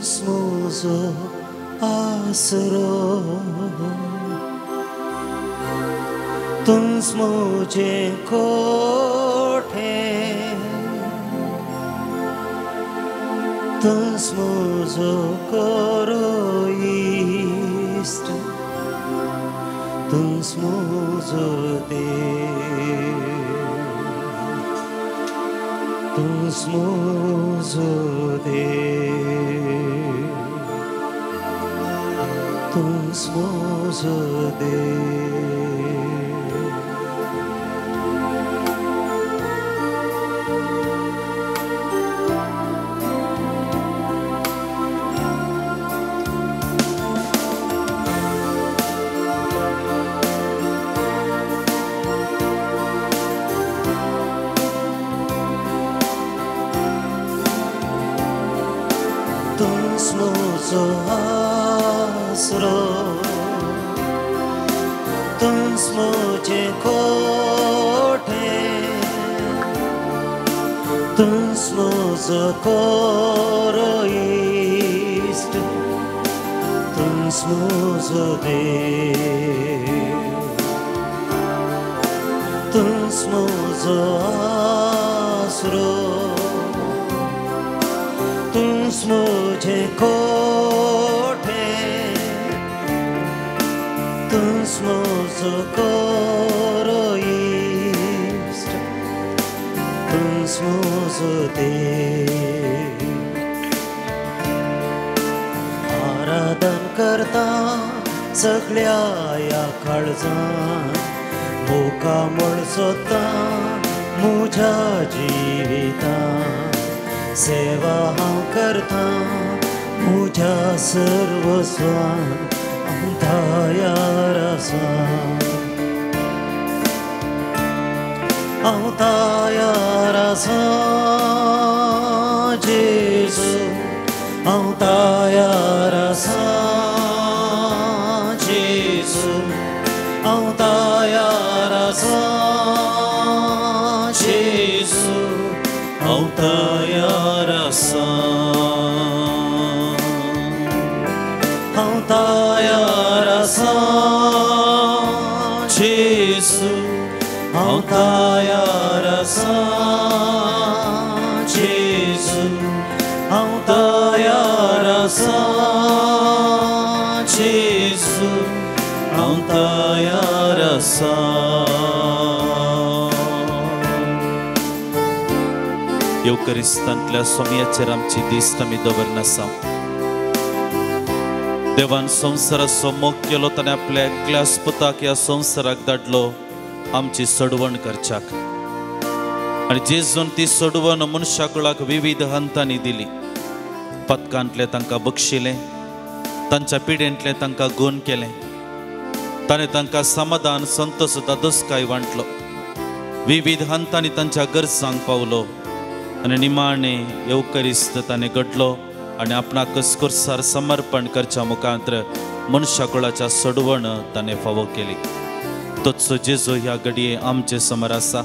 तूंच म्हजो आसरो, तूंच म्हजें कोठें, तूंच म्हजो खरो इश्ट, तूंच म्हजो देव, तूंच म्हजो देव, तूंच म्हजो देव. तूंच म्हजो आसरो, तूंच म्हजें कोठें, तूंच म्हजो खरो इश्ट, तूंच म्हजो देव, तूंच म्हजो आसरो, तूंच म्हजें कोठें, तूंच म्हजो खरो इश्ट, तूंच म्हजो देव. आराधन करता सगळ्या ह्या काळजान, मुखामळ सोदता म्हज्या जिवितान, सेवा हांव करता म्हज्या सर्वस्वान, हांव तयार आसा, हांव तयार आसा जेजू, हांव तयार आसा जेजू, हांव तयार आसा जेजू, हांव तयार आसा, हांव तयार आसा जेजू, हांव तयार आसा जेजू, हांव तयार आसा जेजू, हांव तयार आसा. येवकरिस्तांतल्या सोमयाचेर आमची दिश्ट आमी दवरनासा. देवान संवसाराचो मोग केलो, ताणें आपल्या एकल्याच पुताक ह्या संवसाराक धाडलो आमची सोडवण करच्याक. आनी जेजून ती सोडवण मनशा कुळाक विविध हंतांनी दिली. पदकांतलें तांकां बक्षिलें, तांच्या पिडेंतलें तांकां गूण केलें, ताणें तांकां समाधान, संतोष, दादोसकाय वांटलो. विविध हंतांनी तांच्या गरजांक पावलो आनी निमाणें येवकरिस्त ताणें घडलो आनी आपणाकच कुर्सार समर्पण करच्या मुखांत्र मनशा कुळाच्या सोडवण ताणें फावो केली. तोच जेजू ह्या घडये आमचे समोर आसा.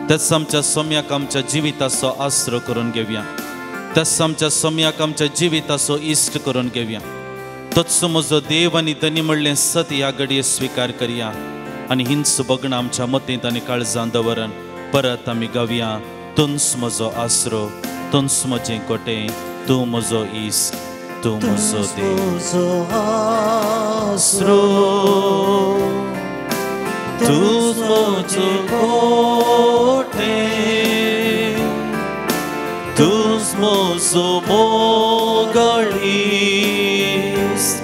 त्याच आमच्या सोम्याक आमच्या जिविताचो आसरो करून घेवया, त्याच आमच्या सोम्याक आमच्या जिविताचो इश्ट करून घेवया. तोच म्हजो देव आनी धनी म्हणलें सत ह्या घडये स्विकार करया आनी हिंच बगणां आमच्या मतींत आनी काळजां दवरन परत आमी गावया, तूंच म्हजो आसरो, तूंच म्हजें कोटें, तूं म्हजो इश्ट, तूं म्हजो देव. आसरो, तूंच म्हजो कोटें, तूंच म्हजो मोगाळ इश्ट,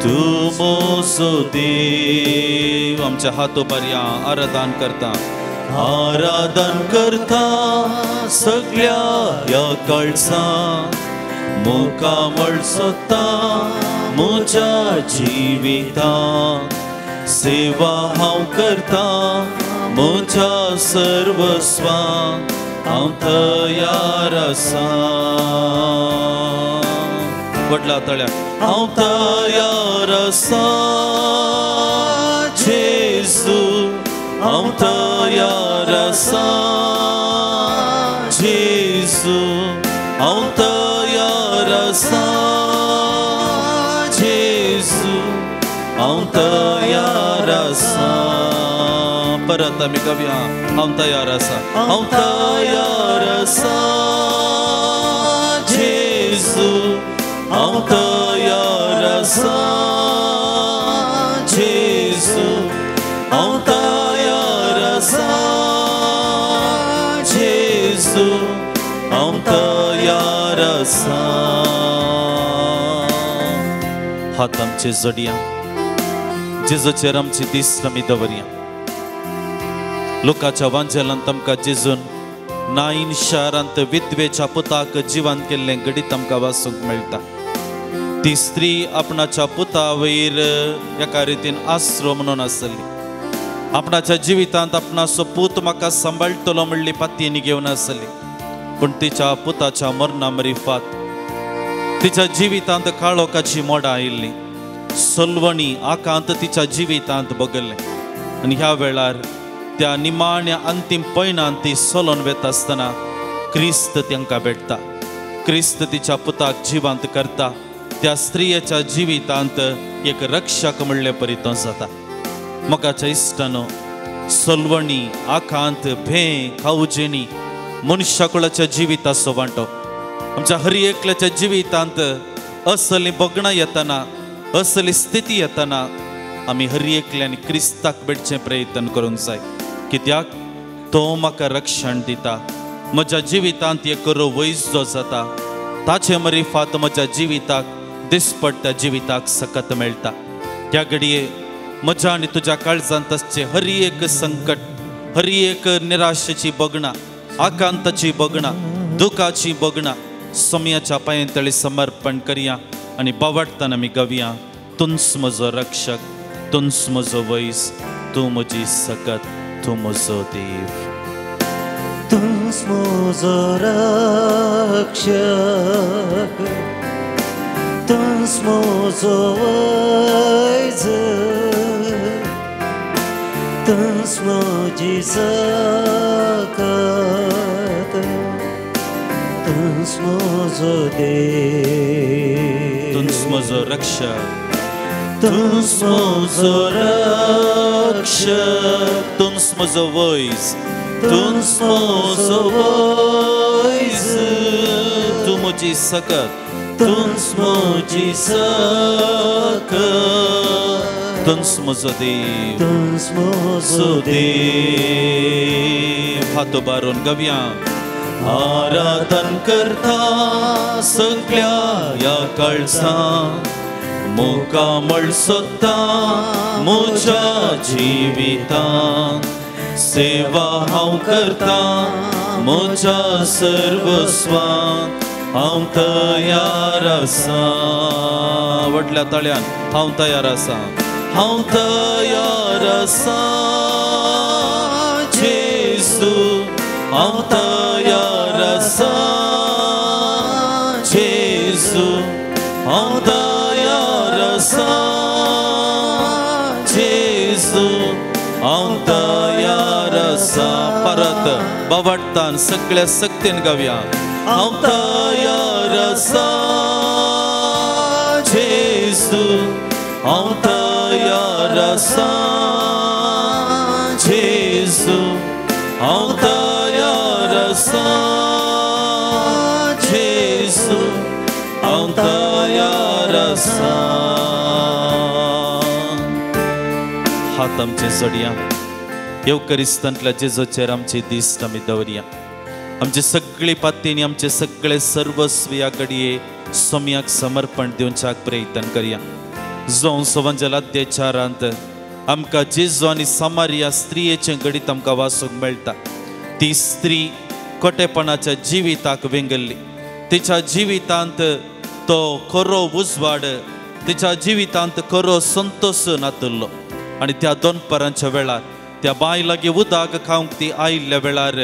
तूं म्हजो देव. आमच्या हात उबारया, आराधन करता, आराधन करता सगळ्या ह्या काळजान, मुखामळ सोदता म्हज्या जिवितान, सेवा हांव करता म्हज्या सर्वस्वान, हांव तयार आसा. व्हडल्या तळ्या हांव तयार आसा जेजू, हांव तयार आसा जेजू, हांव तयार आसा हांव तयार आसा. परत आमी गावया, हांव तयार आसा, हांव तयार आसा जेजू, हांव तयार आसा जेजू, हांव तयार आसा जेजू, हांव तयार आसा. हात आमचे जोडया, जेजूचेर आमची दिश्ट आमी दवरया. लोकाच्या वांजेलांत आमकां जेजून नाईन शारांत विधवेच्या पुताक जिवान केल्लें घडीत आमकां वाचूंक मेळटा. ती स्त्री आपणाच्या पुता वयर एका रितीन आसरो म्हणून आसली. आपणाच्या जिवितांत आपणाचो पूत म्हाका सांबाळटलो म्हणली पातयेनी घेवन आसली. पूण तिच्या पुताच्या मरणा मरिफात तिच्या जिवितांत काळोखाची मोडां आयिल्ली, सलवणी आकांत तिच्या जिवितांत बगल्लें. आनी ह्या वेळार त्या निमाण्या अंतीम पयणांत ती सोलोन वेता आसतना क्रिस्त तांकां भेटता. क्रिस्त तिच्या पुताक जिवांत करता. त्या स्त्रियेच्या जिवितांत एक रक्षक म्हणले परी तो जाता. मोगाच्या इश्टानो, सलवणी, आकांत, भें, खावजेणी मनशाकुळाच्या जिविताचो वांटो. आमच्या हर एकल्याच्या जिवितांत असली बगणां येतना, असली स्थिती येतना आमी हर एकल्यान क्रिस्ताक भेटचें प्रयत्न करूंक जाय. कित्याक तो म्हाका रक्षण दिता. म्हज्या जिवितांत एक खरो वैज जो जाता ताचे मरिफात म्हज्या जिविताक दिसपट्ट्या जिविताक सकत मेळटा. त्या घडये म्हज्या आनी तुज्या काळजांत आसचें हर एक संकट, हर एक निराशेची बगणां, आकांताची बगणां, दुखाची बगणां सोम्याच्या पांयांतळी समर्पण करया आनी बावडटाना आमी गावया, तूंच म्हजो रक्षक, तूंच म्हजो वैज, तूं म्हजी सकत, तूं म्हजो देव. तूंच म्हजो रक्षक, तूंच म्हजो वैज, तूंच म्हजी सकत, तूंच म्हजो देव. तूंच म्हजो रक्षक, तूंच म्हजो रक्षक, तूंच म्हजो वैज, तूंच म्हजो वैज, तूं म्हजी सकत, तूंच म्हजी सकत, तूंच म्हजो देव, तूंच म्हजो देव. हात उबारून गावया, आराधन करता सगळ्या ह्या काळजान, मुखामळ सोदता म्हज्या जिवितान, सेवा हांव करता म्हज्या सर्वस्वान, हांव तयार आसा. व्हडल्या ताळ्यान, हांव तयार आसा, हांव तयार आसा जेजू, हांव तयार आसा जेजू, हांव तयार आसा जेजू, हांव तयार आसा. परत बावडटान सगळ्या सक्तीन गावया, हांव तयार आसा जेजू, हांव तयार आसा जेजू, हांव तयार आसा जेजू, हांव तयार आसा. हात आमचे जोडया, येवकरिस्तांतल्या जेजूचेर आमची दिश्ट आमी दवरया. आमचे सगळे पातींनी आमचे सगळे सर्वस्व ह्या घडये सोम्याक समर्पण दिवच्याक प्रयत्न करया. जावं सवंजल अध्याय 4 आमकां जेजू आनी समारिया स्त्रियेचें घडीत आमकां वाचूंक मेळटा. ती स्त्री कोटेपणाच्या जिविताक वेंगल्ली. तिच्या जिवितांत तो खरो उजवाड, तिच्या जिवितांत खरो संतोश नातुल्लो. आनी त्या दोनपरांच्या वेळार त्या बाय लागीं उदक खावंक ती आयिल्ल्या वेळार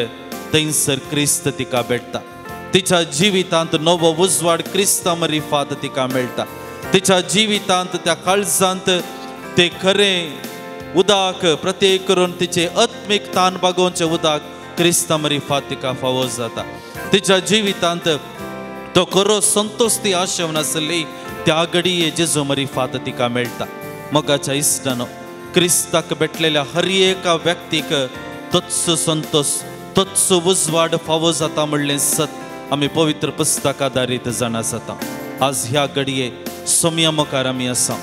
थंयसर क्रिस्त तिका भेटता. तिच्या जिवितांत नवो उजवाड क्रिस्ता मरिफात तिका मेळटा. तिच्या जिवितांत त्या काळजांत ते खरें उदक प्रत्येक करून तिचे आत्मीक तान बागोवचें उदक क्रिस्ता मरिफात तिका फावो जाता. तिच्या जिवितांत तो खरो संतोश ती आशेवन आसली त्या घडये जेजू मरिफात तिका मेळटा. मोगाच्या इश्टानो, क्रिस्ताक भेटलेल्या हर एका व्यक्तीक तोच संतोष, तोच उजवाड फावो जाता म्हणलें सत आमी पवित्र पुस्तक आदारीत जाणा जाता। आज ह्या घडये सोमया मुखार आमी आसा।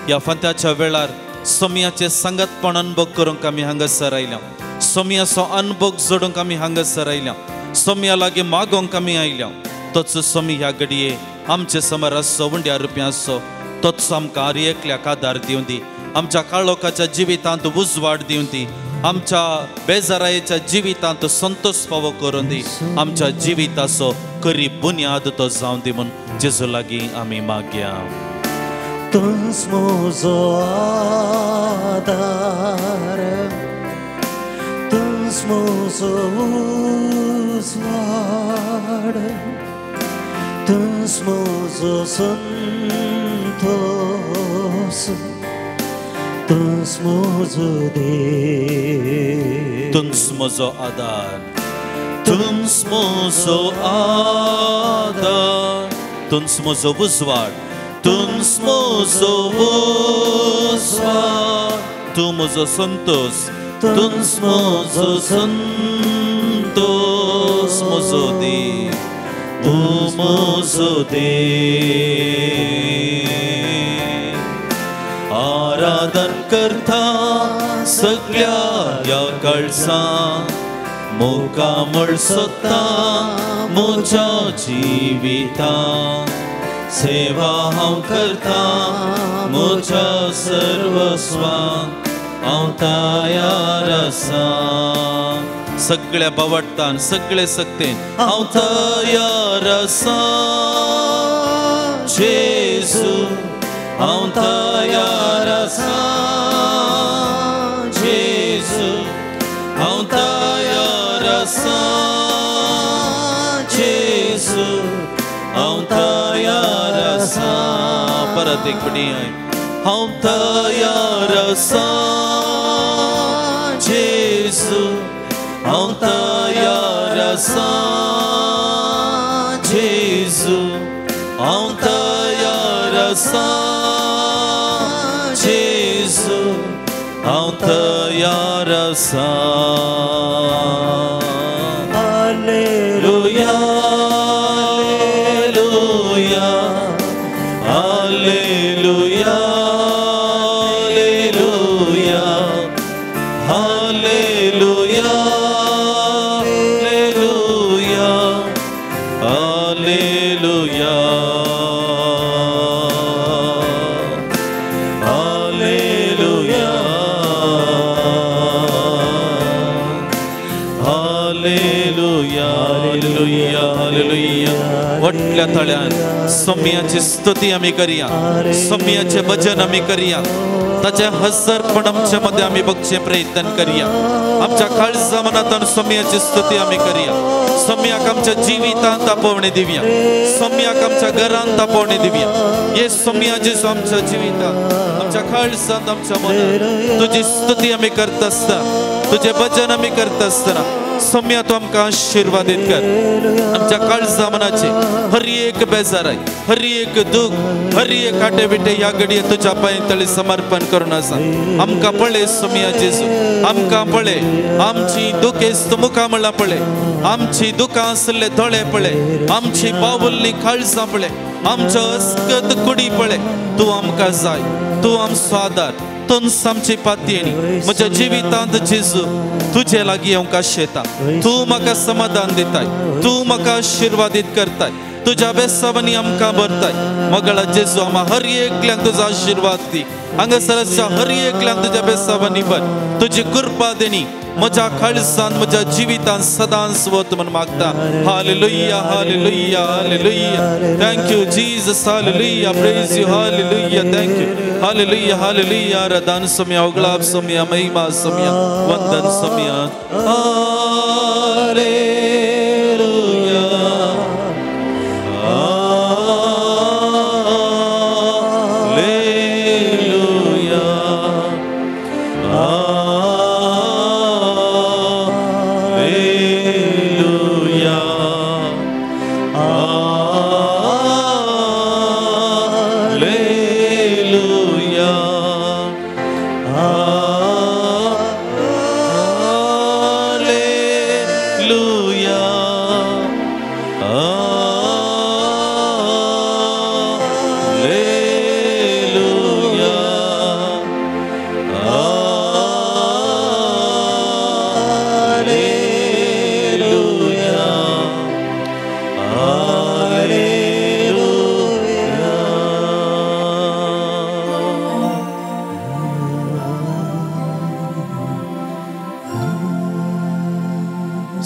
ह्या फांत्याच्या वेळार सोमयाचें सांगातपण अनुभव करूंक आमी हांगासर आयल्या, सोमयाचो अनुभव जोडूंक आमी हांगासर आयल्या, सोमया लागीं मागोवंक आमी आयल्या। तोच सोमी ह्या घडये आमचे समोर आसचो, उंड्या रुपया आसचो, तोच आमकां हर एकल्याक आदार दिवं दी, आमच्या काळोखाच्या जिवितांत उजवाड दिवं दी, आमच्या बेजारायेच्या जिवितांत संतोष फावो करून दी, आमच्या जिविताचो खरी बुन्याद तो जावं दी म्हूण जेजू लागीं आमी मागया। तूंच म्हजो आदार, तूंच म्हजो उजवाड, तूंच म्हजो संतोष, तूंच म्हजो देव, तूंच म्हजो आदार, तूंच म्हजो आदार, तूंच म्हजो उजवाड, तूंच म्हजो उजवाड, तूं म्हजो संतोष, तूंच म्हजो संतोष, म्हजो देव, तूं म्हजो देव। आराधन करता सगळ्या ह्या काळसा, मुखामळ सोदता म्हज्या जिविता, सेवा हांव करता म्हज्या सर्वस्वा, हांव तयार आसा। सगळ्या बावडटान, सगळे सक्तेन हांव तयार आसा, जेजू हांव तयार आसा, जेजू हांव तयार आसा, जेजू हांव तयार आसा। परत एक पटी हांव तयार आसा, जेजू हांव तयार आसा, जेजू हांव तयार आसा, जेजू हांव तयार आसा। Hallelujah, hallelujah, hallelujah, hallelujah, hallelujah, hallelujah, hallelujah, hallelujah, hallelujah, hallelujah. व्हडल्या तळ्यान सोमयाची स्तुती आमी करया, सोमयाचें भजन आमी करया, ताचें हजरपण आमचे मदें आमी बघचें प्रयत्न करया। आमच्या काळजा मनांतल्यान सोमयाची स्तुती आमी करया। सोमयाक आमच्या जिवितांत आपोवणें दिवया, सोमयाक आमच्या घरांत आपोवणें दिवया। हे सोमया जेजू आमच्या जिवितांत, आमच्या काळजांत, आमच्या मनांत तुजी स्तुती आमी करता आसतना, तुजें भजन आमी करता आसतना सोमया तूं आमकां आशिर्वादीत कर। आमच्या काळजा मनाचे हर एक बेजाराय, हर एक दूख, हर एक आटे बिटे ह्या घडये तुज्या पांय तळी समर्पण करून आसा। आमकां पळय सोमया जेजू, आमकां पळय, आमची दुखेस्त मुखामळां पळय, आमची दुखां आसले दोळे पळय, आमची बावुल्ली काळजां पळय, आमच्या अस्कत कुडी पळय। तूं आमकां जाय, तूं आमचो आदार, तूंच आमची पातयेणी। म्हज्या जिवितांत जेजू तुजे लागीं येवंक आशेता, तूं म्हाका समाधान दिताय, तूं म्हाका आशिर्वादीत करताय, तुज्या बेसावांनी आमकां भरताय। मगळा जेजू आमा हर एकल्याक तुजो आशिर्वाद दी, हांगासरच्या हर एकल्याक तुज्या बेसावांनी भर, तुजी कृपा देणी म्हज्या काळजान, म्हज्या जिवितान सदांच वत म्हूण मागता। Hallelujah, hallelujah, hallelujah. Thank you Jesus, hallelujah, praise you, hallelujah, thank you, hallelujah, hallelujah. आराधन Somaiya, उगळाप Somaiya, महिमा सोमया, वंदन सोमया। हालेलुया, हालेलुया, हालेलुया, हालेलुया,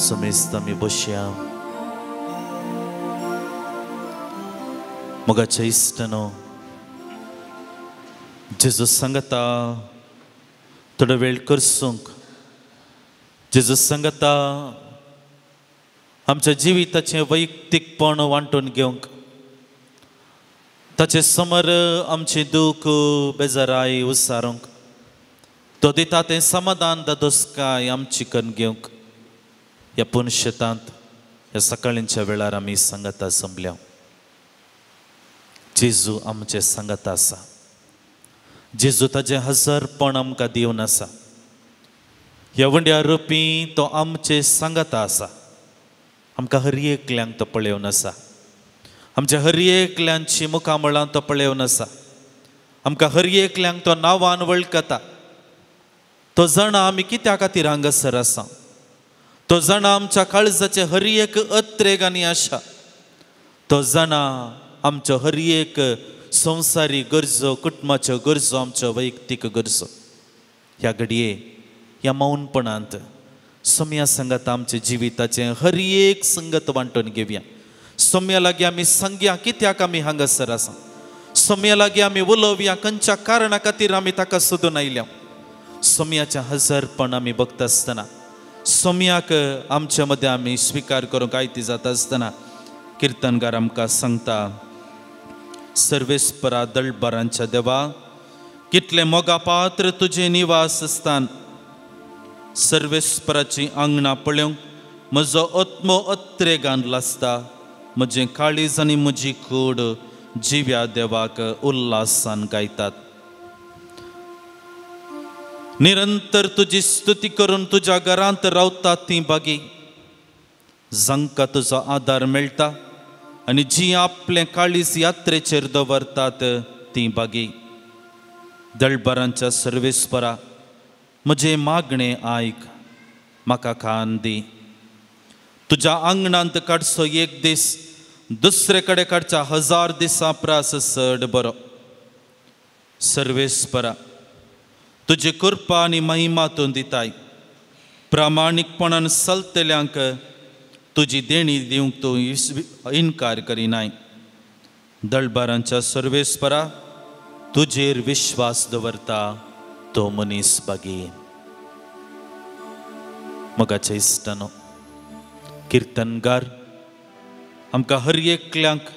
समेस्त आमी बसया. मोगाच्या इश्टानो, जेजू सांगता थोडो वेळ करसूंक, जेजू सांगता आमच्या जिविताचें वैयक्तीकपण वांटून घेवंक, ताचे समर आमचें दूख बेजाराय उसारूंक, तो दिता तें समाधान दादोसकाय आमची करून घेवंक ह्या पुनशेतांत ह्या सकाळींच्या वेळार आमी सांगता जमल्या. जेजू आमचें सांगता आसा. जेजू ताजें हजरपण आमकां दिवन आसा. ह्या वंड्या रुपी तो आमचें सांगता आसा. आमकां हर एकल्यांक तो पळोवन आसा. आमच्या हर एकल्यांची मुखामळां तो पळोवन आसा. आमकां हर एकल्यांक तो नांवान वळखता. तो जाणा आमी कित्या खातीर हांगासर आसा. तो जाणा आमच्या काळजाचे हर एक अत्रेग आनी आशा. तो जाणा आमच्यो हर एक संवसारी गरजो, कुटुंबाच्यो गरजो, आमच्यो वैयक्तीक गरजो. ह्या घडये ह्या मौनपणांत सोम्या संगत आमच्या जिविताचें हर एक संगत वांटून घेवया. सोम्या लागीं आमी सांगया कित्याक आमी हांगासर आसा. सोम्या लागीं आमी उलोवया खंयच्या कारणा खातीर आमी ताका सोदून आयल्या. सोम्याचें हजरपण आमी बघता आसतना, सोम्याक आमच्या मदें आमी स्विकार करूंक आयती जाता आसतना किर्तनकार आमकां सांगता, सर्वेस्परा दळबारांच्या देवा, कितलें मोगापात्र तुजें निवास स्थान. सर्वेस्पराचीं आंगणां पळोवंक म्हजो आत्मो अत्रेगान लासता. म्हजें काळीज आनी म्हजी कूड जिव्या देवाक उल्हासान गायतात. निरंतर तुजी स्तुती करून तुज्या घरांत रावतात ती बागी, जांकां तुजो आदार मेळटा आनी जी आपलें काळीज यात्रेचेर दवरतात ती बागी. दळबारांच्या सर्वेस्परा, म्हजें मागणें आयक, म्हाका कान दी. तुज्या आंगणांत काडचो एक दीस दुसरे कडेन काडच्या 1000 दिसां प्रास चड बरो. सर्वेस्परा, तुजी कृपा आनी महिमा तूं दिताय. प्रामाणीकपणान चलतल्यांक तुजी देणी दिवंक तूं इनकार करिनाय. दळबारांच्या सर्वेस्परा, तुजेर विश्वास दवरता तो मनीस बागी. मोगाच्या इश्टानो, किर्तनगार आमकां हर एकल्यांक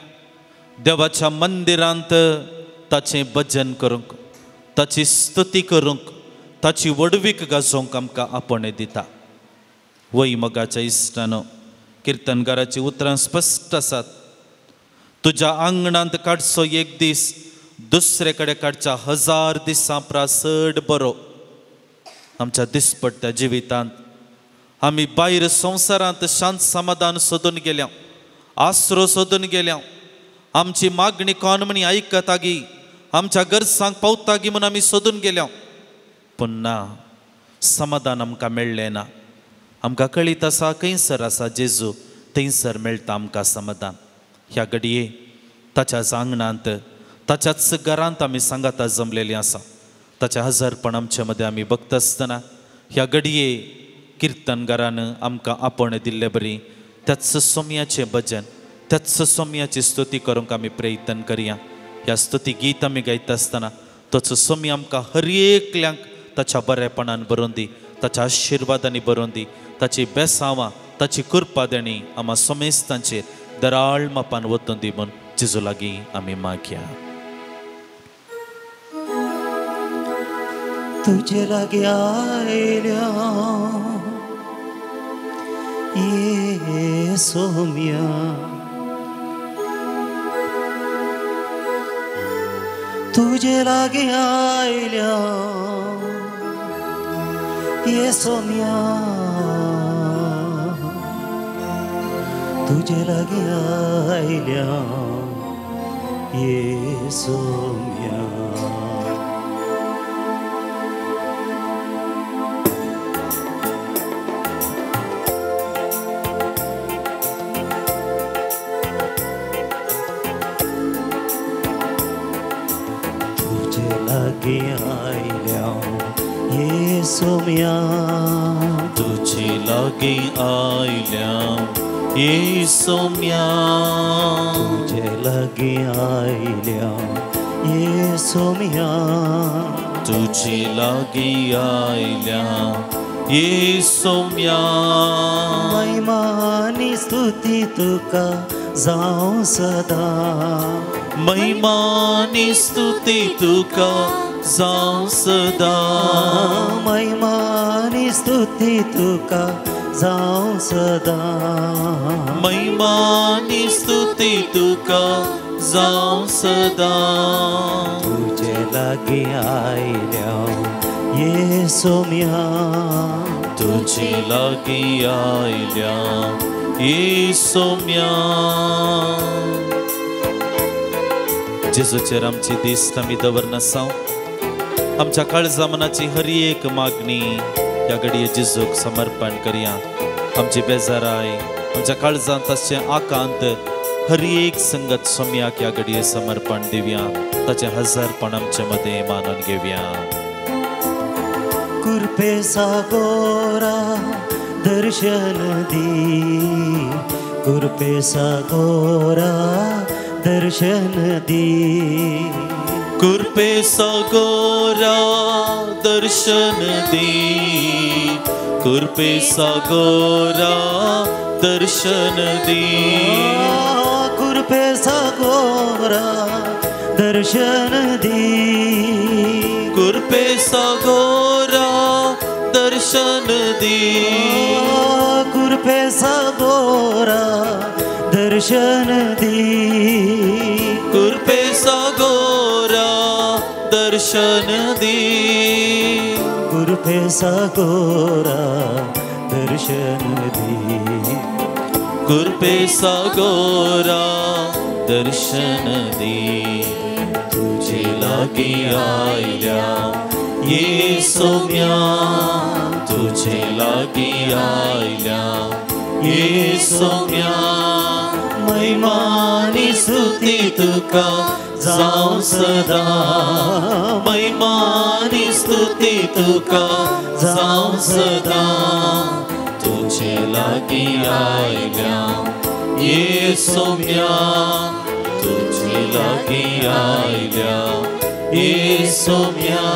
देवाच्या मंदिरांत ताचें भजन करूंक, ताची स्तुती करूंक, ताची व्हडवीक गाजोवंक आमकां आपोवणें दिता. वय मोगाच्या इश्टानो, किर्तनगाराचीं उतरां स्पश्ट आसात. तुज्या आंगणांत काडचो एक दीस दुसरे कडेन काडच्या 1000 दिसां प्रास चड बरो. आमच्या दिसपट्ट्या जिवितांत आमी भायर संवसारांत शांत समाधान सोदून गेल्या, आसरो सोदून गेल्या. आमची मागणी कोण म्हणी आयकतागी, आमच्या गरजांक पावतागी म्हूण आमी सोदून गेल्या. पूण ना, समाधान आमकां मेळ्ळें ना. आमकां कळीत आसा खंयसर आसा जेजू, थंयसर मेळटा आमकां समाधान. ह्या घडये ताच्याच आंगणांत, ताच्याच घरांत आमी सांगाता जमलेलीं आसा. ताचें हजरपण आमचे मदें आमी बघता आसतना ह्या घडये किर्तनगारान आमकां आपोवणें दिल्ले बरी त्याच सोम्याचें भजन, त्याच सोम्याची स्तुती करूंक आमी प्रयत्न करया. ह्या स्तुती गीत आमी गायता आसतना तोच सोमी आमकां हर एकल्यांक ताच्या बरेपणान बरोवन दी, ताच्या आशिर्वादांनी बरोवन दी, ताची बेसांवां, ताची कृपा देणी आमा समेस्तांचेर दराळ मापान वतून दी म्हूण जेजू लागीं आमी मागया. तुजे लागीं आयल्या ये सोम्या, तुजे लागीं आयल्या ये सोम्या, तुजे लागीं आयल्या ये सोम्या. तुजे लागीं आयल्या ये सोम्या तुझे लागीं आयल्या ये सोम्या तुझे लागीं आयल्या ये सोम्या तुझे लागीं आयल्या ये सोम्या महिमा आनी स्तुती तुका जावं सदां महिमा आनी स्तुती तुका जावं सदां महिमा आनी स्तुती तुका जावं सदां महिमा आनी स्तुती तुका जावं सदां तुझे लागीं आयल्या ये सोम्या तुझे लागीं आयल्या ये सोम्या जेजूचेर आमची दिश्ट आमी दवरनासांव आमच्या काळजा मनाची हर एक मागणी ह्या घडये जेजूक समर्पण करया. आमची बेजाराय आमच्या काळजांत आसचें आकांत हर एक संगत सोम्याक ह्या घडये समर्पण दिवया. ताचें हजारपण आमचे मदें मानून घेवया. कृपे सागोरा दर्शन दी कृपे सागोरा दर्शन दी कृपे सागोरा दर्शन दी कृपे सागोरा दर्शन दी कृपे सागोरा दर्शन दी कृपे सागोरा दर्शन दी कृपे सागोरा दर्शन दी कृपे सागोरा दर्शन दी कृपे सागोरा दर्शन दी कृपे सागोरा दर्शन दी तुझे लागीं आयल्या ये सोम्या तुझे लागीं आयल्या ये सोम्या महिमा आनी स्तुती तुका जावं सदां महिमा आनी स्तुती तुका जावं सदां तुझे लागीं आयल्या ये सोम्या तुझे लागीं आयल्या ये सोम्या.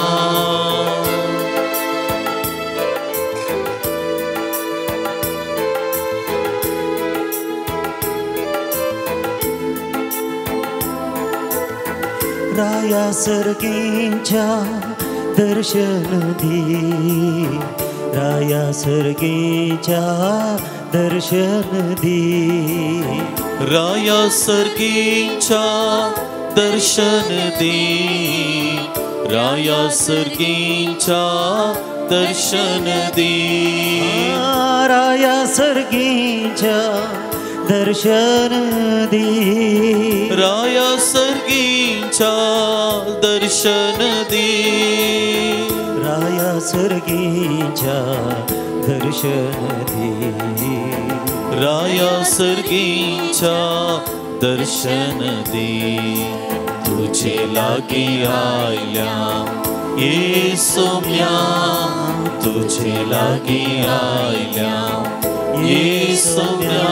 राया सर्गींच्या दर्शन दी राया सर्गींच्या दर्शन दी राया सर्गींच्या दर्शन दी राया सर्गींच्या दर्शन दी राया सर्गींच्या दर्शन दी राया सर्गींच्या दर्शन दी राया सर्गींच्या दर्शन दी राया सर्गींच्या दर्शन दी तुझे लागीं आयल्या ये सोम्या तुझे लागीं आयल्या ये सोम्या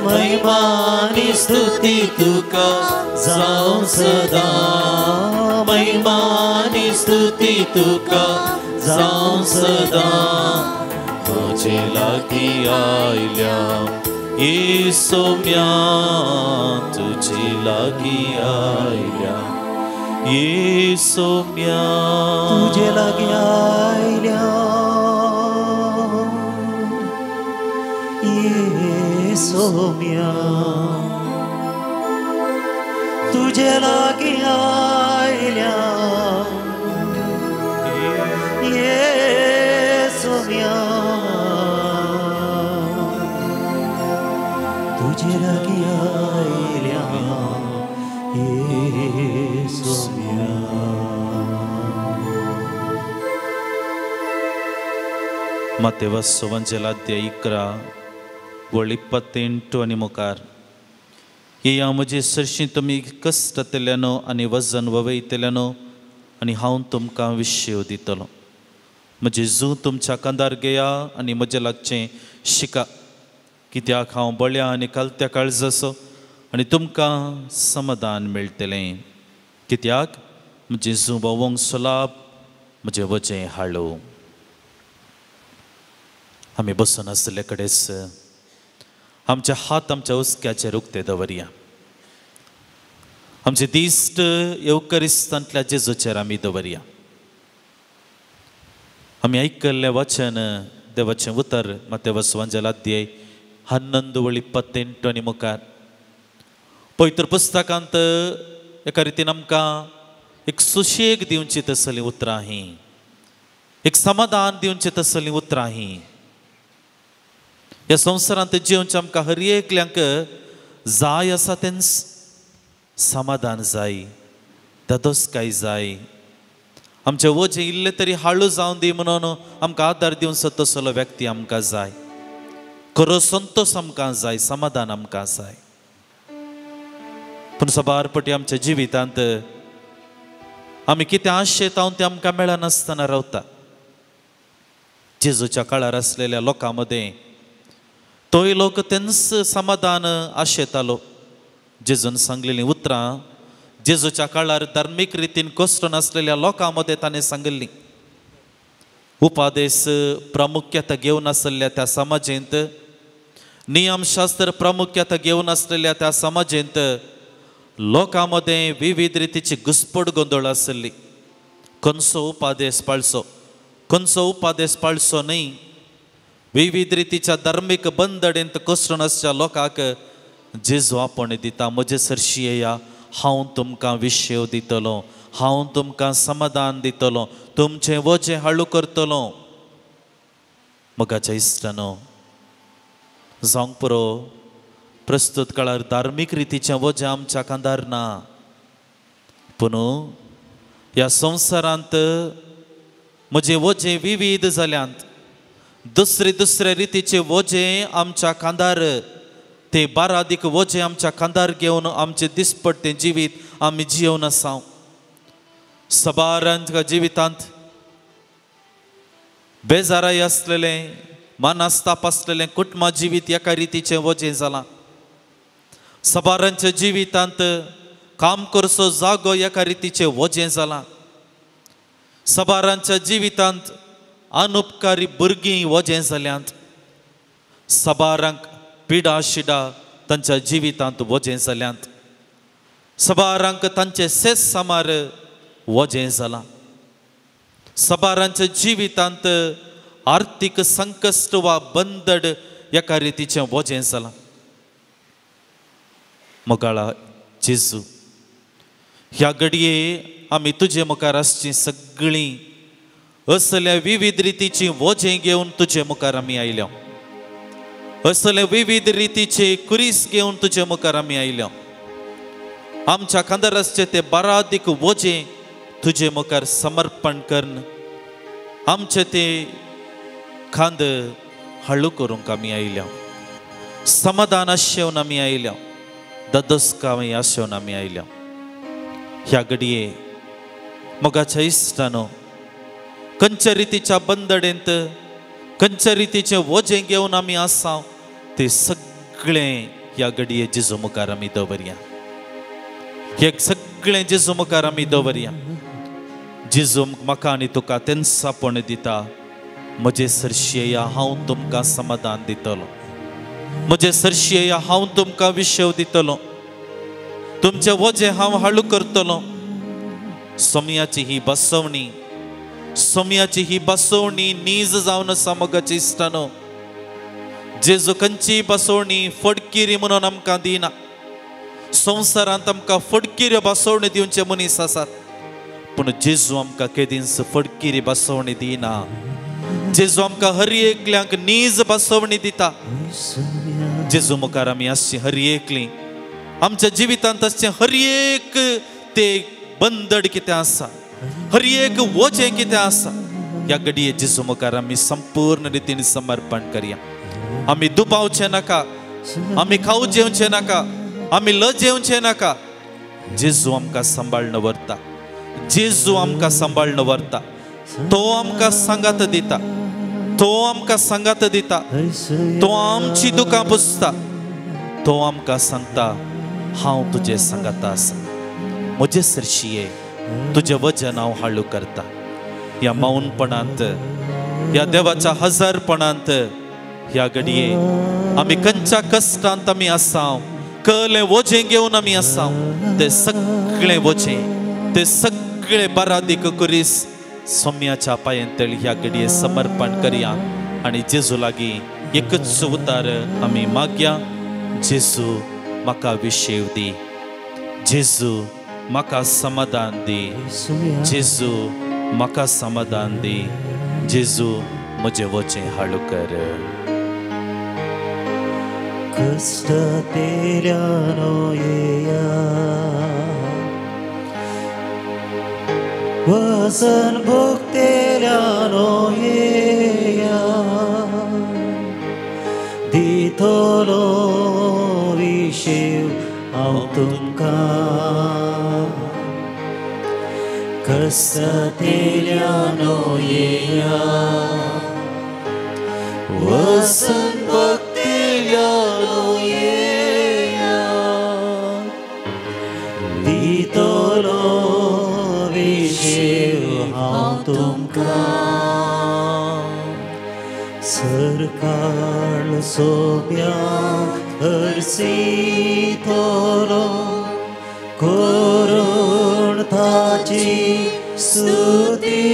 महिमा आनी स्तुती तुका जावं सदां महिमा आनी स्तुती तुका जावं सदां तुझे लागीं आयल्या ये सोम्या तुझे लागीं आयल्या ये सोम्या तुझे लागीं आयल्या ये सोम्या तुझे लागीं आयल्या ये सोम्या तुझे लागीं आयल्या ये सोम्या. मातेवस वंजेलाद्य 11 वळ 28 आनी मुखार येया म्हजे सरशीं तुमी कश्टतल्यानो आनी वजन ववयतल्यानो आनी हांव तुमकां विशेव दितलो. म्हजें जू तुमच्या कांदार घेया आनी म्हजें लागचें शिका, कित्याक हांव बळ्या आनी कालत्या काळजाचो आनी तुमकां समाधान मेळटलें. कित्याक म्हजें जू भोवंक सोलाप, म्हजें वजें हाळू. आमी बसून आशिल्ले कडेच आमचे हात आमच्या हुस्क्याचेर उक्ते दवरया. आमचे दिश्ट येवकरिस्तांतल्या जेजूचेर आमी दवरया. आमी आयकल्लें वचन देवाचें उतर मातेवस वांजेल अध्याय 11:28 आनी मुखार पवित्र पुस्तकांत एका रितीन आमकां एक सुशेग दिवची तसलीं उतरां हीं, एक समाधान दिवचें तसलीं उतरां हीं. ह्या संवसारांत जिवचें आमकां हर एकल्यांक जाय आसा तेंच समाधान जाय, धादोसकाय जाय. आमचें वजें इल्लें तरी हाळू जावन दी म्हणून आमकां आदार दिवचो तसलो व्यक्ती आमकां जाय. खरो संतोश आमकां जाय, समाधान आमकां जाय. पूण साबार पटी आमच्या जिवितांत आमी कितें आशेता तें आमकां मेळनासतना रावता. जेजूच्या काळार आसलेल्या लोकां मदें तोय लोक तेंच समाधान आशेतालो. जेजून सांगलेलीं उतरां जेजूच्या काळार धार्मीक रितीन कश्ट नासलेल्या लोकां मदें ताणें सांगिल्लीं. उपादेश प्रामुख्यता घेवन आसलेल्या त्या समाजेंत, नियमशास्त्र प्रामुख्यता घेवन आसलेल्या त्या समाजेंत लोकां मदें विविध रितीची घुस्पट गोंदळ आसली. खंयचो उपादेश पाळचो, खंयचो उपादेश पाळचो न्हय, विविध रितीच्या धार्मीक बंदडेंत कश्ट नासच्या लोकांक जेजू आपोवणें दिता, म्हजे सरशी येया, हांव तुमकां विशेव दितलो, हांव तुमकां समाधान दितलो, तुमचें वजें हाळू करतलो. मोगाच्या इश्टानो, जावंक पुरो प्रस्तुत काळार धार्मीक रितीचें वजें आमच्या खांदार ना, पूण ह्या संवसारांत म्हजें वजें विविध जाल्यांत. दुसरे दुसरे रितीचे वजें आमच्या खांदार, ते बारादीक वजें आमच्या खांदार घेवन आमचें दिसपट्टें जिवीत आमी जियोवन आसा. सबारांच्या जिवितांत बेजाराय आसलेलें, मानस्ताप आसलेलें कुटुंबा जिवीत एका रितीचें वजें जालां. सबारांच्या जिवितांत काम करचो जागो एका रितीचें वजें जालां. सबारांच्या जिवितांत अनुपकारी भुरगीं वजें जाल्यांत. सबारांक पिडा शिडा तांच्या जिवितांत वजें जाल्यांत. सबारांक तांचे सेस सामार वजें जालां. सबारांच्या जिवितांत आर्थीक संकश्ट वा बंदड एका रितीचें वजें जालां. मोगाळा जेजू, ह्या घडये आमी तुजे मुखार आसचीं सगळीं असल्या विविध रितीचीं वजें घेवन तुजे मुखार आमी आयल्या. असले विविध रितीचे कुरीस घेवन तुजे मुखार आमी आयल्या. आमच्या खांदार आसचे ते बारादीक वजें तुजे मुखार समर्पण करून आमचे ते खांद हाळू करूंक आमी आयल्या. समाधान आशेवन आमी आयल्या, धादोसकाय आशेवन आमी आयल्या. ह्या घडये मोगाच्या इश्टानो, खंयच्या रितीच्या बंदडेंत खंयच्या रितीचें वजें घेवन आमी आसा ते सगळें ह्या घडये जेजू मुखार आमी दवरया. हे सगळें जेजू मुखार आमी दवरया. जेजू म्हाका आनी तुका तेंच आपोवणें दिता, म्हजे सरशी येया, हांव तुमकां समाधान दितलो, म्हजे सरशी येया, हांव तुमकां विशेव दितलो, तुमचें वजें हांव हाळू करतलो. सोमयाची ही बसवणी, सोमयाची ही बसवणी नीज जावन आसा मोगाच्या इश्टानो. जेजू खंयची बसवणी फडकिरी म्हणून आमकां दिना. संवसारांत आमकां फडकिऱ्यो बसवणी दिवचे मनीस आसात, पूण जेजू आमकां केदींच फडकिरी बसवणी दिना. जेजू आमकां हर एकल्यांक नीज बसवणी दिता. जेजू मुखार आमी आसची हर एकली, आमच्या जिवितांत आसचें हर एक ते बंदड कितें आसा, हर एक वजें कितें आसा, ह्या घडये जेजू मुखार आमी संपूर्ण रितीन समर्पण करया. आमी दुबावचें नाका, आमी खाऊ जेवचें नाका, आमी लजेवचें नाका. जेजू आमकां सांबाळून व्हरता, जेजू आमकां सांबाळून व्हरता. तो आमकां सांगात दिता, तो आमकां सांगात दिता, तो आमची दुकां पुसता, तो आमकां सांगता हांव तुजे सांगाता आसा, म्हजे सरशी तुजें वजन हांव हाळू करता। ह्या मौनपणांत, ह्या देवाच्या हजारपणांत, ह्या घडये आमी खंयच्या कश्टांत आमी आसा, कलें वजें घेवन आमी आसा, ते सगळें वजें, ते सगळे बारादीक कुरीस सोम्याच्या पांयांतळ ह्या घडये समर्पण करया आनी जेजू लागीं एकच उतार आमी मागया, जेजू म्हाका विशेव दी, जेजू म्हाका समाधान दी, जेजू म्हाका समाधान दी, जेजू म्हजें वजें हाळू कर। कष्ट तेल्यानो येया, वसन भोगतेल्यानो येया, दितलो विशेव हांव तुमकां, कष्ट तेल्यानो येया, वसन भोगतेल्यानो येया, दितलो विशेव हांव तुमकां। सरकार सोब्यांक हरसितलो करुण ताची स्तुती,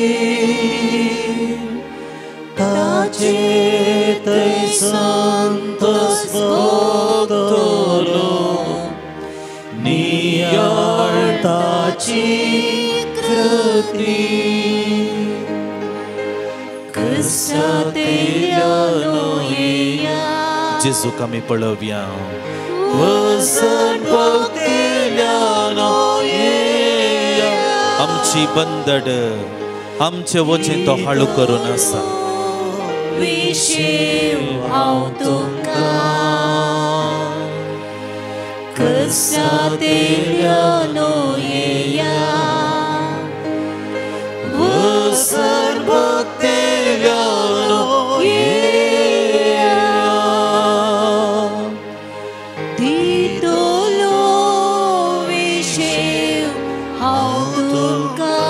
ताचे थंय संतोष भोगतलो, नियाळ ताची कृती। जेजूक आमी पळोवया, वसन भोगतेल्यानो येया, आमची बंदड, आमचे वजें तो हाळू करून आसा। विशेव हांव तुमकां, कष्ट तेल्यानो येया, वसन भोगतेल्यानो येया, दितलो विशेव हांव तुमकां।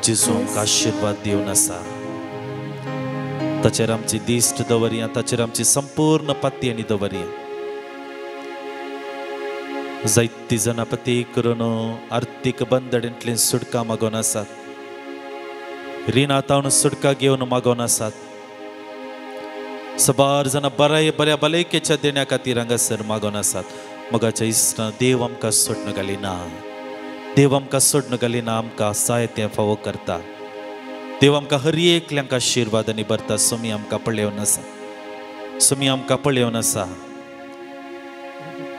जेजू आमकां आशिर्वाद दिवन आसा, ताचेर आमची दिश्ट दवरया, ताचेर आमची संपूर्ण पातयेणी दवरया। जायती जाणां पती करून आर्थीक बंदडेंतली सुटका मागोवन आसात, रिणां तावन सुटका घेवन मागोवन आसात, सबार जाणां बऱ्या बऱ्या भलायकेच्या देण्या खातीर हांगासर मागोवन आसात। मोगाच्या इश्टां, देव आमकां सोडून घालिना, देव आमकां सोडून घालिना, आमकां जाय तें फावो करता। देव आमकां हर एकल्यांक आशिर्वाद आनी भरता। सोमी आमकां पळोवन आसा, सोमी आमकां पळोवन आसा।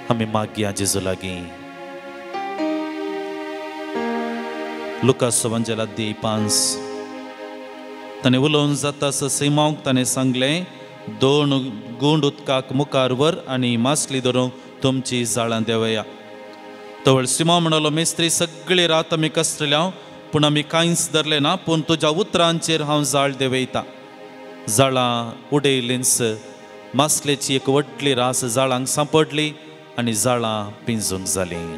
आमी मागया जेजू लागीं। लुकास वंजेला 5 ताणें उलोवन जाता आसा सिमांवक ताणें सांगलें, 2 गुंड उदकाक मुखार व्हर आनी मासली धरूंक तुमची जाळां देवया। तवळ सिमांव म्हणलो, मेस्त्री सगळी रात आमी कश्टल्या, पूण आमी कांयच धरलें ना, पूण तुज्या उतरांचेर हांव जाळ देवयता। जाळां उडयलींच मासलेची एक व्हडली रास जाळांक सांपडली आनी जाळां पिंजूंक जालीं।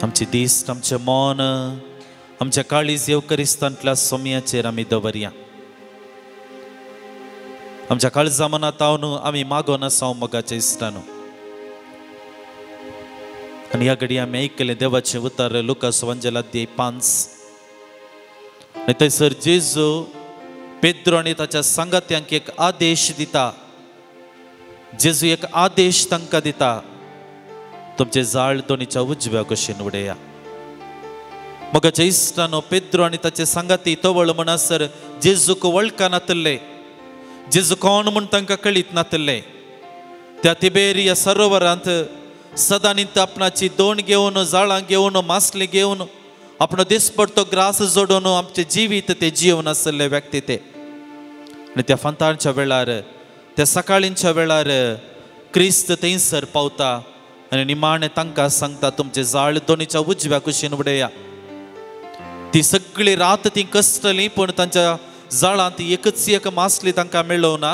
आमची दिश्ट, आमचें मन, आमच्या काळीज येवकरिस्तांतल्या सोम्याचेर आमी दवरया। आमच्या काळजा मनांत हांव आमी मागोन आसा मोगाच्या इश्टानो। आनी ह्या घडये आमी आयकलें देवाचें उतर लुकास वंजेला 5 आनी थंयसर जेजू पेद्रो आनी ताच्या सांगात्यांक एक आदेश दिता। जेजू एक आदेश तांकां दिता, तुमचें जाळ दोनीच्या उजव्या कुशीन उडया। मोगाच्या इश्टानो, पेद्रो आनी ताचे सांगाती तवळ म्हणसर जेजूक वळखनातल्ले, जेजू कोण म्हूण तांकां कळीत नातल्ले। त्या तिबेरिया सरोवरांत सदांनी आपणाची दोण घेवन, जाळां घेवन, मासली घेवन आपलो दिसपडतो ग्रास जोडून आमचें जिवीत ते जिवन आसले व्यक्ती ते. आनी त्या फांतांच्या वेळार, त्या सकाळींच्या वेळार क्रिस्त थंयसर पावता आनी निमाणें तांकां सांगता, तुमचें जाळ दोनीच्या उजव्या कुशीन उडया. ती सगळी रात ती कश्टली, पूण तांच्या जाळांत एकच एक मासली तांकां मेळोवना.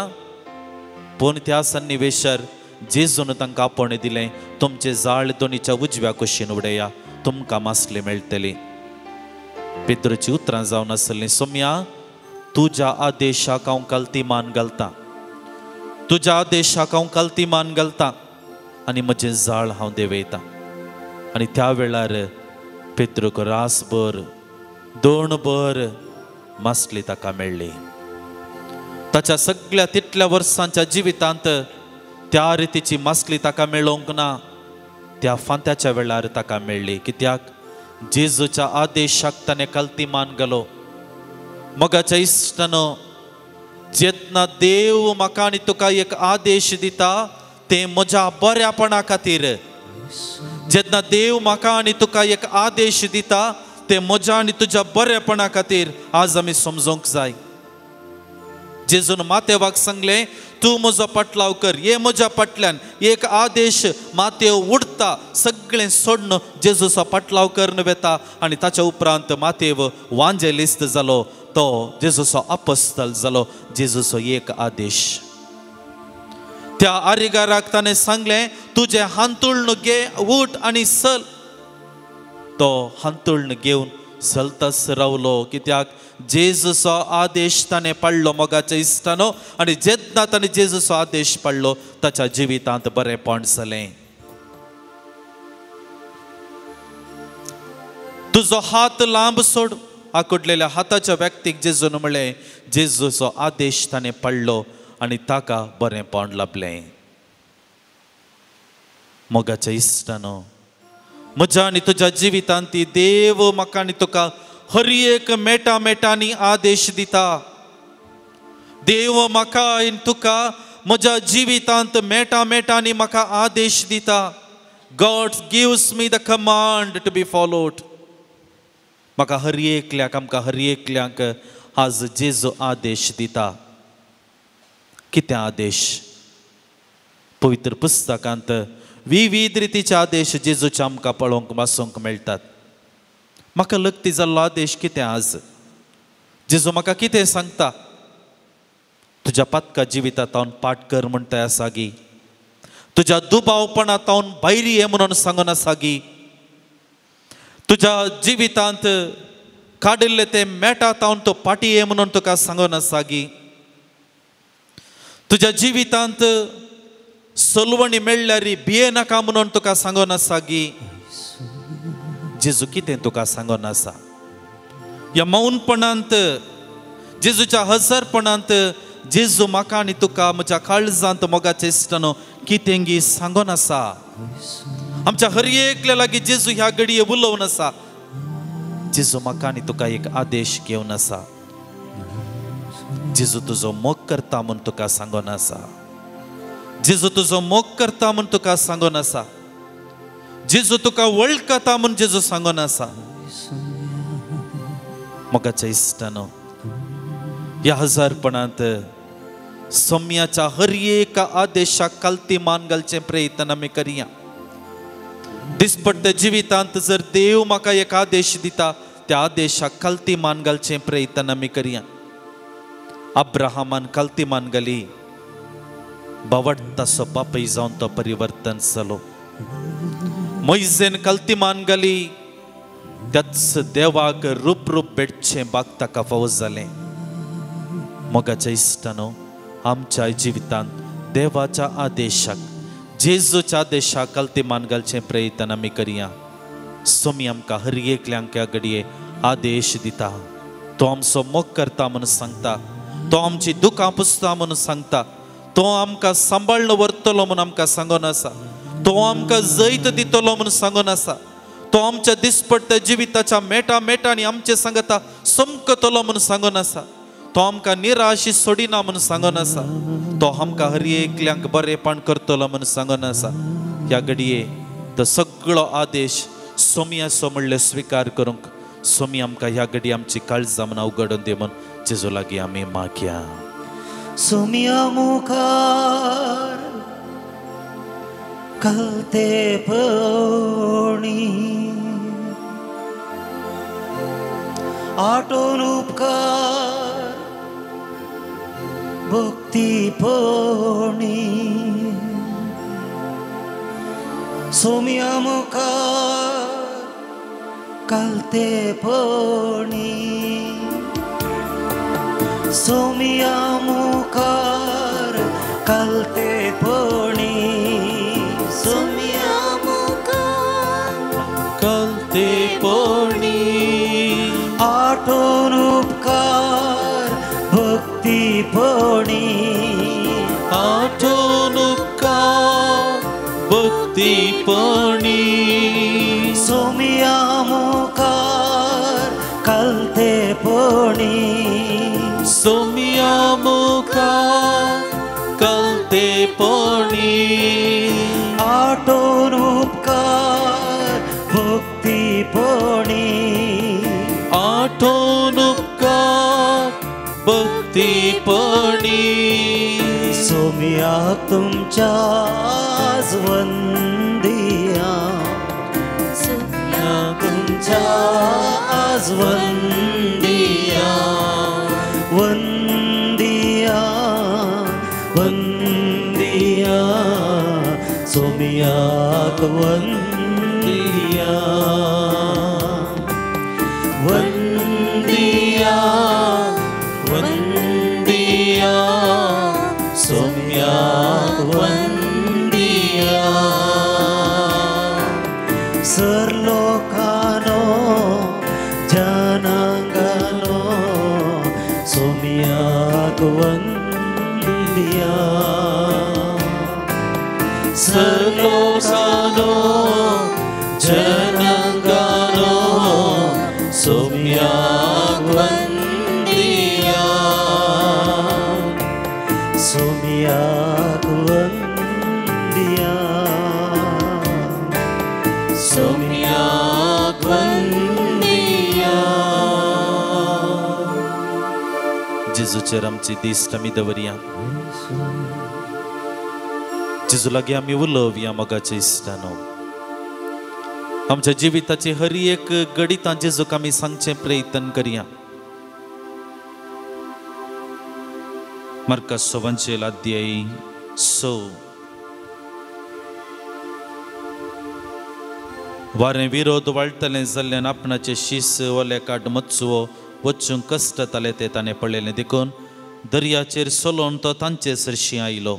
पूण त्या सन्निवेशार जेजून तांकां आपोवणें दिलें, तुमचें जाळ दोनीच्या उजव्या कुशीन उडया, तुमकां मासली मेळटली. पेद्रूची उतरां जावन आसलीं, सोम्या तुज्या आदेशाक हांव कलती मान घालतां, तुज्या आदेशाक हांव कलती मान घालतां आनी म्हजें जाळ हांव देंवयतां. आनी त्या वेळार पेद्रूक रासभर दोणभर मासली ताका मेळ्ळी. ताच्या सगळ्या तितल्या वर्सांच्या जिवितांत त्या रितीची मासली ताका मेळोवंक ना, त्या फांत्याच्या वेळार ताका मेळ्ळी. कित्याक? जेजूच्या आदेशाक ताणें कलती मान घालो. मोगाच्या इश्टानो, जेन्ना देव म्हाका आनी तुका एक आदेश दिता तें म्हज्या बऱ्यापणा खातीर. जेन्ना देव म्हाका आनी तुका एक आदेश दिता तें म्हज्या आनी तुज्या बऱ्यापणा खातीर आज आमी समजूंक जाय. जेजून मातेवाक सांगलें, तूं म्हजो पाटलाव कर, ये म्हज्या फाटल्यान. एक आदेश मातेव उडता, सगळें सोडून जेजूचो पाटलाव करून वेता आनी ताच्या उपरांत मातेव वांजेलिस्त जालो, तो जेजूचो अपस्तल जालो. जेजूचो एक आदेश. त्या आरिगाराक ताणें सांगलें, तुजें हांतुळण घे, उठ आनी चल. तो हांतुळण घेवन चलताच रावलो. कित्याक? जेजूचो आदेश ताणें पाळ्ळो. मोगाच्या इश्टानो, आनी जेन्ना ताणें जेजूचो आदेश पाळ्ळो ताच्या जिवितांत बरेंपण जालें. तुजो हात लांब सोड. आकुडलेल्या हाताच्या व्यक्तीक जेजून म्हणलें, जेजूचो आदेश ताणें पाळ्ळो आनी ताका बरेंपण लाभलें. मोगाच्या इश्टानो, म्हज्या आनी तुज्या जिवितांत देव म्हाका आनी तुका हर एक मेटा मेटांनी आदेश दिता. देव म्हाका आनी तुका म्हज्या जिवितांत मेटा मेटांनी म्हाका आदेश दिता. God gives me the command to be followed. म्हाका हर एकल्याक, आमकां हर एकल्याक आज जेजू आदेश दिता. कितें आदेश? पवित्र पुस्तकांत विविध रितीचे आदेश जेजूचे आमकां पळोवंक वाचूंक मेळटात. म्हाका लग्ती जाल्लो आदेश कितें आज? जेजू म्हाका कितें सांगता? तुज्या पातका जिवितांत पाठ कर म्हणटा आसा गी, तुज्या दुबावपणांत भायर ये म्हणून सांगून आसा गी, तुज्या जिवितांत काडिल्ले ते मेटा तावन तो पाटी ये म्हणून तुका सांगून आसा गी, तुज्या जिवितांत सलवणी मेळ्ळ्यार भिये नाका म्हणून तुका सांगून आसा गी. जेजू कितें तुका सांगून आसा? ह्या मौनपणांत, जेजूच्या हजरपणांत जेजू म्हाका आनी तुका म्हज्या काळजांत मोगाचे इश्टानो कितें गी सांगून आसा. आमच्या हर एकल्या लागीं जेजू ह्या घडये उलोवन आसा. जेजू म्हाका आनी तुका एक आदेश घेवन आसा. जेजू तुजो मोग करता म्हूण तुका सांगून आसा. जेजू तुजो मोग करता म्हूण तुका सांगून आसा. जेजू तुका वळखता म्हूण जेजू सांगून आसा. मोगाच्या इश्टानो, ह्या हजारपणांत सोम्याच्या हर एका आदेशाक कलती मान घालचें प्रयत्न आमी करया. दिसपट्ट्या जिवितांत जर देव म्हाका एक आदेश दिता त्या आदेशाक कलती मान घालचें प्रयत्न आमी करया. अब्राहमान कलती मान घाली, बावडटासो बापूय जावन तो परिवर्तन जालो. मोयजेन कलती मान घाली, त्याच देवाक रूप रूप भेटचें बाग ताका फावो जालें. मोगाच्या इश्टानो, आमच्या जिवितांत देवाच्या आदेशाक, जेजूच्या आदेशाक कलती मान घालचें प्रयत्न आमी करया. सोमी आमकां हर एकल्यांक ह्या घडये आदेश दिता. तो आमचो मोग करता म्हणून सांगता, तो आमची दुकां पुसता म्हणून सांगता, तो आमकां सांबाळ्ळ व्हरतलो म्हूण आमकां सांगून आसा, तो आमकां जैत दितलो म्हूण सांगून आसा, तो आमच्या दिसपट्ट्या जिविताच्या मेटा मेटांनी आमचे सांगता समकतलो म्हूण सांगून आसा, तो आमकां निराशी सोडिना म्हूण सांगून आसा, तो आमकां हर एकल्यांक बरेपण करतलो म्हूण सांगून आसा. ह्या घडये तो सगळो आदेश सोमयाचो म्हणलें स्विकार करूंक, स्वामी आमकां ह्या घडी आमची काळजां मनां उगडून दी म्हूण जेजू लागीं आमी मागया. सोम्या मुखार कलतेपणी आटोन उपकार भक्तीपणी सोम्या मुखार कलतेपणी सोम्या मुखार कलतेपणी सोम्या मुखार कलतेपणी आठवण उपकार भक्तीपणी आठवण उपकार भक्तीपणी सोम्या मुखार कलतेपणी सोम्या मुखार कलतेपणी आठवण उपकार भक्तीपणी आठवण उपकार भक्तीपणी सोम्या तुमच्याच वंदिया सोम्या तुमच्याच वंदिया वंदिया वंदिया सोम्याक वंदिया वंदिया वंदिया सोम्याक वंदिया. सरलोकानो जनांगानो सोम्याक वंदिया सरलोकानो जनांगानो सोम्याक वंदिया सोम्याक वंदिया सोम्याक वंदिया. जेजूचेर आमची दिश्ट आमी दवरया. जेजू लागीं आमी उलोवया. मोगाच्या इश्टानो, आमच्या जिविताची हर एक घडितां जेजूक आमी सांगचें प्रयत्न करया. मार्का सवांचेल अध्याय 6 वारें विरोध वाळटलें जाल्ल्यान आपणाचे शीस ओले काड मत्सुवो वचूंक कश्ट जाताले ते ताणें पळयलें. देखून दर्याचेर चलोवन तो तांचे सरशीं आयलो.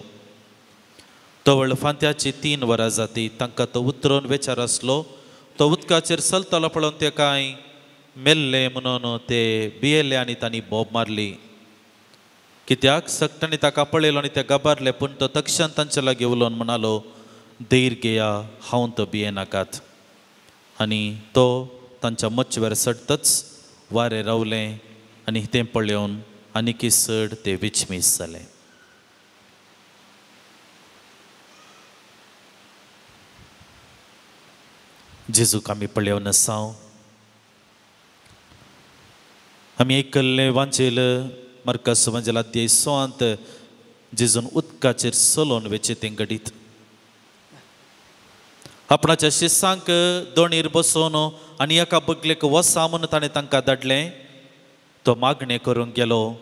तवळ फांत्याची 3 वरां जाती. तांकां तो उतरोवन वेचार आसलो. तो उदकाचेर चलतालो पळोवन ते कांय मेल्ले म्हणून ते भियेले आनी तांणी बोब मारली. कित्याक सगटांनी ताका पळयलो आनी ते गबारले. पूण तो तक्षण तांचे लागीं उलोवन म्हणालो, धैर्य घेया, हांव तो भियेनाकात. आनी तो तांच्या मचव्यार चडतच वारें रावलें आनी तें पळोवन आनीकय चड ते विचमीस जाले. जेजूक आमी पळोवन आसाव. आमी आयकल्लें वाचेल मार्का सुवांजेल अध्याय 6 जेजून उदकाचेर चलोवन वेचें तें घडीत. आपणाच्या शिसांक दोणीर बसोवन आनी एका बगलेक वसा म्हणून ताणें तांकां धाडलें. तो मागणें करूंक गेलो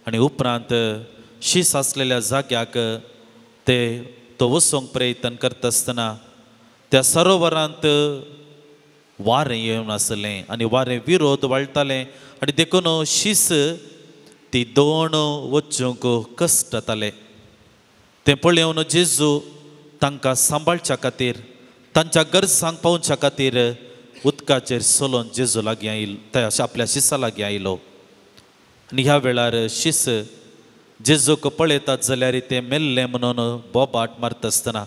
आनी उपरांत शीस आसलेल्या जाग्याक ते तो वचूंक प्रयत्न करता आसतना त्या सरोवरांत वारें येवन आसलें आनी वारें विरोध वाळटालें आनी देखून शीस ती दोण वचूंक कश्ट जाताले. तें पळोवन जेजू तांकां सांबाळच्या खातीर, तांच्या गरजांक पावच्या खातीर उदकाचेर चलोवन जेजू लागीं आयलो, त्या आपल्या शिसा लागीं आयलो. आनी ह्या वेळार शीस जेजूक पळयतात जाल्यार तें मेल्लें म्हणून बोबाट मारता आसतना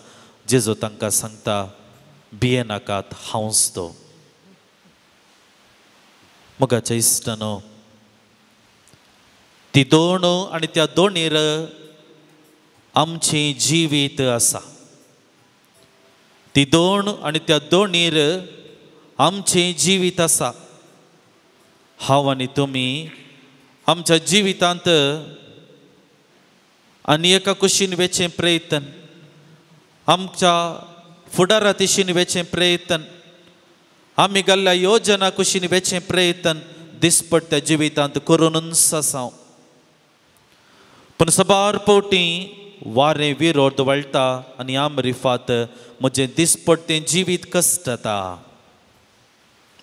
जेजू तांकां सांगता, भियेनाकात, हांवच तो. मोगाच्या इश्टानो, ती दोण आनी त्या दोणीर आमचें जिवीत आसा. ती दोण आनी त्या दोणीर आमचें जिवीत आसा. हांव आनी तुमी आमच्या जिवितांत आनी एका कुशीन वेचें प्रयत्न, आमच्या फुडारा दिशेन वेचें प्रयत्न, आमी घाल्ल्या योजना कुशीन वेचें प्रयत्न दिसपट्ट्या जिवितांत करूनच आसा. पूण सबार पवटी वारें विरोध वळटा आनी आमरिफात म्हजें दिसपट्टें जिवीत कश्ट जाता,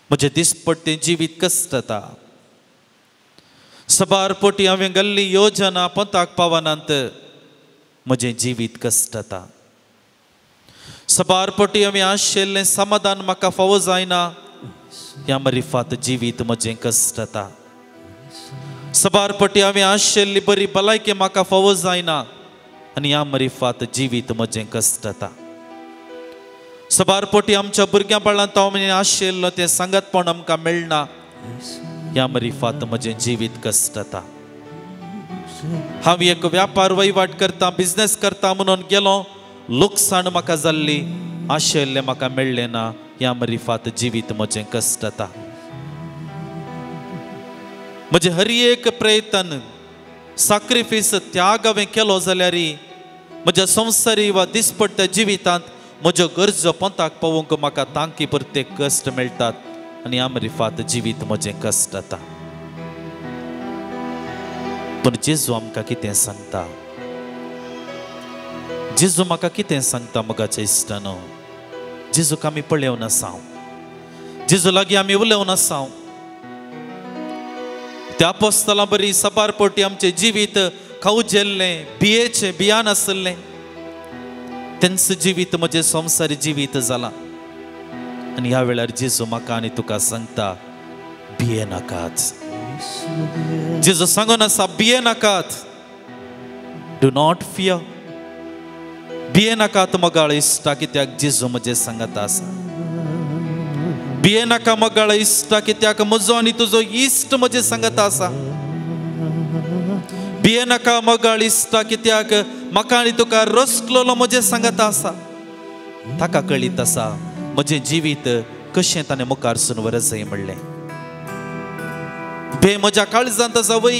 म्हजें दिसपट्टें जिवीत कश्ट जाता. सबार पटी हांवें घाल्ली योजना पंताक पावनात, म्हजें जिवीत कश्ट जाता. सबार पटी हांवें आशिल्लें समाधान म्हाका फावो जायना, ह्या मरिफात जिवीत म्हजें कश्ट जाता. सबार पटी हांवें आशिल्ली बरी भलायकी म्हाका फावो जायना आनी ह्या मरिफात जिवीत म्हजें कश्ट जाता. सबार पटी आमच्या भुरग्यां बाळांत हांवें आशिल्लो तें सांगातपण आमकां मेळना, ह्या मरिफात म्हजें जिवीत कश्ट जाता. हांव एक व्यापार वहिवाट करता, बिजनेस करता म्हणून गेलो, लुकसाण म्हाका जाल्ली, आशिल्लें म्हाका मेळ्ळें ना, ह्या मरिफात जिवीत म्हजें कश्ट जाता. म्हजें हर एक प्रयत्न, साक्रिफीस, त्याग हांवें केलो जाल्यार म्हज्या संवसारी वा दिसपट्ट्या जिवितांत म्हज्यो गरजो पंताक पावोवंक म्हाका तांकी पुरते कश्ट मेळटात आनी ह्या मरिफात जिवीत म्हजें कश्ट जाता. पूण जेजू आमकां कितें सांगता? जेजू म्हाका कितें सांगता मोगाच्या इश्टानो? जेजूक आमी पळोवन आसा, जेजू लागीं आमी उलोवन आसा. त्या आपोस्तलां बरी सबार पटी आमचें जिवीत खावजेल्लें, भियेचें, भियान आसलें, तेंच जिवीत म्हजें संवसारी जिवीत जालां. आनी ह्या वेळार जेजू म्हाका आनी तुका सांगता, भिये नाकात. जेजू सांगून आसा, भिये नाकात, do not fear, भिये नाकात मोगाळ इश्टा, कित्याक जेजू म्हजें सांगता आसा. भिये नाका मोगाळ इश्टा, कित्याक म्हजो आनी तुजो इश्ट म्हजें सांगता आसा. भिये नाका मोगाळ इश्टा, कित्याक म्हाका आनी तुका रसलोलो म्हजें सांगता आसा. ताका कळीत आसा म्हजें जिवीत कशें ताणें मुखार सून वरजय म्हणलें. भे म्हज्या काळजांत आसा वय,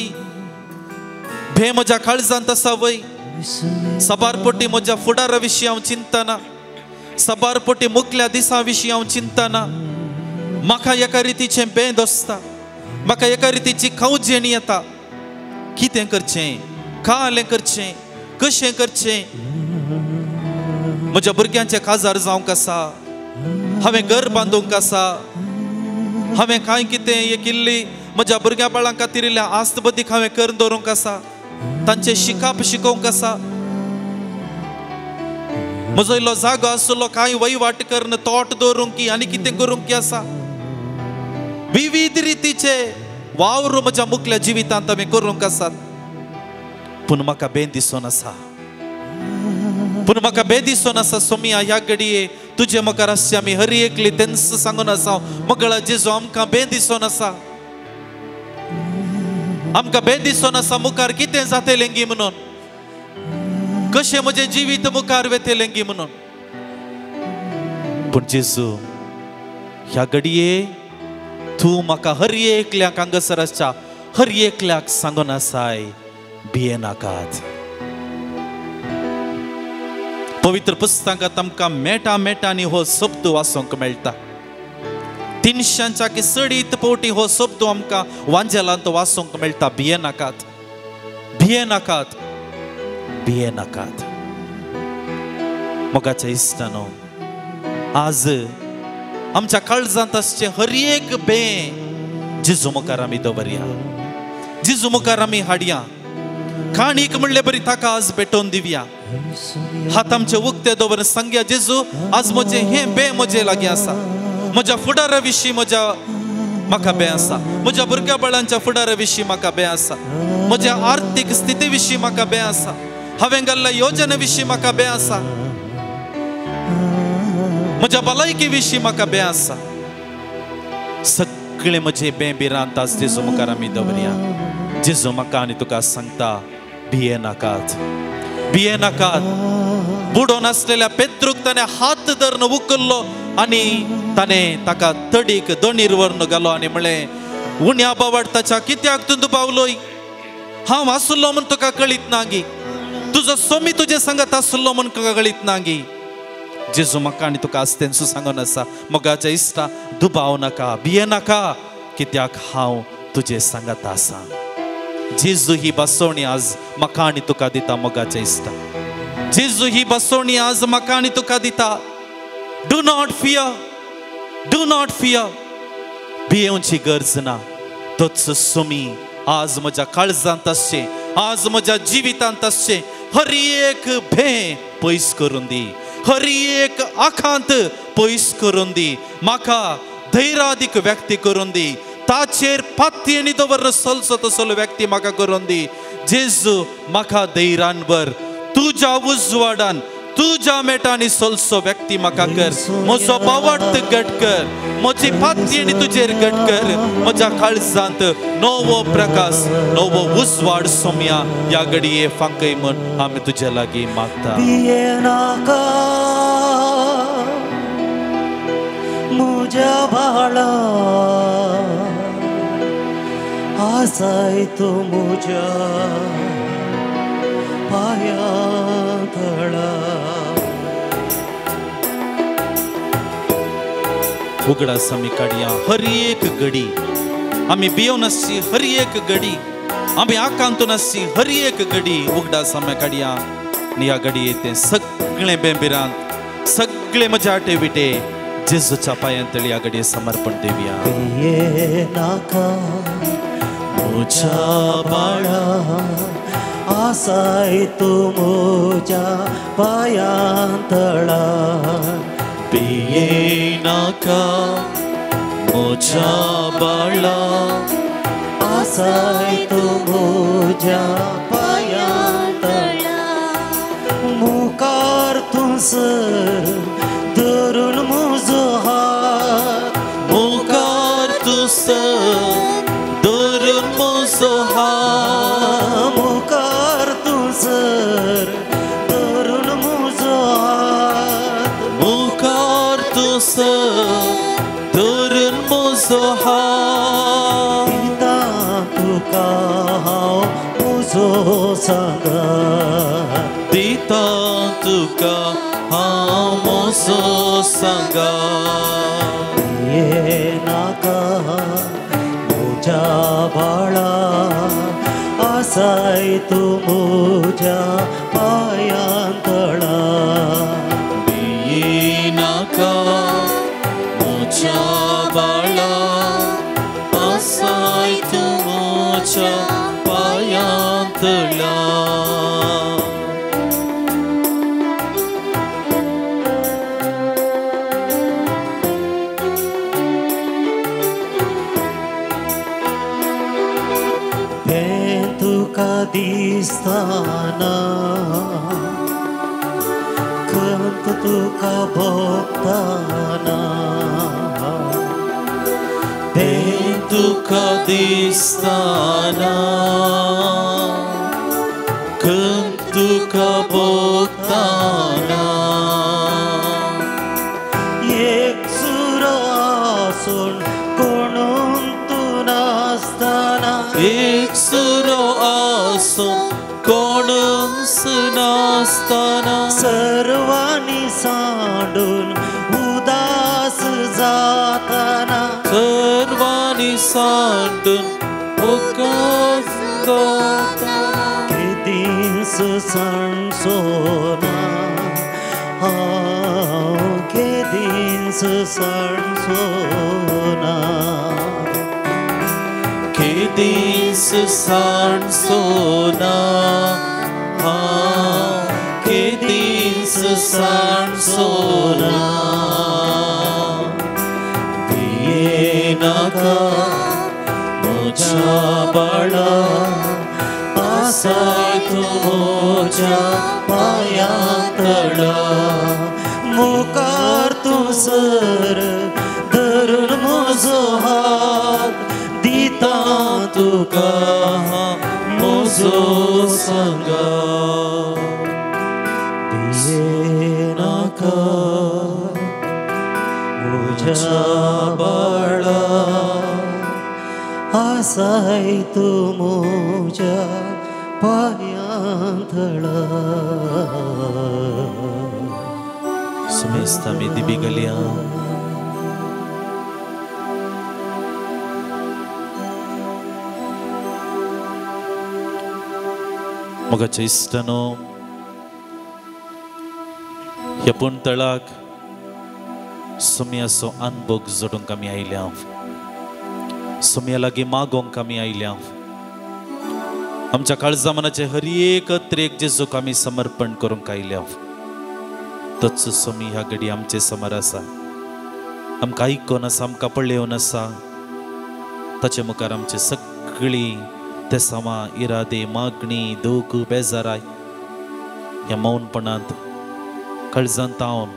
भे म्हज्या काळजांत आसा वय. सबार पटी म्हज्या फुडारा विशीं हांव चिंतना, सबार पटी मुखल्या दिसां विशीं हांव चिंतना, म्हाका एका रितीचें बेंद आसता, म्हाका एका रितीची खावजेणी येता. कितें करचें, कालें करचें, कशें करचें, म्हज्या भुरग्यांचें काजार जावंक आसा, हांवें घर बांदूंक आसा, हांवें कांय कितें एक इल्ली म्हज्या भुरग्यां बाळां खातीर इल्ल्या आस्त बदीक हांवें करून दवरूंक आसा, तांचें शिकाप शिकोवंक आसा. म्हजो इल्लो जागो आसलो कांय वहिवाट करून तोट दवरूंक की आनी कितें करूंक की आसा. विविध रितीचे वावर म्हज्या मुखल्या जिवितांत हांवें करूंक आसात, पूण म्हाका बें दिसून आसा, पूण म्हाका बें दिसून आसा. सोमिया, ह्या घडये तुजे मुखार आसचे आमी हर एकली तेंच सांगून आसा, मगळा जेजू आमकां बें दिसून आसा, आमकां बें दिसून आसा मुखार कितें जातलें गी म्हणून, कशें म्हजें जिवीत मुखार वेतलें गी म्हणून. पूण जेजू ह्या घडये तूं म्हाका हर एकल्याक हांगासर आसच्या हर एकल्याक सांगून आसाय, भिये नाकात. पवित्र पुस्तकांत आमकां मेटा मेटांनी हो शब्द वाचूंक मेळटा. 300 की चडीत पवटी हो शब्द आमकां वांजेलांत वाचूंक मेळटा, भिये नाकात, भिये नाकात, भिये नाकात. मोगाच्या इश्टानो, आज आमच्या काळजांत आसचें हर एक बें जेजू मुखार आमी दवरया, जेजू मुखार आमी हाडया. काणीक म्हणले बरी ताका आज भेटोवन दिवया. हात आमचे उक्ते दवर सांगया, जेजू आज म्हजें हें बें म्हजे लागीं आसा, म्हज्या फुडारा विशीं म्हज्या म्हाका बें आसा, म्हज्या भुरग्या बाळांच्या फुडारा विशीं म्हाका बें आसा, म्हज्या आर्थीक स्थिती विशीं म्हाका बें आसा, हांवें घाल्ल्या योजने विशीं म्हाका बें आसा, म्हज्या भलायकी विशीं म्हाका बें आसा. सगळे म्हजे बें भिरांत आज जेजू मुखार आमी दवरया. जेजू म्हाका आनी तुका सांगता, भिये नाकात, भिये नाकात. बुडोवन आसलेल्या पेत्रूक ताणें हात धरून उखल्लो आनी ताणें ताका तडीक दोणीर व्हरून घालो आनी म्हणलें, उण्या बावाडताच्या कित्याक तूं दुबावलोय? हांव आसलो म्हूण तुका कळीत नागी, तुजो सोमी तुजे सांगात आसलो म्हूण तुका कळीत नागी. जेजू म्हाका आनी तुका आसतेंसू सांगून आसा, मोगाच्या इश्टा, दुबाव नाका, भिये नाका, कित्याक हांव तुजे सांगात आसा. जेजू ही बसवणी आज म्हाका आनी तुका दिता. मोगाच्या इश्टा, जेजू ही बसवणी आज म्हाका आनी तुका दिता. Do not fear, do not fear. भियेवची गरज ना. तोच सोमी आज म्हज्या काळजांत आसचें, आज म्हज्या जिवितांत आसचें. हर एक भें पयस करून दी, हर एक आखांत पयस करून दी, म्हाका धैर्यादीक व्यक्ती करून दी, ताचेर पातयेनी दवर सलसो तसलो व्यक्ती म्हाका करून दी. जेजू म्हाका धैर्यान भर, तुज्या उजवाडान तुज्या मेटांनी सलसो व्यक्ती म्हाका कर. म्हजो बावट घट कर, म्हजी पातयेनी तुजेर घट कर, म्हज्या काळजांत नवो प्रकाश, नवो उजवाड सोम्या ह्या घडये फांकय म्हूण आमी तुज्या लागीं मागता. भियेनाका म्हज्या बाळा, आसाय तूं म्हज्या पांयां तळा. उगडास आमी काडया हर एक घडी, आमी भियोवन आसची हर एक घडी, आमी आकांतून आसची हर एक घडी उगडास आमी काडया. आनी ह्या घडये तें सगळें बेंबिरांत, सगळें म्हज्या आटे विटे जेजूच्या पांयां तळी ह्या घडये समर्पण दिवया. भियेनाका म्हज्या बाळा, आसाय तूं म्हज्या पांयां तळा. भियेनाका म्हज्या बाळा, आसाय तूं म्हज्या पांयां तळा. मुखार तूं सर धरून म्हजो हात, मुखार तूं सर धरून म्हजो हात, मुखार तूं सर धरून म्हजो हात, मुखार तूं सर धरून म्हजो हात. दिता तुका हांव म्हजो सांगात, दिता तुका हांव म्हजो सांगात. भियेनाका म्हज्या बाळा, आसाय तूं म्हज्या पांयां तळा. भियेनाका म्हज्या बाळा, आसाय तूं म्हज्या पांयां तळा. दिसताना खंत तुका भोगताना, तें तुका दिसताना खंत तुका भोगताना. एक सुरो आसून कोणून तूं नासताना, एक सुरो आसून कोणूच नासताना, सर्वांनी सांडून उदास जाताना, सर्वांनी सांडून उदास जाताना. केदीस सांडसोना हांव, केदीस सांडसोना, केदीस सांडसोना हांव, केदीस सांडसोना. भियेनाका म्हज्या बाळा, आसाय तूं म्हज्या पांयां तळा. मुखार तूं सर धरून म्हजो हात, दिता तुका म्हजो सांगात. भियेनाका म्हज्या बाळा, आसाय तूं म्हज्या पांयां थळा. सुमेस्त आमी दिबी घालया. मोगाच्या इश्टानो, ह्या पुणतळाक सोम्याचो अनभोग जोडूंक आमी आयल्या, सोम्या लागीं मागोंक आमी आयल्या. आमच्या काळजा मनाचे हर एक अत्रेक जेजूक आमी समर्पण करूंक आयल्या. तोच सोमी ह्या घडी आमचे समर आसा, आमकां आयकोन आसा, आमकां पळोवन आसा. ताचे मुखार आमचे सगळीं तेसांवां, इरादे, मागणी, दूख, बेजाराय ह्या मौनपणांत काळजांत तावन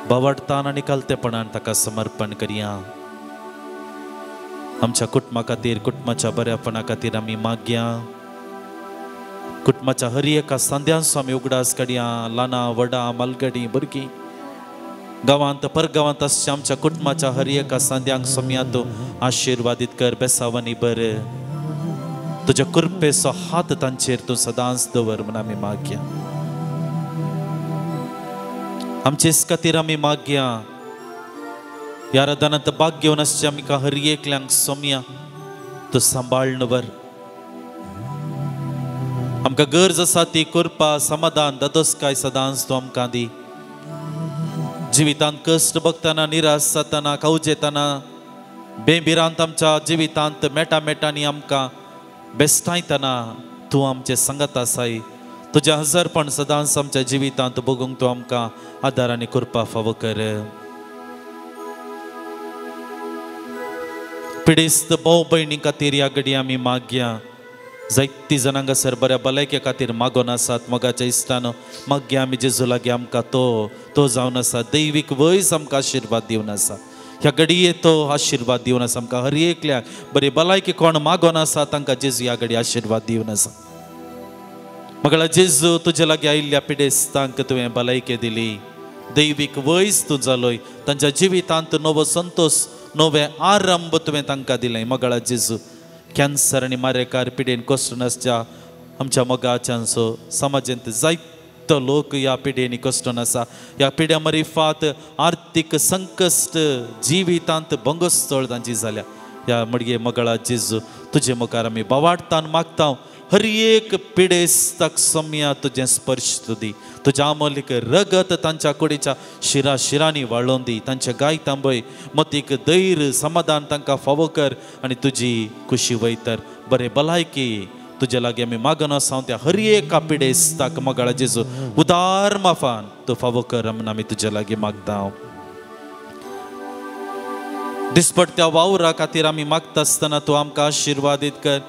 बावडतान आनी कालतेपणान ताका समर्पण करया. आमच्या कुटुंबा खातीर, कुटुंबाच्या बऱ्यापणा खातीर आमी मागया. कुटुंबाच्या हर एका सांद्यांचो आमी उगडास काडया. ल्हानां व्हडां, मालगडी, भुरगीं, गांवांत परगांवांत आसच्या आमच्या कुटुंबाच्या हर एका सांद्यांक सोम्या तूं आशिर्वादीत कर, बेसावानी बर. तुज्या कृपेचो हात तांचेर तूं सदांच दवर म्हूण आमी मागया. आमचेच खातीर आमी मागया. ह्या आराधनांत भाग घेवन आसच्या आमकां हर एकल्यांक सोम्या तूं सांबाळ्न वर. आमकां गरज आसा ती कृपा, समाधान, दादोसकाय सदांच तूं आमकां दी. जिवितांत कश्ट भोगतना, निराश जातना, कावजेतना, बेभिरांत आमच्या जिवितांत मेटा मेटांनी आमकां बेस्टायतना तूं आमचें सांगत आसाय. तुजें हजारपण सदांच आमच्या जिवितांत भोगूंक तूं आमकां आदार आनी कृपा फावो कर. पिडेस्त भाव भयणी खातीर ह्या घडी आमी मागया. जायतीं जाणां हांगासर बऱ्या भलायके खातीर मागोन आसात. मोगाच्या इश्टान मागया आमी जेजू लागीं आमकां तो जावन आसा दैवीक वयज आमकां आशिर्वाद दिवन आसा. ह्या घडये तो आशिर्वाद दिवन आसा आमकां हर एकल्याक. बरी भलायकी कोण मागोन आसा तांकां जेजू ह्या घडी आशिर्वाद दिवन आसा. मगळा जेजू, तुजे लागीं आयिल्ल्या पिडेस्तांक तुवें भलायकी दिली, दैवीक वयज तूं जालोय, तांच्या जिवितांत नवो संतोश, नवे आरंभ तुवें तांकां दिलें. मगळा जेजू, कॅन्सर आनी मारेकार पिडेन कश्ट आसच्या आमच्या मोगाच्यांचो समाजांत जायतो लोक ह्या पिडेनी कश्टन आसा. ह्या पिड्या मरिफात आर्थीक संकश्ट जिवितांत भंगोस्तळ तांची जाल्या. ह्या मडगे मगळा जेजू, तुजे मुखार आमी बावाडतान मागता. हर एक पिडेस्ताक सोम्या तुजें स्पर्श तूं दी. तुज्या आमोलीक रगत तांच्या कुडीच्या शिरा शिरांनी वाळोवन दी. तांच्या गाय तांबय मतीक धैर्य समाधान तांकां फावो कर आनी तुजी खुशी वयतर बरे भलायकी तुजे लागीं आमी मागन आसा. त्या हर एका पिडेस्ताक मगळा जेजू उदार माफान तूं फावो कर म्हूण आमी तुजे लागीं मागता. दिसपट्ट्या वावरा खातीर आमी मागता आसतना तूं आमकां आशिर्वादीत कर.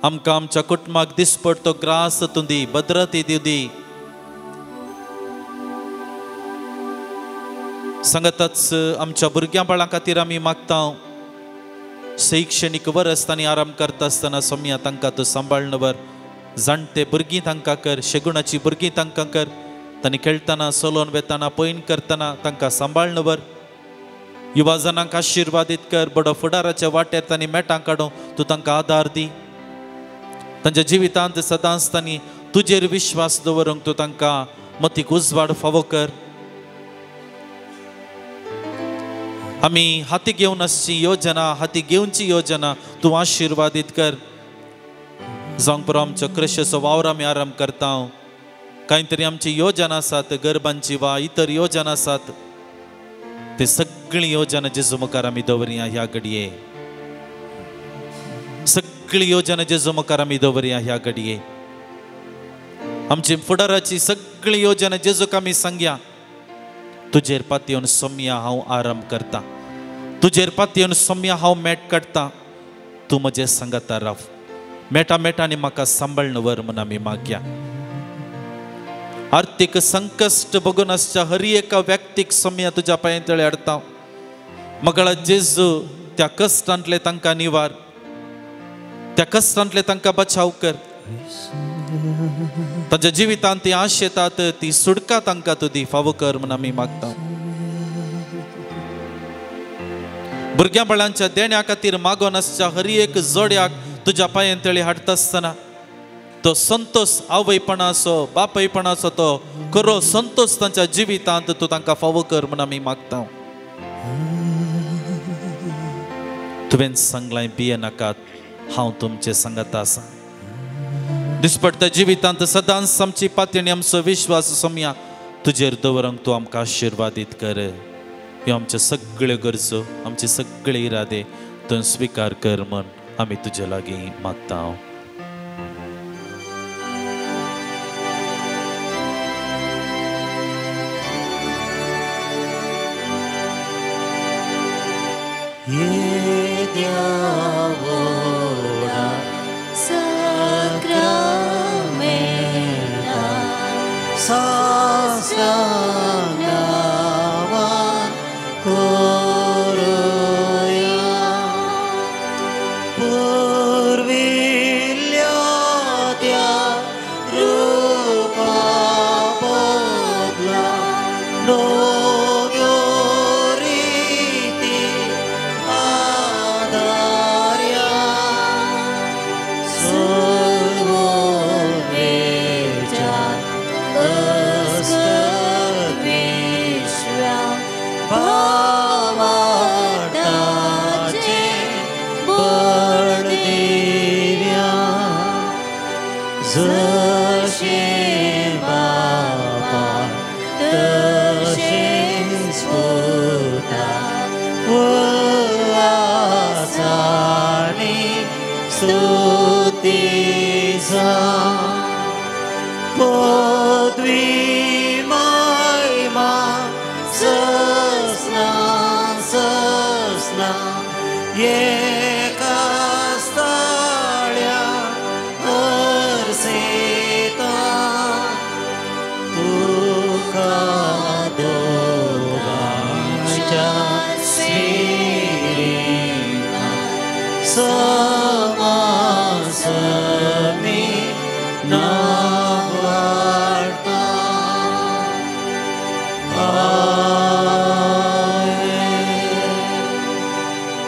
आमकां आमच्या कुटुंबाक दिसपडतो ग्रास तूं दी, भद्रती दिवं दी. सांगताच आमच्या भुरग्यां बाळां खातीर आमी मागता. शैक्षणीक वरस तांणी आराम करता आसतना सोम्या तांकां तूं सांबाळ्न वर. जाणटे भुरगीं तांकां कर, शेगुणाची भुरगीं तांकां कर. तांणी खेळटना, चलोवन वेतना, पयण करतना तांकां सांबाळ्न वर. युवा जाणांक आशिर्वादीत कर. बडो फुडाराच्या वाटेर तांणी मेटां काडूं तूं तांकां आदार दी. तांच्या जिवितांत सदांच तांणी तुजेर विश्वास दवरूंक तूं तांकां मतीक उजवाड फावो कर. आमी हाती घेवन आसची योजना, हाती घेवची योजना तूं आशिर्वादीत कर. जावंक पुरो आमचो कृशेचो वावर आमी आरंभ करता. कांय तरी आमची योजना आसात, गरबांची वा इतर योजना आसात, ते सगळी योजना जेजू मुखार आमी दवरया ह्या घडये. सगळी योजना जेजू मुखार आमी दवरया ह्या घडये. आमची फुडाराची सगळी योजना जेजूक आमी सांगया. तुजेर पातयेवन सोम्या हांव आरंभ करता, तुजेर पातयेवन सोम्या हांव मेट काडटा, तूं म्हजें सांगता राव. मेटा मेटांनी म्हाका सांबाळ्न व्हर म्हूण आमी मागया. आर्थीक संकश्ट बघून आसच्या हर एका व्यक्तीक सोम्या तुज्या पांयां तळे हाडटा. मगळा जेजू, त्या कश्टांतले तांकां निवार, त्या कश्टांतले तांकां बचाव कर. तांच्या जिवितांत ती आश येतात ती सुटका तांकां तूं दी, फावो कर म्हूण आमी मागता. भुरग्यां बाळांच्या देण्या खातीर मागोन आसच्या हर एक जोड्याक तुज्या पांयेन तळी हाडटा आसतना तो संतोष आवयपणाचो बापयपणाचो तो खरो संतोष तांच्या जिवितांत तूं तांकां फावो कर म्हूण आमी मागता. तुवें सांगलां भिये नाकात, हांव तुमचे सांगता आसा. दिसपट्ट्या जिवितांत सदांच आमची पातयणी आमचो विश्वास सोमया तुजेर दवरूंक तूं आमकां आशिर्वादीत कर. ह्यो आमच्यो सगळ्यो गरजो, आमचे सगळे इरादे तूं स्विकार कर म्हूण आमी तुजे लागीं मागता.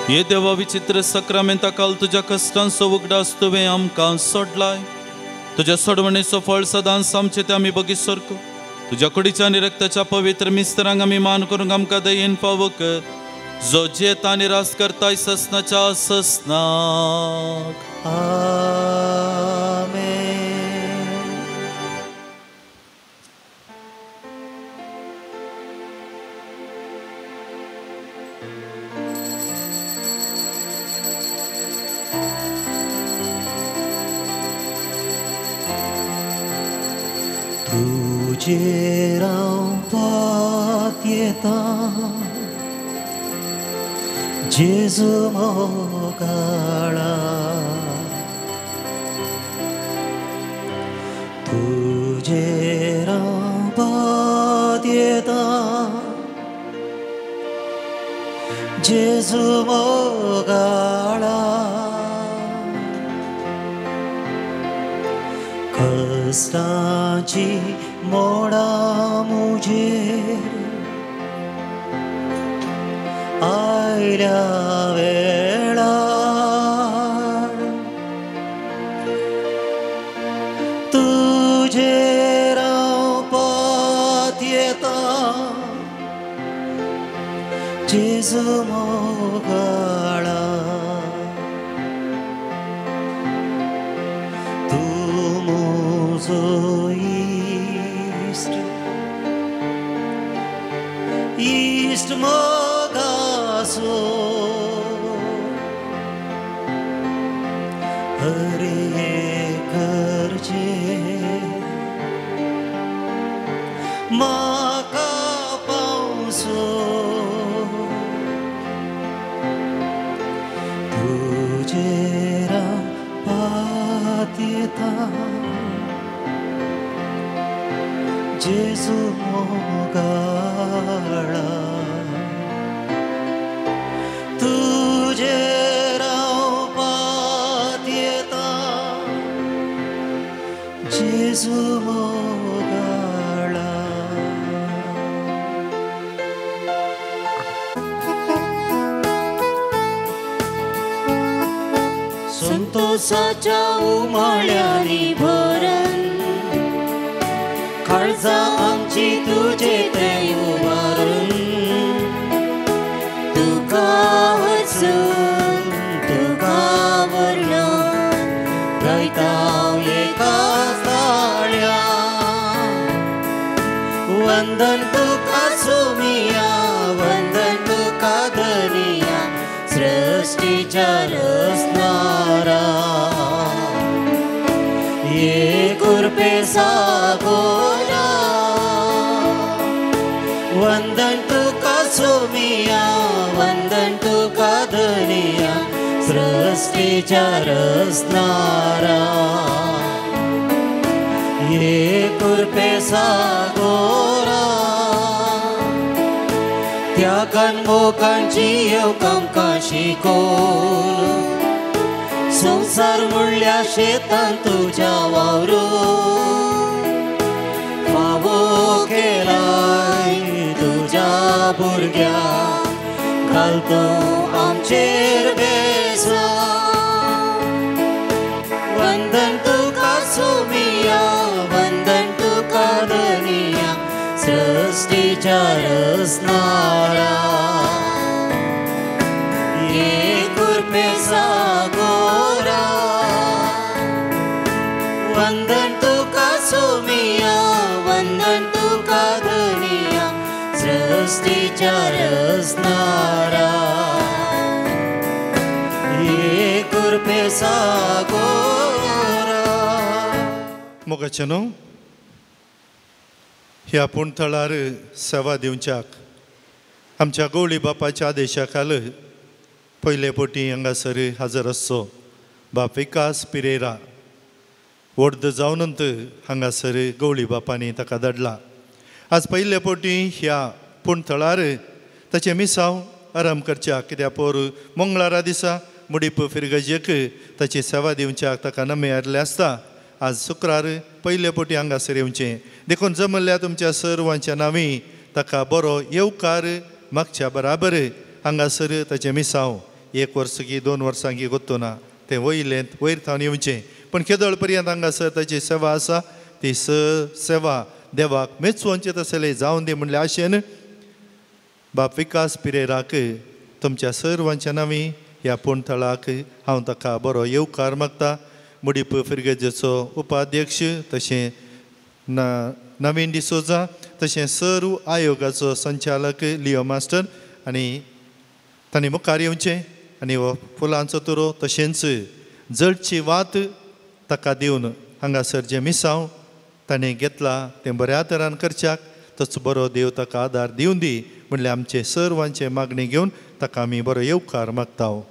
हे देवा विचित्र सक्रामेंता काल तुज्या कश्टांचो उगडास तुवें आमकां सोडलाय. तुज्या सोडवणेचो फळ सदांच आमचे ते आमी बगीत सारको तुज्या कुडीच्या आनी रक्ताच्या पवित्र मिस्तरांक आमी मान करूंक आमकां दयेन फावो कर, जो जेता आनी रास करताय ससनाच्या ससनाक. आमेन. तुजेर हांव पातयेता जेजू मोगाळा, तुजेर हांव पातयेता जेजू मोगाळा. कश्टांची मोडां म्हजेर आयल्या वेळार तुजेर हांव पातयेता जेजू मोगाळा. तूं म्हजो इश्ट, इश्ट मोगाचो, हर एक गरजे म्हाका पावसो. तुजेर हांव पातयेता जेजू मोगाळा, तुजेर हांव पातयेता जेजू मोगाळा. संतोषाच्या उमाळ्यांनी भरन काळजां आमची तुजे थंय उबारून तुका हसून तुका वर्णन गायता एका ताळ्या वंदन तुका सोमिया वंदन तुका धनिया सृष्टीच्या रचणारा ये कृपे सागोरा वंदन तुका सोमिया वंदन तुका धनिया सृष्टीच्या रचणारा ये कृपे सागोरा त्यागान मोगांची येवकांकां शिकोवन संवसार म्हणल्या शेतान तुज्या वावरून फावो केलाय तुज्या भुरग्याक घालतो आमचेर बेसांव वंदन तुका सोमिया वंदन तुका धनिया सृष्टीच्या रचणारा ये कृपे सागोरा वंदन तुका सोमिया वंदन तुका धनिया सृष्टीच्या रचणारा ये कृपे सागोरा. मोगाचें न्हू ह्या पूण थळार सेवा दिवच्याक आमच्या गवळी बापाच्या आदेशा खाल पयले पटी हांगासर हाजर आसचो बाप विकास पिरेरा वड्द जावनंत हांगासर गवळी बापांनी ताका धाडला. आज पयले पटी ह्या पूण थळार ताचें मिसांव आराम करच्याक कित्याक पोर मंगळारा दिसा मुडीप फिरगजेक ताची सेवा दिवच्याक ताका नमे आयिल्लें आसता. आज शुक्रार पयले पटी हांगासर येवचें देखून जमल्ल्या तुमच्या सर्वांच्या नांवी ताका बरो येवकार मागच्या बराबर हांगासर ताचें मिसांव एक वर्स की 2 वर्सां की गोत्तो ना तें वयलें वयर थावन येवचें पण केदळ पर्यंत हांगासर ताची सेवा आसा ती सेवा देवाक मेचवोनचें तसलें जावन दी म्हणल्या आशेन बाप विकास पिरेराक तुमच्या सर्वांच्या नांवी ह्या पूण थळाक हांव ताका बरो येवकार मागता. मुडीप फिरगजेचो उपाध्यक्ष तशें नवीन डिसोजा तशें सर्व आयोगाचो संचालक लियो मास्टर आनी तांणी मुखार येवचें आनी हो फुलांचो तुरो तशेंच जळची वात ताका दिवन हांगासर जें मिसांव ताणें घेतला तें बऱ्या तरान करच्याक तोच बरो देव ताका आदार दिवन दी म्हणल्यार आमचे सर्वांचे मागणी घेवन ताका आमी बरो येवकार मागता.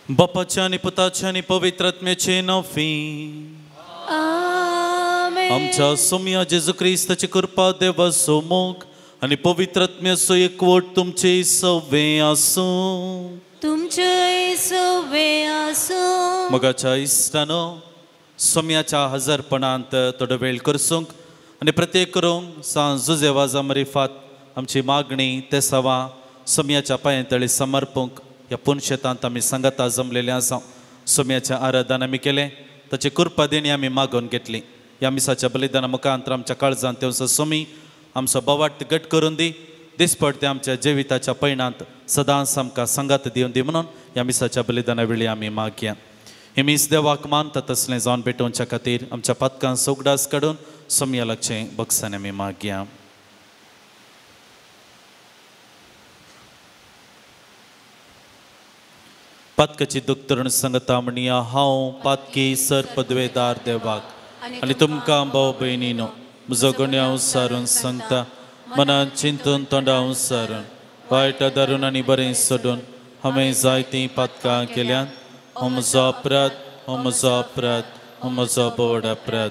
बापाच्या आनी पुताच्या आनी पवित्र आत्म्याचे नांवी आमेन. आमच्या सोम्या जेजू क्रिस्ताची कृपा देवाचो मोग आनी पवित्र आत्म्याचो एकवट तुमचे सवे आसूं. तुमचे सवे आसूं. मोगाच्या इश्टानो सोम्याच्या हजरपणांत थोडो वेळ करसूंक आनी प्रत्येक करूंक सांज जुजे वाजा मरिफात आमची मागणी ते सवा सोम्याच्या पांयांतळी समर्पूंक ह्या पुनशेतांत आमी सांगाता जमलेले आसा. सोम्याचें आराधन आमी केलें ताची कृपा देणी आमी मागोवन घेतली. ह्या मिसाच्या बलिदाना मुखांत आमच्या काळजांत तेवचो सोमी आमचो बवाट घट करून दी दिसपडते आमच्या जिविताच्या पयणांत सदांच आमकां सांगात दिवन दी म्हणून ह्या मिसाच्या बलिदाना वेळी आमी मागया. हे मीस देवाक मानता तसलें जावन भेटोवच्या खातीर आमच्या पातकां उगडास काडून सोमया लागचें बक्षान आमी मागया. पातकाची दुखतरण सांगता म्हणया हांव पातकी सर पदवेदार देवाक आनी तुमकां भाव भयणीनो म्हजो गुन्यांव सारून सांगता मनान चिंतून तोंडां सारून वायट धरून आनी बरें सोडून हांवें जायतीं पातकां केल्यात. हो म्हजो अपराध, हो म्हजो अपराध, हो म्हजो बोड अपराध.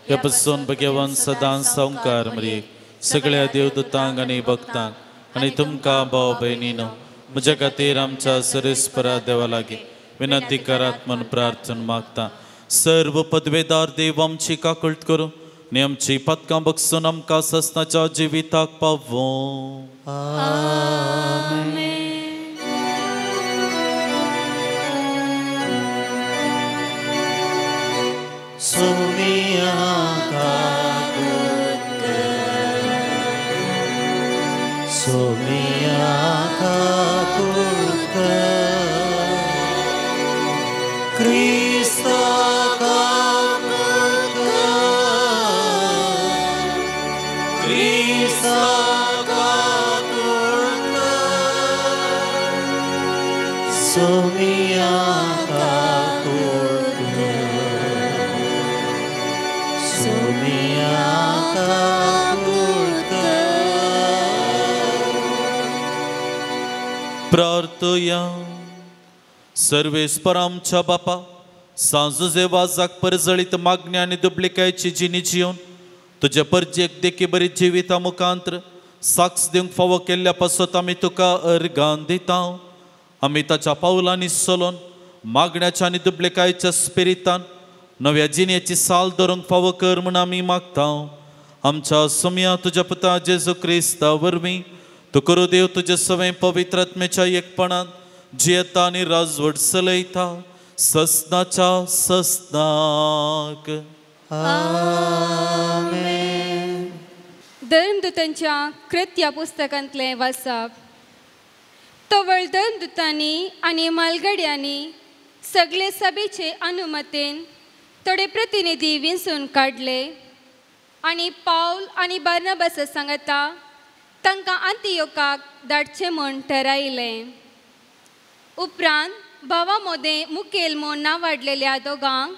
ह्या पसून भगवान सदां संवकार मरयेक सगळ्या देवदूतांक आनी भक्तांक आनी तुमकां भाव भयणीनो म्हज्या खातीर आमच्या सरेस्परा देवा लागीं विनंती करात म्हूण प्रार्थना मागता. सर्व पदवेदार देव आमची काकळट करूं आनी आमची पातकां बगसून आमकां ससनाच्या जिविताक पावों. आमेन. सोमिया काकुत कर, सोमिया काकुत कर, क्रिस्ता काकुत कर, क्रिस्ता काकुत कर, सोमिया काकुत कर, सोमिया काकुत कर. प्रार्थया. सर्वेस्पर आमच्या बापा सांजुजे वाजाक परजळीत मागण्या आनी दुबलिकायची जिणी जिवन तुज्या परजेक देखी बरी जिविता मुखांत्र साक्ष दिवंक फावो केल्ल्या पासत आमी तुका अर्गान दिता. आमी ताच्या पावलांनी चलोन मागण्याच्या आनी दुबलिकायच्या स्पिरितान नव्या जिणेची साल धरूंक फावो कर म्हूण आमी मागता. आमच्या सोम्या तुज्या पुता जेजू क्रिस्ता वरवीं तूं करू देव तुजे सवें पवित्र आत्म्याच्या एकपणान जियेता आनी राजवट चलयता ससनाच्या ससनाक. आमेन. धर्मदूतांच्या कृत्या पुस्तकांतलें वाचप. तवळ धर्मदूतांनी आनी मालगड्यांनी सगळे सभेचे अनुमतेन थोडे प्रतिनिधी विंचून काडले आनी पावल आनी बार्नाबासा सांगता तांकां आंतियोकाक धाडचें म्हूण ठरायलें. उपरांत भावा मोदें मुखेल म्हूण नांवाडलेल्या दोगांक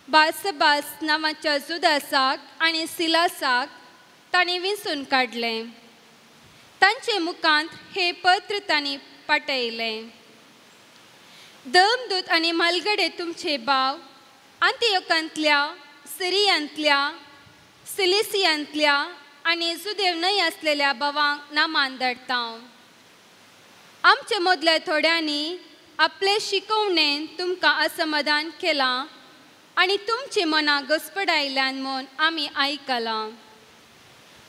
बार्सबास नांवाच्या जुदासाक आनी सिलासाक तांणी विंचून काडलें. तांचे मुखांत हें पत्र तांणी पाठयलें. धर्मदूत आनी म्हालगडे तुमचे भाव आंतियोकांतल्या, सिरियांतल्या, सिलिसियांतल्या आनी जुदेव न्हय आसलेल्या भावांक नामान धाडटा. आमचे मदल्या थोड्यांनी आपले शिकवणेन तुमकां असमाधान केलां आनी तुमची मनां घसपडायल्यान म्हूण आमी आयकलां.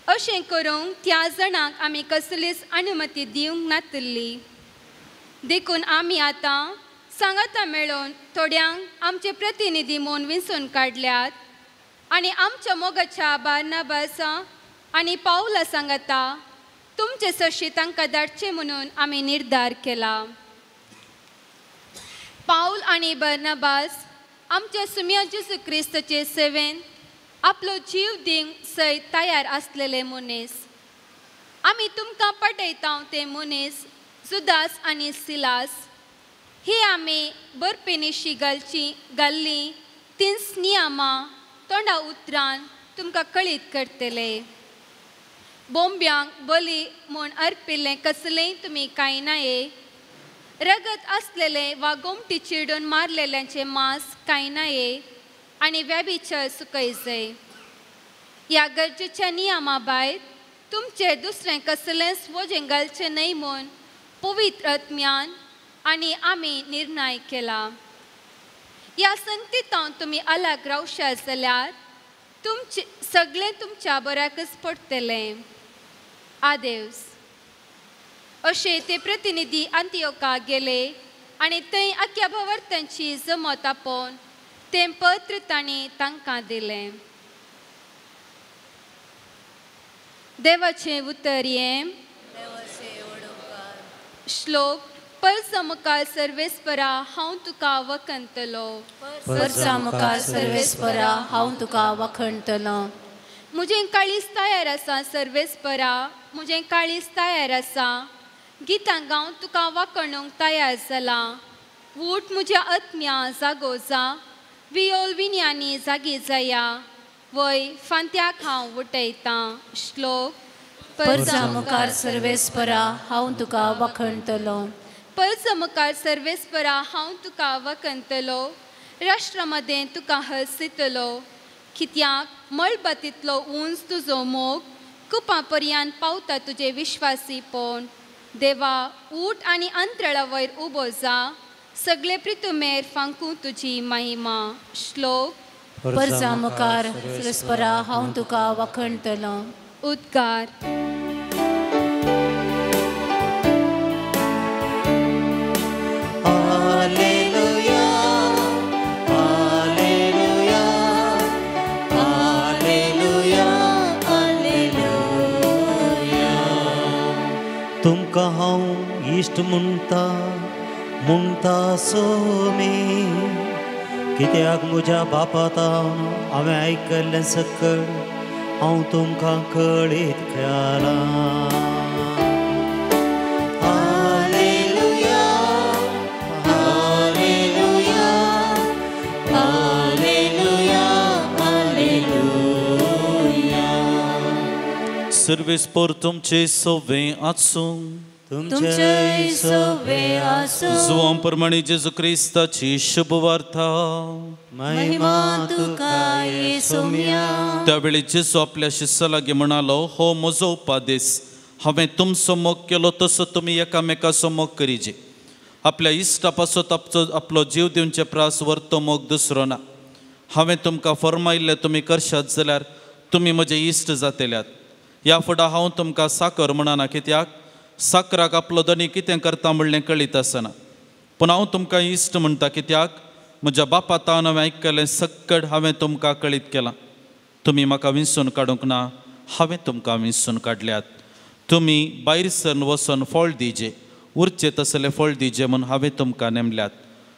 अशें करूंक त्या जाणांक आमी कसलीच अनुमती दिवंक नातिल्ली. देखून आमी आतां सांगाता मेळोवन थोड्यांक आमचे प्रतिनिधी म्हूण विंचून काडल्यात आनी आमच्या मोगाच्या बार्नाबासा आनी पावला सांगाता तुमचे सरशी तांकां धाडचें म्हणून आमी निर्धार केला. पावल आनी बार्नाबास आमच्या सुम्या जेजू क्रिस्ताचे सेवेन आपलो जीव दिवंक सयत तयार आसलेले मनीस. आमी तुमकां पटयता ते मनीस जुदास आनी सिलास ही आमी बरपेनिशी घालची घाल्ली तींच नियमां तोंडा उतरान तुमकां कळीत करतले. बोंब्यांक बली म्हूण अर्पिल्लें कसलेंय तुमी कांय नाये, रगत आसलेलें वा गोमटी चिडून मारलेल्यांचें मांस कांय नाये आनी व्यभिचार सुकयजय. ह्या गरजेच्या नियमा भायर तुमचें दुसरें कसलेंच वजें घालचें न्हय म्हूण पवित्र आत्म्यान आनी आमी निर्णय केला. ह्या संगतींत तुमी अलग रावशात जाल्यार तुमचें सगळें तुमच्या बऱ्याकच पडटलें. आदेवस. अशे ते प्रतिनिधी आंतियोकाक गेले आनी थंय आख्या भवर्तांची जमत आपोवन तें पत्र तांणी तांकां दिलें. देवाचें उतर हें. श्लोक. परसा मुखार सर्वेस्परा हांव तुका वखणतलो. परसा मुखार सर्वेस्परा हांव तुका वखणतलो. म्हजें काळीज तयार आसा सर्वेस्परा, म्हजें काळीज तयार आसा. गितां गावन तुका वखणूंक तयार जालां. वूट म्हज्या आत्म्या जागो जा वियोल विन्यांनी जागी जाया वय फांत्याक हांव उठयतां. श्लोक. परजा मुखार सर्वेस्परा हांव तुका वखणतलो. परजा मुखार सर्वेस्परा हांव तुका वखणतलो. राष्ट्रा मदें तुका हरसितलो. कित्याक मळबातींतलो उंच तुजो मोग कुपां पर्यान पावता तुजें विश्वासीपण. देवा ऊठ आनी अंतराळा वयर उबो जा सगळे प्रितुमेर फांकूं तुजी महिमा. श्लोक. परजा मुखार सर्वेस्परा हांव तुका वखणतलो. उद्गार. Hallelujah hallelujah hallelujah hallelujah. तुमकां हांव इश्ट म्हणटा म्हणटा सोमी कित्याक म्हज्या बापा तावन हांवें आयकल्लें सकळ हांव तुमकां कळीत केलां. Hallelujah hallelujah hallelujah hallelujah. सर्वेस्पर तुमचे सवे आसूं. तुमचेय सवे आसूं. जुवां प्रमाणे जेजू क्रिस्ताची शुभवार्ता. महिमा तुका येसुम्या. त्यावेळी जेजू आपल्या शिष्या लागीं म्हणालो, हो म्हजो उपादेस, हांवें तुमचो मोग केलो तसो तुमी एकामेकाचो मोग करीजे. आपल्या इश्टा पासत आपलो जीव दिवचे प्रास व्हरतो मोग दुसरो ना. हांवें तुमकां फर्मायिल्लें तुमी करशात जाल्यार तुमी म्हजे इश्ट जातल्यात. ह्या फुडें हांव तुमकां साकर म्हणना, कित्याक साकराक आपलो धनी कितें करता म्हणलें कळीत आसना. पूण हांव तुमकां इश्ट म्हणटा, कित्याक म्हज्या बापा तावन हांवें आयकलें सक्कड हांवें तुमकां कळीत केलां. तुमी म्हाका विंचून काडूंक ना, हांवें तुमकां विंचून काडल्यात. तुमी भायर सरन वचून फळ दिजे, उरचे तसलें फळ दिजे म्हूण हांवें तुमकां नेमल्यात.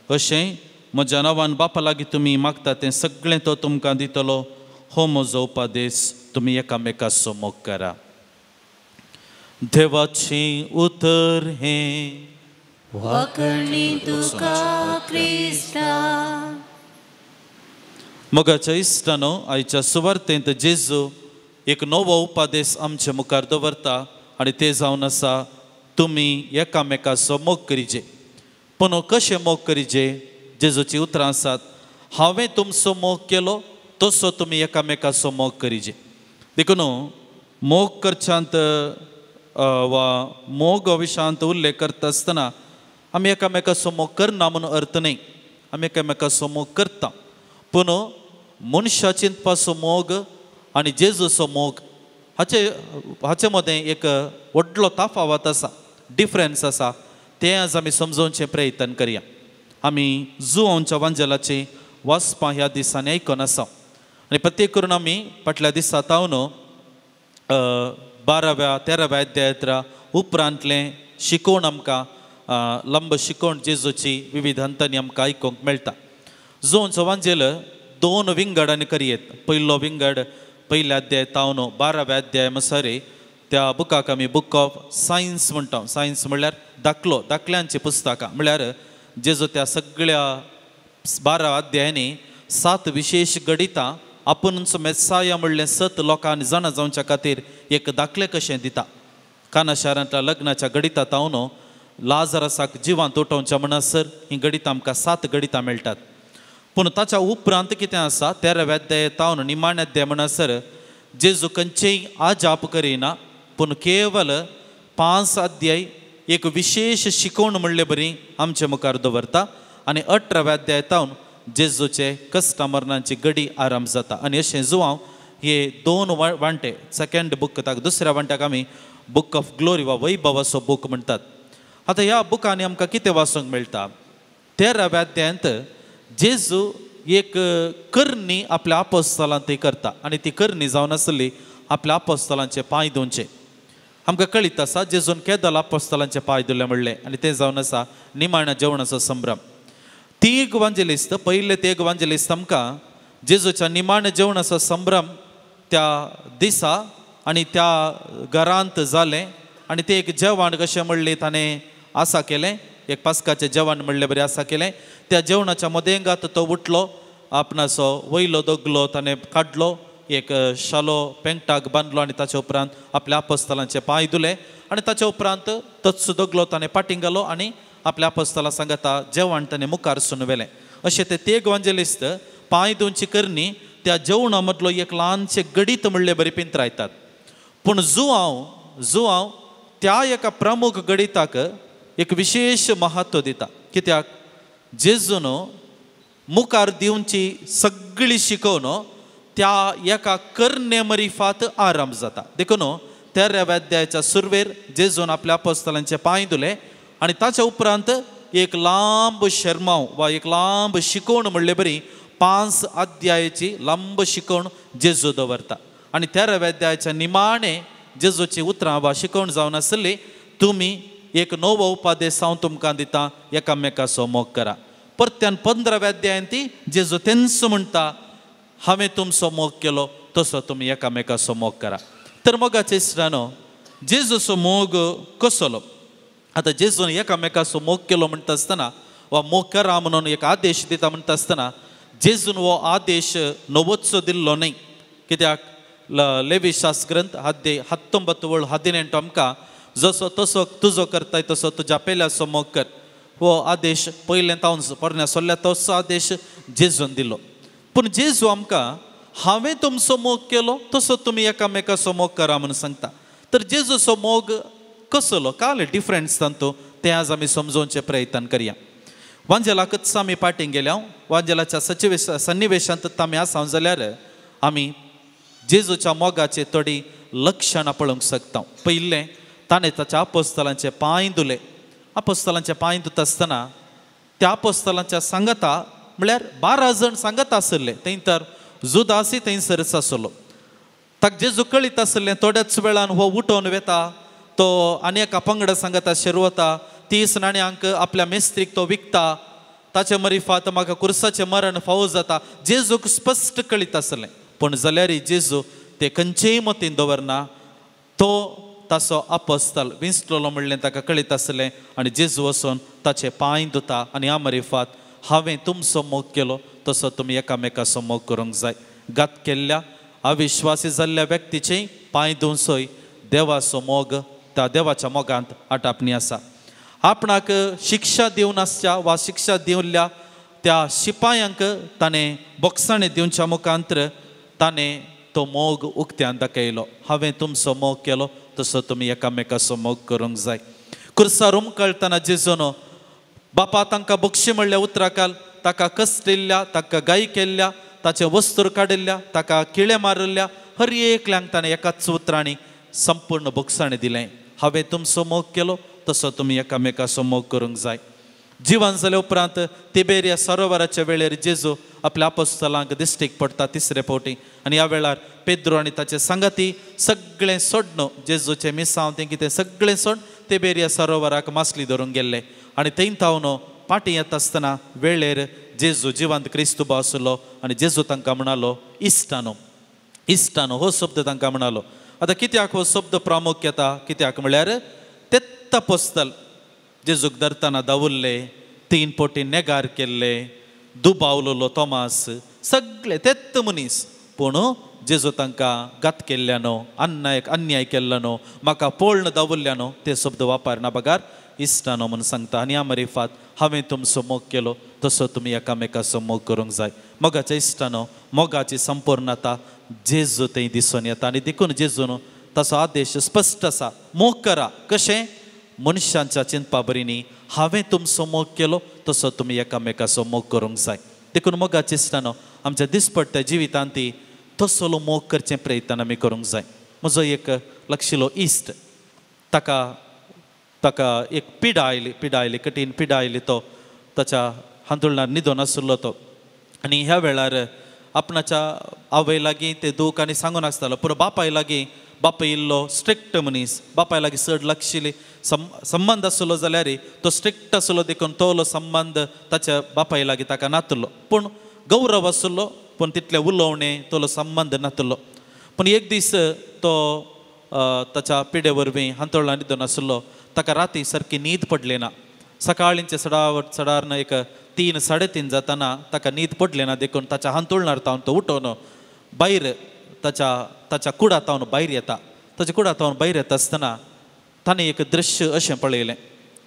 अशें म्हज्या नांवान बापा लागीं तुमी मागता तें सगळें तो तुमकां दितलो. हो म्हजो उपादेस, तुमी एकामेकाचो मोग करा. देवाचें उतर हें. वखणी तुका क्रिस्ता. मोगाच्या इश्टानो, आयच्या सुवार्तेंत जेजू एक नवो उपादेस आमचे मुखार दवरता आनी ते जावन आसा, तुमी एकामेकाचो मोग करीजे. पूण कशें मोग करीजे? जेजूची उतरां आसात, हांवें तुमचो मोग केलो तसो तुमी एकामेकाचो मोग करीजे. देखून मोग करच्यांत वा मोग विशयांत उल्लेख करता आसतना आमी एकामेकाचो मोग करना म्हणून अर्थ न्हय, आमी एकामेकाचो मोग करता. पूण मनशा चिंतपाचो मोग आनी जेजूचो मोग हाचे हाचे मदें एक व्हडलो तफावत आसा, डिफरन्स आसा. तें आज आमी समजोवचें प्रयत्न करया. आमी जुवांच्या वांजेलाचें वाचपां ह्या दिसांनी आयकून आसा आनी प्रत्येक करून आमी फाटल्या दिसा तावन 12व्या 13व्या अध्यायत्रा उपरांतलें शिकोवण आमकां लंब शिकोवण जेजूची विविध हंतांनी आमकां आयकूंक मेळटा. जुवांचो वांजेल दोन विंगडांनी करयेत. पयलो विंगड पयल्या अध्याय तावन 12व्या अध्याय मसारे त्या बुकाक आमी बुक ऑफ सायन्स म्हणटा. सायन्स म्हणल्यार दाखलो, दाखल्यांची पुस्तकां. म्हणल्यार जेजू त्या सगळ्या 12 अध्यायांनी 7 विशेश घडितां आपूण मेसाया म्हणलें सत लोकांनी जाणा जावच्या खातीर एक दाखले कशें दिता. काना शारांतल्या लग्नाच्या घडिता तावन लाजरसाक जिवांत उठोवच्या म्हणसर ही घडितां आमकां 7 घडितां मेळटात. पूण ताच्या उपरांत कितें आसा, 13व्या अध्याय तावन निमाण्या अध्याय म्हणसर जेजू खंयचेय आजाप करिना, पूण केवल 5 अध्याय एक विशेश शिकोवण म्हणले बरी आमचे मुखार दवरता आनी 18व्या अध्याय तावन जेजूचे कश्टा मरणाची घडी आरंभ जाता. आनी अशें जुवांव हे 2 वांटे सेकेंड बूक, ताका दुसऱ्या वांट्याक आमी बुक ऑफ ग्लोरी वा वैभवाचो बूक म्हणटात. आतां ह्या बुकांनी आमकां कितें वाचूंक मेळटा? 13व्या अध्यायांत जेजू एक करणी आपल्या आपोस्तलांत ती करता आनी ती करणी जावन आसली आपल्या आपोस्तलांचे पांय धुवचे. आमकां कळीत आसा जेजून केदल आपोस्तलांचे पांय धुले म्हणलें आनी तें जावन आसा निमाण्या जेवणाचो संभ्रम. तीग वांजेलिस्त, पयले तीग वांजेलिस्त आमकां जेजूच्या निमाण्या जेवणाचो संभ्रम त्या दिसा आनी त्या घरांत जालें आनी तें एक जेवण कशें म्हणलें ताणें आसा केलें एक पास्काचें जेवण म्हणलें बरें आसा केलें. त्या जेवणाच्या मदेंगात तो उठलो, आपणाचो वयलो दगलो ताणें काडलो, एक शालो पेंगटाक बांदलो आनी ताच्या उपरांत आपल्या आपस्तलांचे पांय धुले आनी ताच्या उपरांत तोच दगलो ताणें पाटीं घालो आनी आपल्या आपस्तलां सांगता जेवण ताणें मुखार सून व्हेलें. अशें ते तेग वांजेलिस्त पांय धुवची करणी त्या जेवणा मदलो एक ल्हानशें गडीत म्हणले बरी पिंत्रायतात. पूण जुआंव त्या एका प्रमुख गणिताक एक विशेश महत्व दिता. कित्याक जेजून मुखार दिवची सगळी शिकवण त्या एका करणे मरिफात आरंभ जाता. देखून तेराव्या अध्यायाच्या सुरवेर जेजून आपल्या अपोस्तलांचे पांय धुले आनी ताच्या उपरांत एक लांब शेरमांव वा एक लांब शिकवण म्हणले बरी 5 अध्यायाची लांब शिकवण जेजू दवरता. आनी तेराव्या अध्यायाच्या निमाणे जेजूची उतरां वा शिकवण जावन आसली, तुमी एक नवो उपदेश हांव तुमकां दिता, एकामेकाचो मोग करा. परत्यान 15व्या अध्यायान ती जेजू तेंच म्हणटा, हांवें तुमचो मोग केलो तसो तुमी एकामेकाचो मोग करा. तर मोगाचे इश्टानो, जेजूचो मोग कसलो? आतां जेजून एकामेकाचो मोग केलो म्हणटा आसतना वा मोग करा म्हणून एक आदेश दिता म्हणटा आसतना जेजून हो आदेश नवोचो दिल्लो न्हय. कित्याक लेवी शास्त्र ग्रंथ 19:18 आमकां जसो तसो तुजो करताय तसो तुज्या पेल्याचो मोग कर हो आदेश पयलें तावन पोरण्या सोल्ल्या तसो आदेश जेजून दिलो. पूण जेजू आमकां हांवें तुमचो मोग केलो तसो तुमी एकामेकाचो मोग करा म्हणून सांगता. तर जेजूचो मोग कसलो, काल डिफरन्स तांतू तें आज आमी समजोवचें प्रयत्न करया. वांजेलाकच आमी पाटीं गेल्या, वांजेलाच्या सचिवेश सन्निवेशांत आमी आसा जाल्यार आमी जेजूच्या मोगाचे थोडी लक्षणां पळोवंक शकता. पयलें, ताणें ताच्या अपोस्तलांचे पांय धुले. अपोस्तलांचे पांय धुता आसतना त्या अपोस्तलांच्या सांगता म्हळ्यार 12 जण सांगत आसले, थंय तर जुदासी थंयसरच आसलो. ताका जेजू कळीत आसलें थोड्याच वेळान हो उठोवन वेता, तो आनी एका पंगडा सांगता शेरवता, 30 नाण्यांक आपल्या मेस्त्रीक तो विकता, ताचे मरिफात म्हाका कुर्साचें मरण फावो जाता. जेजूक स्पश्ट कळीत आसलें. पूण जाल्यार जेजू ते खंयचेय मतीन दवरना, तो ताचो अपोस्तल विंचलोलो म्हणलें ताका कळीत आसलें आनी जेजू वचून ताचे पांय धुता आनी ह्या मरिफात हांवें तुमचो मोग केलो तसो तुमी एकामेकाचो मोग करूंक जाय. घात केल्ल्या अविश्वासी जाल्ल्या व्यक्तीचे पांय धुवसोय देवाचो मोग त्या देवाच्या मोगांत आटापणी आसा. आपणाक शिक्षा दिवन आसच्या वा शिक्षा दिवल्या त्या शिपायांक ताणें बोक्साणें दिवच्या मुखांतर ताणें तो मोग उक्त्यान दाखयलो. हांवें तुमचो मोग केलो तसो तुमी एकामेकाचो मोग करूंक जाय. कुर्सार उमकळटना जेजून बापा तांकां बक्षी म्हणल्या उतराकाल ताका कस्टिल्ल्या, ताका गाय केल्ल्या, ताचें वस्तूर काडिल्ल्या, ताका किळे मारिल्ल्या हर एकल्यांक ताणें एकाच उतरांनी संपूर्ण बोगसाणें दिलें. हांवें तुमचो मोग केलो तसो तुमी एकामेकाचो मोग करूंक जाय. जिवन जाल्या उपरांत तिबेरिया सरोवराच्या वेळेर जेजू आपल्या अपोस्तलांक दिश्टीक पडटा तिसरे फावटी आनी ह्या वेळार पेद्रो आनी ताचे सांगाती सगळें सोडण जेजूचें मिसांव तें कितें सगळें सोड तिबेरिया सरोवराक मासली धरूंक गेल्ले आनी थंय थावन पाटी येता आसतना वेळेर जेजू जिवंत क्रिस्तू आसलो आनी जेजू तांकां म्हणालो इश्टानो. इश्टानो हो शब्द तांकां म्हणालो. आतां कित्याक हो शब्द प्रामुख्यता? कित्याक म्हळ्यार तेत्त अपोस्तल जेजूक धरतना दावुल्ले, 3 पोटी नेगार केल्ले, दुबावलोलो तोमास, सगळे तेत्त मनीस. पूण जेजू तांकां घात केल्ल्यानो, अन्याय केल्ल्यानो, म्हाका पोळण दावुल्ल्यानो ते शब्द वापरना बगार इश्टानो म्हणून सांगता. आनी ह्या मरिफात हांवें तुमचो मोग केलो तसो तुमी एकामेकाचो मोग करूंक जाय. मोगाच्या इश्टानो, मोगाची संपूर्णता जेजू थंय दिसून येता आनी देखून जेजून ताचो आदेश स्पश्ट आसा, मोग करा. कशें? मनशांच्या चिंतपा बरीनी हांवें तुमचो मोग केलो तसो तुमी एकामेकाचो मोग करूंक जाय. देखून मोगाच्या इश्टानो, आमच्या दिसपट्ट्या जिवितांत ती तसलो मोग करचें प्रयत्न आमी करूंक जाय. म्हजो एक लक्षिलो इश्ट, ताका ताका एक पिडा आयली, कठीण पिडा आयली. तो ताच्या हांतुळणार न्हिदोन आशिल्लो तो आनी ह्या वेळार आपणाच्या आवय लागीं ते दूख आनी सांगून आसतालो. पूण बापाय लागीं, बापाय इल्लो स्ट्रिक्ट मनीस, बापाय लागीं चड लागशिल्ली संबंद आसलो जाल्यार तो स्ट्रिक्ट आसलो देखून तोलो संबंद ताच्या बापाय लागीं ताका नातलो. पूण गौरव आसलो, पूण तितलें उलोवणें तोलो संबंद नातलो. पूण एक दीस तो ताच्या पिडे वरवीं हांतोळा न्हिदून आसलो. ताका राती सारकी न्हीद पडली ना. सकाळींचे सडार एक 3 साडे 3 जाताना ताका न्हीद पडली ना देखून ताच्या हांतुळणार तावन तो उठोवन भायर ताच्या ताच्या कुडा तावन भायर येता. ताच्या कुडा तावन भायर येता आसतना ताणें एक दृश्य अशें पळयलें.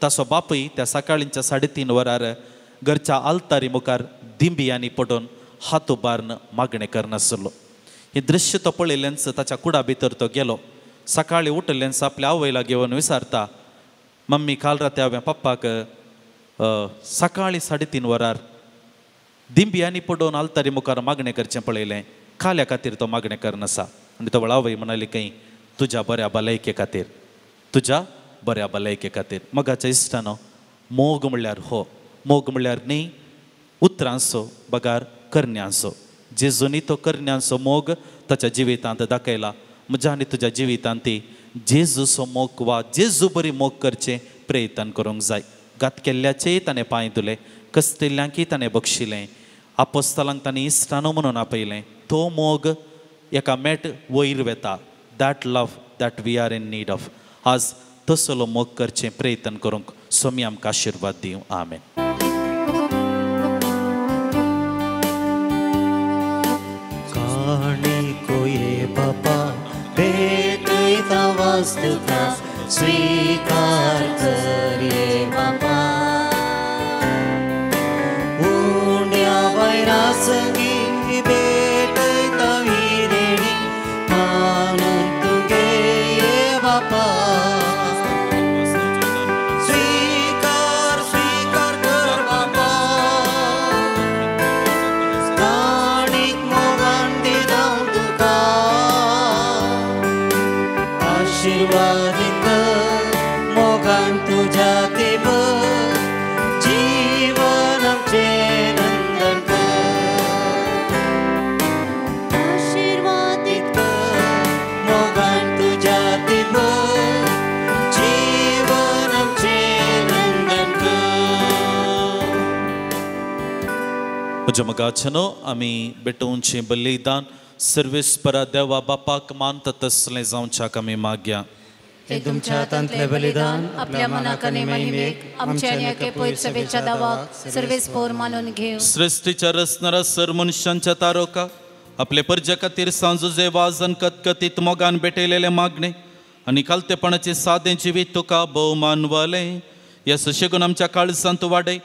ताचो बापूय त्या सकाळींच्या 3:30 वरार घरच्या आल्तारी मुखार दिंबियांनी पडून हात उबारून मागणें करनासलो. हें दृश्य तो पळयल्ल्यानच ताच्या कुडा भितर तो गेलो. सकाळीं उठिल्ल्यानच आपल्या आवयला घेवन विचारता, मम्मी काल राती हांवें पप्पाक सकाळीं 3:30 वरार दिंबियांनी पडून आल्तारी मुखार मागणें करचें पळयलें, काल्या खातीर तो मागणें करनासा. आनी तो आवय म्हणाली खंय, तुज्या बऱ्या भलायके खातीर, तुज्या बऱ्या भलायके खातीर. मोगाच्या इश्टानो, मोग म्हणल्यार हो, मोग म्हणल्यार न्ही उतरांचो बगार करण्यांचो. जेजूनी तो करण्यांचो मोग ताच्या जिवितांत दाखयला. म्हज्या आनी तुज्या जिवितांत ती जेजूचो मोग वा जेजू बरी मोग करचें प्रयत्न करूंक जाय. घात केल्ल्याचेय ताणें पांय धुले, कसतिल्ल्यांकय ताणें बक्षिलें, आपोस्तलांक ताणें इश्टानो म्हणून आपयलें. तो मोग एका मेट वयर वेता. That love that we are in need of. आज तसलो मोग करचें प्रयत्न करूंक स्वामी आमकां आशिर्वाद दिवं. आमेन. बापा भेटयता वस्तुता स्वीकार कर बापा. उंड्या वैरासंगी भेटयता विरेणी मानून तुगे बापा. स्वीकार स्वीकार कर बापा, काणीक मोगान दिता तुका. आशीर्वादित मोगान तुज्या देव जीवन आमचें नंदन कर. आशीर्वादित मोगान तुज्या देव जीवन आमचें नंदन कर. म्हज्या मोगाच्यानो, आमी भेटोवचें बलिदान सर्वेस्परा देवा बापाक मानता तसलें जावच्याक आमी मागया. हे तुमच्या हातांतले बलिदान आपल्या मनाक आनी महिमेक आमच्या आनी एके पवित्र सभेच्या दावाक सर्वेस्पोर मानून घेव. सृष्टीच्या रचणारा सर मनशांच्या तारोका आपले परजे खातीर सांजुजे वाजन कतकतीत मोगान भेटयलेले मागणे आनी खालतेपणाचे सादें जिवीत तुका भोवमानवलें. ह्या सुशेगून आमच्या काळजांत वाडय,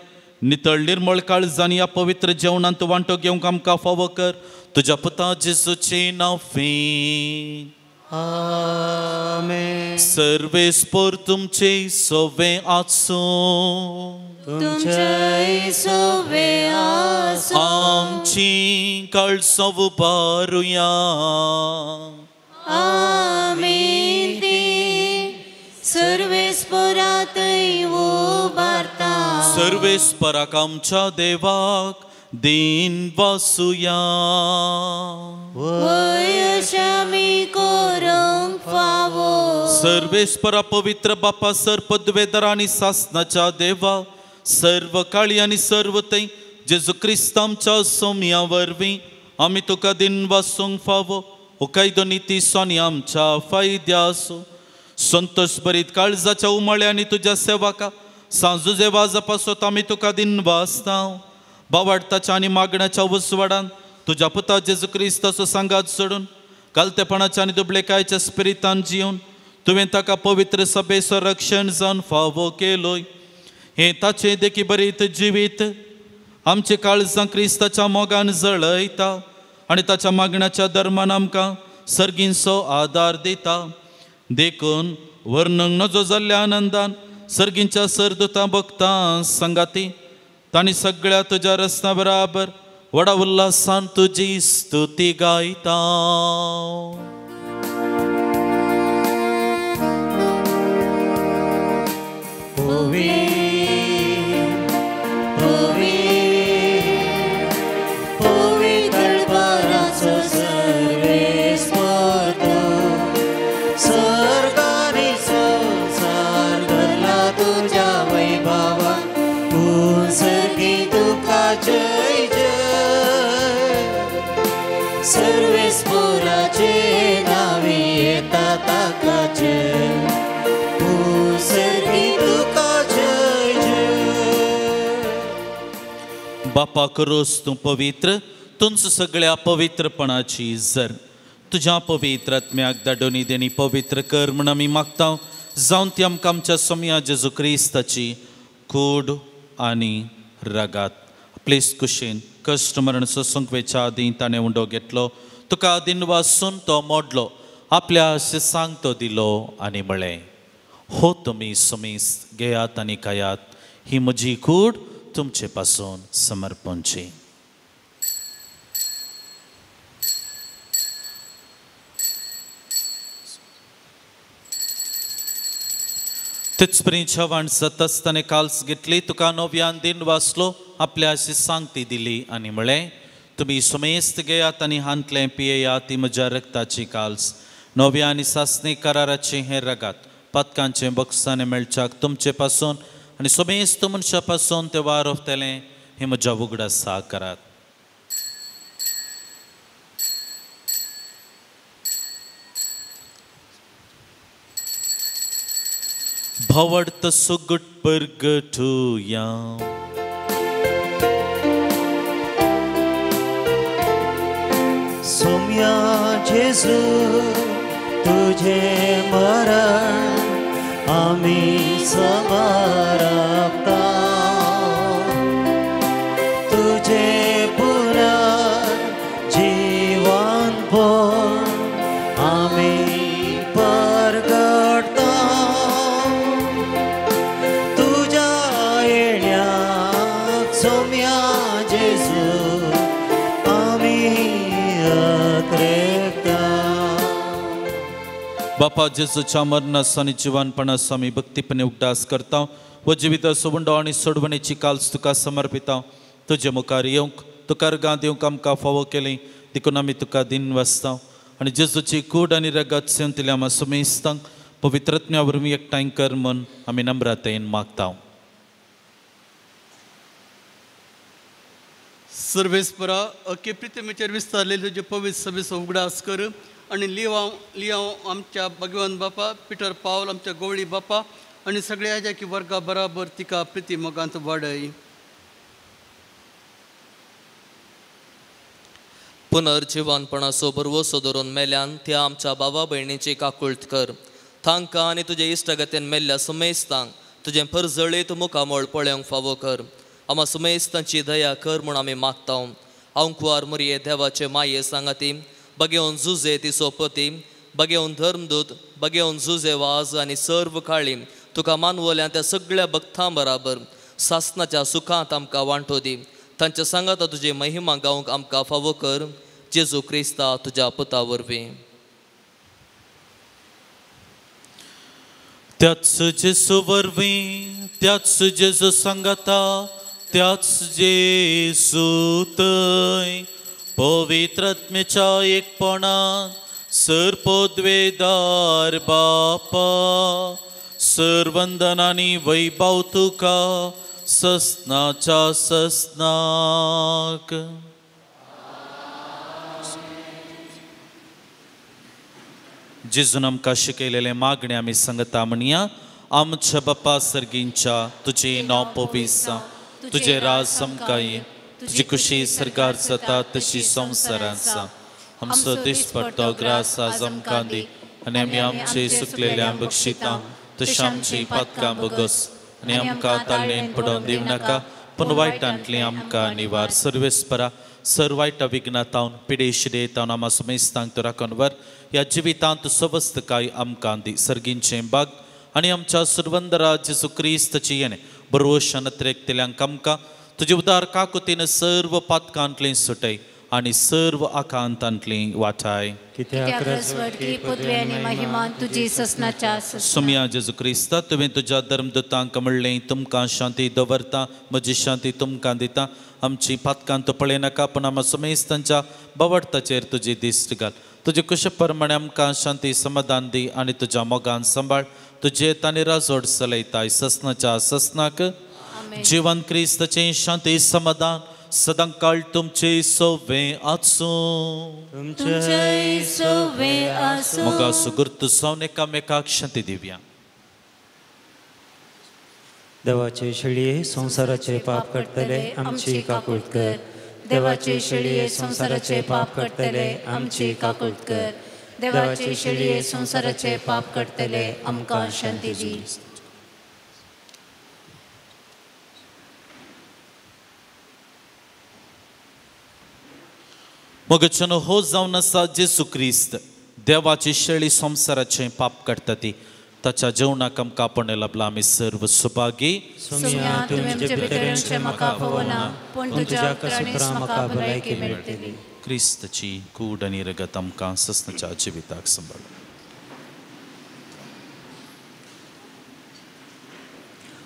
नितळ निर्मळ काळजान ह्या पवित्र जेवणांत वांटो घेवंक आमकां फावो कर. तुज्या पुता जेजूचे नांवान आमेन. सर्वेस्पोर तुमचे सोवे आसूं, तुमचेय सोवे आसूं. आमची काळजां उबारुया. आमेन. ती सर्वेस्पोरातय उबारता. सर्वेस्पराक आमच्या देवाक दिन वासुया. वय अशें आमी करूंक फावो. सर्वेस्परा पवित्र बापा सर पदवेदार आनी सासनाच्या देवा सर्व काळी आनी सर्व थंय जेजू क्रिस्त आमच्या सोम्या वरवीं आमी तुका दिन वासूंक फावो. हो कायदो निती सोनी आमच्या फायद्यासो. संतोष भरीत काळजाच्या उमाळ्यांनी तुज्या सेवाका सांजुजे वाजा पासत आमी तुका दिन वाचता. बावाडताच्या आनी मागण्याच्या उजवाडान तुज्या पुता जेजू क्रिस्ताचो सांगात सोडून कालतेपणाच्या आनी दुबळेकायच्या स्पिरितान जिवन तुवें ताका पवित्र सभेचो रक्षण जावन फावो केलोय. हें ताचें देखी बरीत जिवीत आमचे काळजां क्रिस्ताच्या मोगान जळयता आनी ताच्या मागण्याच्या धर्मान आमकां सर्गींचो आदार दिता. देखून वर्णूंक नजो जाल्ल्या आनंदान सर्गींच्या सरदुतां भक्तां सांगाती तांणी सगळ्या तुज्या रस्त्या बराबर व्हडा उल्हासान तुजी स्तुती गायता. जय जय सर्वेस्पोराचे नावे येता ताका जय, तूं सर्गी तुका जय जय. बापा करोस तूं पवित्र, तुमचं सगळ्या पवित्रपणाची जर तुज्या पवित्र आत्म्याक धाडोनी देणी पवित्र कर म्हण आमी मागता, जावन ती आमकां आमच्या सोम्या जेजू क्रिस्ताची कूड आनी रगात. आपलेच कुशीन कश्ट मरण सोसूंक वेच्या आदीं ताणें उंडो घेतलो, तुका दिनवासून तो मोडलो, आपल्या शिसांक तो दिलो आनी म्हळें, हो तुमी सुमीस घेयात आनी खायात, ही म्हजी कूड तुमचे पासून समर्पणची. तेच परी छवाण जाताच ताणें काल्स घेतली, तुका नव्यान दिन वाचलो, आपल्या शिसांक ती दिली आनी म्हळें, तुमी सुमेस्त घेयात आनी हांतलें पियेयात, ती म्हज्या रक्ताची काल्स, नव्या आनी सासणी कराराचें हें रगात, पातकांचें बक्षाणें मेळच्याक तुमचे पासून आनी सुमेस्त मनशा पासून तें वारवतलें, हें म्हज्या उगडासा करात. भावार्थ सुगट परगटुया. सोम्या जेजू तुझे मरण आमी समर्पता, तुझे पुनर्जीवन पण आमी परगटता, तुझ्या येण्याक सोम्या जेजू आमी अत्रेकता. बापा जेजूच्या मरणाचो आनी जिवानपणाचो आमी भक्तीपणे उगडास करता, व जिविताचो उंडो आनी सोडवणेची काल्स तुका समर्पिता. तुजे मुखार येवंक तुका अर्गां दिवंक आमकां फावो केली देखून आमी तुका दिन वाचता आनी जेजूची कूड आनी रगत सेवंतल्या आमा सुमेस्तांक पवित्रत्म्या वरवीं एकठांय कर म्हूण आमी नम्रतायेन मागता. सर्वेस्परा अके प्रितमेचेर विस्तारलेले तुजे पवित्र सभेचो उगडास कर आनी लियांव लियांव आमच्या भगवान बापा, पिटर पावल आमच्या गोवळी बापा आनी सगळ्या जाकी वर्गा बराबर तिका प्रिती मोगांत वाडय. पुनर्जिवनपणाचो भरवसो धरून मेल्यान त्या आमच्या बाबा भयणीची काकुळट कर, तांकां आनी तुजे इश्टागतीन मेल्ल्या सुमेस्तांक तुजें परजळीत मुखामळ पळोवंक फावो कर. आमा सुमेस्तांची दया कर म्हूण आमी मागता. आंकुवार मुरये देवाचे माये सांगाती बगेवन जुजे ती सोपती, बगेवन धर्मदूत, बगेवन जुजे वाज आनी सर्व काळी तुका मानवल्या त्या सगळ्या भक्तां बराबर सासनाच्या सुखांत आमकां वांटो दी. तांच्या सांगाता तुजी महिमा गावंक आमकां फावो कर, जेजू क्रिस्ता तुज्या पुता वरवीं. त्याच जेजू वरवीं, त्याच जेजू सांगाता, त्याच जेजू थंय पवित्र आत्म्याच्या एकपणान सर पदवेदार बापा, सर वंदन आनी वैभव तुका ससनाच्या ससनाक. जेजून आमकां शिकयलेलें मागणें आमी सांगता म्हणया. आमच्या बापा सर्गींच्या, तुजें नांव पवित्र जावं, तुजें राज आमकां ये, तुजी खुशी सरकार जाता तशी संवसारांत जावं. आमचो दिसपट्टो ग्रास आज आमकां दी आनी आमी आमचे सुकलेल्या बक्षिता तशें आमची पातकां बगस आनी आमकां ताळणेन पडोवन दिवं नाका, पूण वायटांतली आमकां निवार. सर्वेस्परा सर वायटा विघ्नातावन पिडेशिडे तावन आमा सुमेस्तांक तूं राखून व्हर. ह्या जिवितांत सवस्तकाय आमकां दी. सर्गींचें बाग आनी आमच्या सुरवंदरा जेजू क्रिस्ताची येणें बरोवशान त्रेकतेल्यांक आमकां तुजे उदार काकुतीन सर्व पातकांतलीं सुटय आनी सर्व आकांतांतलीं वाटाय. सुमया जेजू क्रिस्ता, तुवें तुज्या धर्मदूतांक म्हणलें, तुमकां शांती दवरता, म्हजी शांती तुमकां दिता. आमची पातकां तूं पळयनाका, पूण आमा सुमेस्तांच्या बवडताचेर तुजी दिश्ट घाल. तुजे कुशे प्रमाणे आमकां शांती समाधान दी आनी तुज्या मोगान सांबाळ. तुजे तांणी राजोड चलयताय ससनाच्या ससनाक. जिवन क्रिस्ताचें शांती समाधान सदांकाळ तुमचे सोवे आसूं. मोगा सुगुर्त जावन एकामेकाक शांती दिवया. देवाचे शेळये संवसाराचे पाप काडटले आमची काकूट कर. देवाचे शेळये संवसाराचे पाप काडटले आमची काकूट कर. देवाचे शेळये संवसाराचे पाप काडटले आमकां शांती दी. मगचन हो जावन आसा जेजू क्रिस्त देवाची शेळी संवसाराचें पाप काडटा ती ताच्या जेवणाक आमकां आपणें लाभला. आमी सर्व सुभागी. क्रिस्तची कूड आनी रगत आमकां सस्नाच्या जिविताक सांबाळ.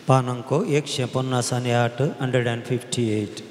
पान अंक 158, 158.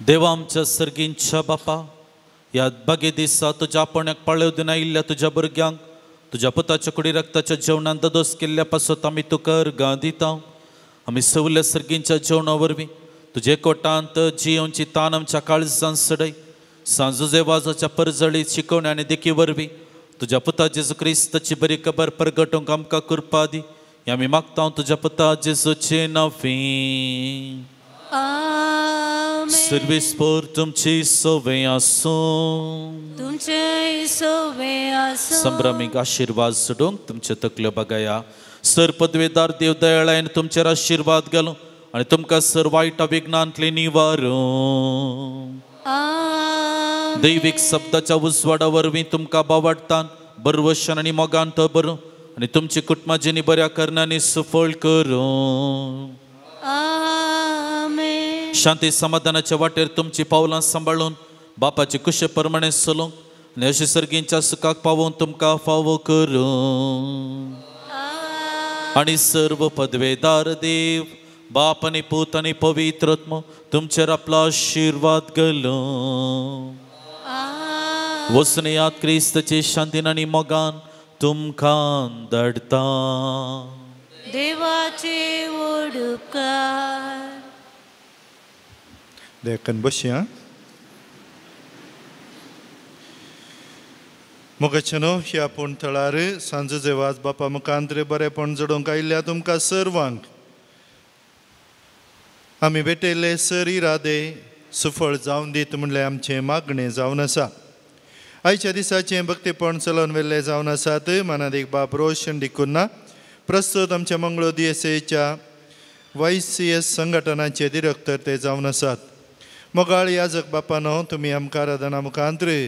देवा आमच्या सर्गींच्या बापा, ह्या बागे दिसा तुज्या आपणाक पाळेव दिना इल्ल्या तुज्या भुरग्यांक तुज्या पुताच्या कुडी रक्ताच्या जेवणान ददोस केल्ल्या पासत आमी तुका अर्गां दिता. आमी सवल्या सर्गींच्या जेवणा वरवीं तुजे कोटांत जियोवची तान आमच्या काळजान सडय. सांजुजे वाजाच्या परजळीत शिकवण्या आनी देखी वरवीं तुज्या पुता जेजू क्रिस्ताची बरी खबर परगटूंक आमकां कृपा दी. आमी मागता तुज्या पुता जेजूचे नांवी. सर्वेस्पोर तुमची सोवे आसूं. तुमचे सोवे आसूं. संभ्रमीक आशिर्वाद सोडूंक तुमच्यो तकल्यो बगाया. सर पदवेदार देव दयाळायन तुमचेर आशिर्वाद घालूं आनी तुमकां सर वायट विघ्नांतले निवारूं. दैवीक शब्दाच्या उजवाडा वरवीं तुमकां बावडटान बरवशन आनी मोगान तो बरूं आनी तुमची कुटुंबां जिणी बऱ्या करणांनी सुफळ करूं. शांती समाधानाच्या वाटेर तुमची पावलां सांबाळून बापाचे कुशे प्रमाणे चलूंक आनी अशे सर्गींच्या सुखाक पावोवन तुमकां फावो करूं. आनी सर्व पदवेदार देव बाप आनी पूत आनी पवित्र आत्मो तुमचेर आपलो आशिर्वाद घालूं. वचून याद क्रिस्ताचे शांतीन आनी मोगान तुमकां धाडटा. देवाचे उपकार. देखन बसया. मोगाचेनो ह्या पूण थळार सांजचे वाज बापा मुखांतरे बरेपण जोडूंक आयिल्ल्या तुमकां सर्वांक आमी भेटयल्ले सर इरादे सुफळ जावन दीत म्हणलें आमचें मागणें जावन आसा. आयच्या दिसाचें भक्तीपण चलोवन व्हेल्लें जावन आसात मानादीक बाप रोशन डिकुन्ना, प्रस्तुत आमच्या मंगळूर DSAच्या YCS संघटनाचे डिरेक्टर ते जावन आसात. मोगाळ याजक बापानो, तुमी आमकां आराधना मुखांतरे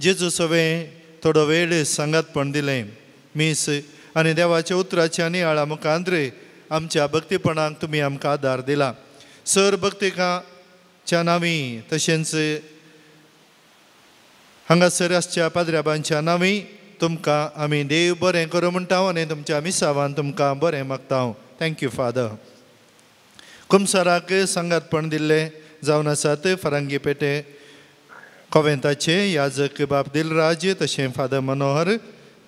जेजू सवें थोडो वेळ सांगातपण दिलें. मीस आनी देवाच्या उतराच्या नियाळा मुखांतरे आमच्या भक्तीपणाक तुमी आमकां आदार दिला. सर भक्तिकाच्या नांवी तशेंच हांगासर आसच्या पाद्र्याबांच्या नांवी तुमकां आमी देव बरें करूं म्हणटा आनी तुमच्या मिसावान तुमकां बरें मागता. Thank you father. कुमसाराक सांगातपण दिल्लें जावन आसात फारांगी पेटे कोवेंताचे याजक बाप दिलराज तशें फादर मनोहर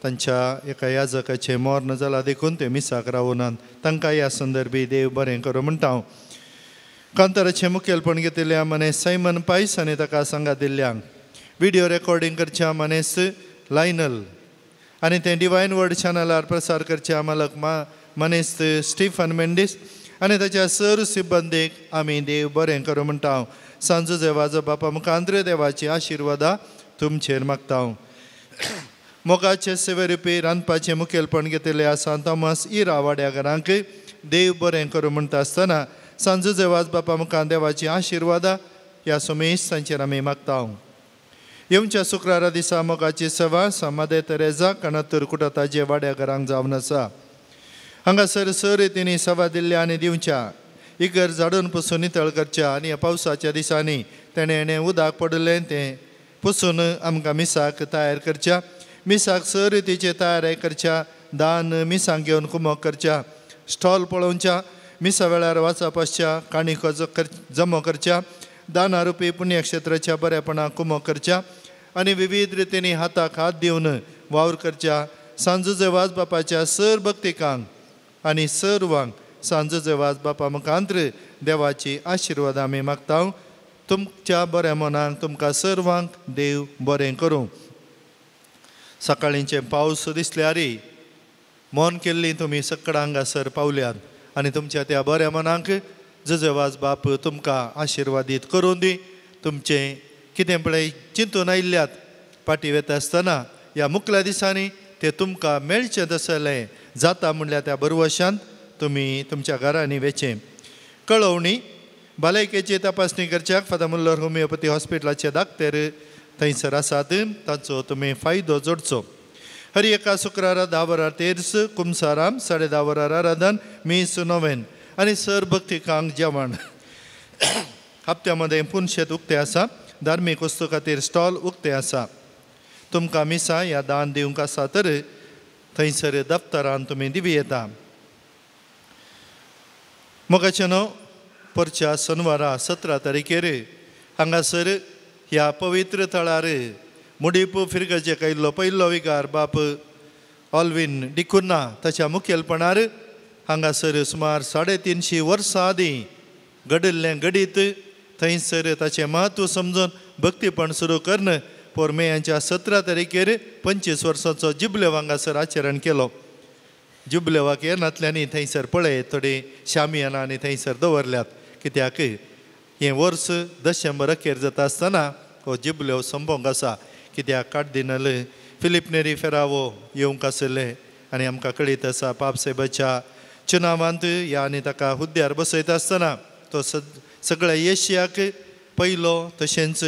तांच्या एका याजकाचें मर्ण जालां देखून ते मिसाक रावनात. तांकां ह्या संदर्भी देव बरें करूं म्हणटा हांव. कांताराचें मुखेलपण घेतिल्ल्या मनेस सायमन पायस आनी ताका सांगात दिल्ल्यांक, विडियो रेकॉर्डिंग करच्या मनेस लायनल आनी तें डिवायन वर्ड चॅनलार प्रसार करच्या मालक मनेस स्टीफन मेंडीस आनी ताच्या सर सिब्बंदीक आमी देव बरें करूं म्हणटा हांव. सांजू देवाचो बापा मुखांद्र देवाची आशिर्वादा तुमचेर मागता हांव. मोगाचे सेवेरुपी रांदपाचें मुखेलपण घेतिल्लें आसा थॉमस इरा वाड्या घरांक देव बरें करूं म्हणटा आसतना सांजू देवाच बापा मुखार देवाची आशिर्वादा ह्या सुमेश तांचेर आमी मागता हांव. येवच्या शुक्रारा दिसा मोगाची सेवा समादे तेरेजा कणतूर कुटताजे वाड्या घरांक जावन आसा. हांगासर सर तिणी सेवा दिल्ल्या आनी दिवच्या इगर झाडून पुसून नितळ करच्या आनी ह्या पावसाच्या दिसांनी तेणें हेणें उदक पडिल्लें तें पुसून आमकां मिसाक तयार करच्या, मिसाक सर रितीचे तयारी करच्या, दान मिसांक घेवन कुमक करच्या, स्टॉल पळोवच्या, मिसा वेळार वाचप आसच्या, काणिको जमो करच्या, दाना रुपी पुण्यक्षेत्राच्या बरेपणाक कुमक करच्या आनी विविध रितींनी हाताक हात दिवन वावर करच्या. सांजुजे वाज बापाच्या सर भक्तिकांक आनी सर्वांक सांजुजे वाज बापा मुखांत्र देवाची आशिर्वाद आमी मागता. तुमच्या बऱ्या मनाक तुमकां सर्वांक देव बरें करूं. सकाळींचे पावस दिसल्यार मन केल्ली तुमी सकडां हांगासर पावल्यात आनी तुमच्या त्या बऱ्या मनाक जुजेवाज बाप तुमकां आशिर्वादीत करूं दी. तुमचें कितें पळय चिंतून आयिल्ल्यात फाटीं वता आसतना ह्या मुखल्या दिसांनी तें तुमकां मेळचें तसलें जाता म्हणल्यार त्या बरवशांत तुमी तुमच्या घरांनी वेचें. कळोवणी भलायकेची तपासणी करच्याक फादर मुल्लर होमिओपॅथी हॉस्पिटलाचे डाक्टर थंयसर आसात, ताचो तुमी फायदो जोडचो. हर एका शुक्रारा 10 वरां तेर्स कुमसाराम, 10:30 वरां आराधन, मीस नोवेन आनी सर भक्तिकांक जेवण. हप्त्या मदें पुनशेत उक्तें आसा. धार्मीक वस्तू खातीर स्टॉल उक्तें आसा. तुमकां मिसां ह्या दान दिवंक आसा तर थंयसर दफ्तरान तुमी दिवं येता. मोगाचें न्हू परच्या शनवारा 17 तारखेर हांगासर ह्या पवित्र थळार मुडीप फिरगजे आयिल्लो पयलो विगार बाप ऑल्विन डिकुन्हा ताच्या मुखेलपणार हांगासर सुमार 350 वर्सां आदीं घडिल्लें घडीत थंयसर ताचें म्हत्व समजून भक्तीपण सुरू करून पोर मेयांच्या 17 तारखेर 25 वर्सांचो जुबलेव हांगासर आचरण केलो. जुबलेवाक येनातल्यांनी थंयसर पळय थोडी शामियाना आनी थंयसर दवरल्यात कित्याक हें वर्स दशंबर अखेर जाता आसतना हो जुबलेव संपोवंक आसा. कित्याक कार्दिनल फिलीप नेरी फेरावो येवंक आशिल्ले आनी आमकां कळीत आसा पाप साहेबाच्या चुनावांत ह्या आनी ताका हुद्द्यार बसयता आसतना तो सगळ्या एशियाक पयलो तशेंच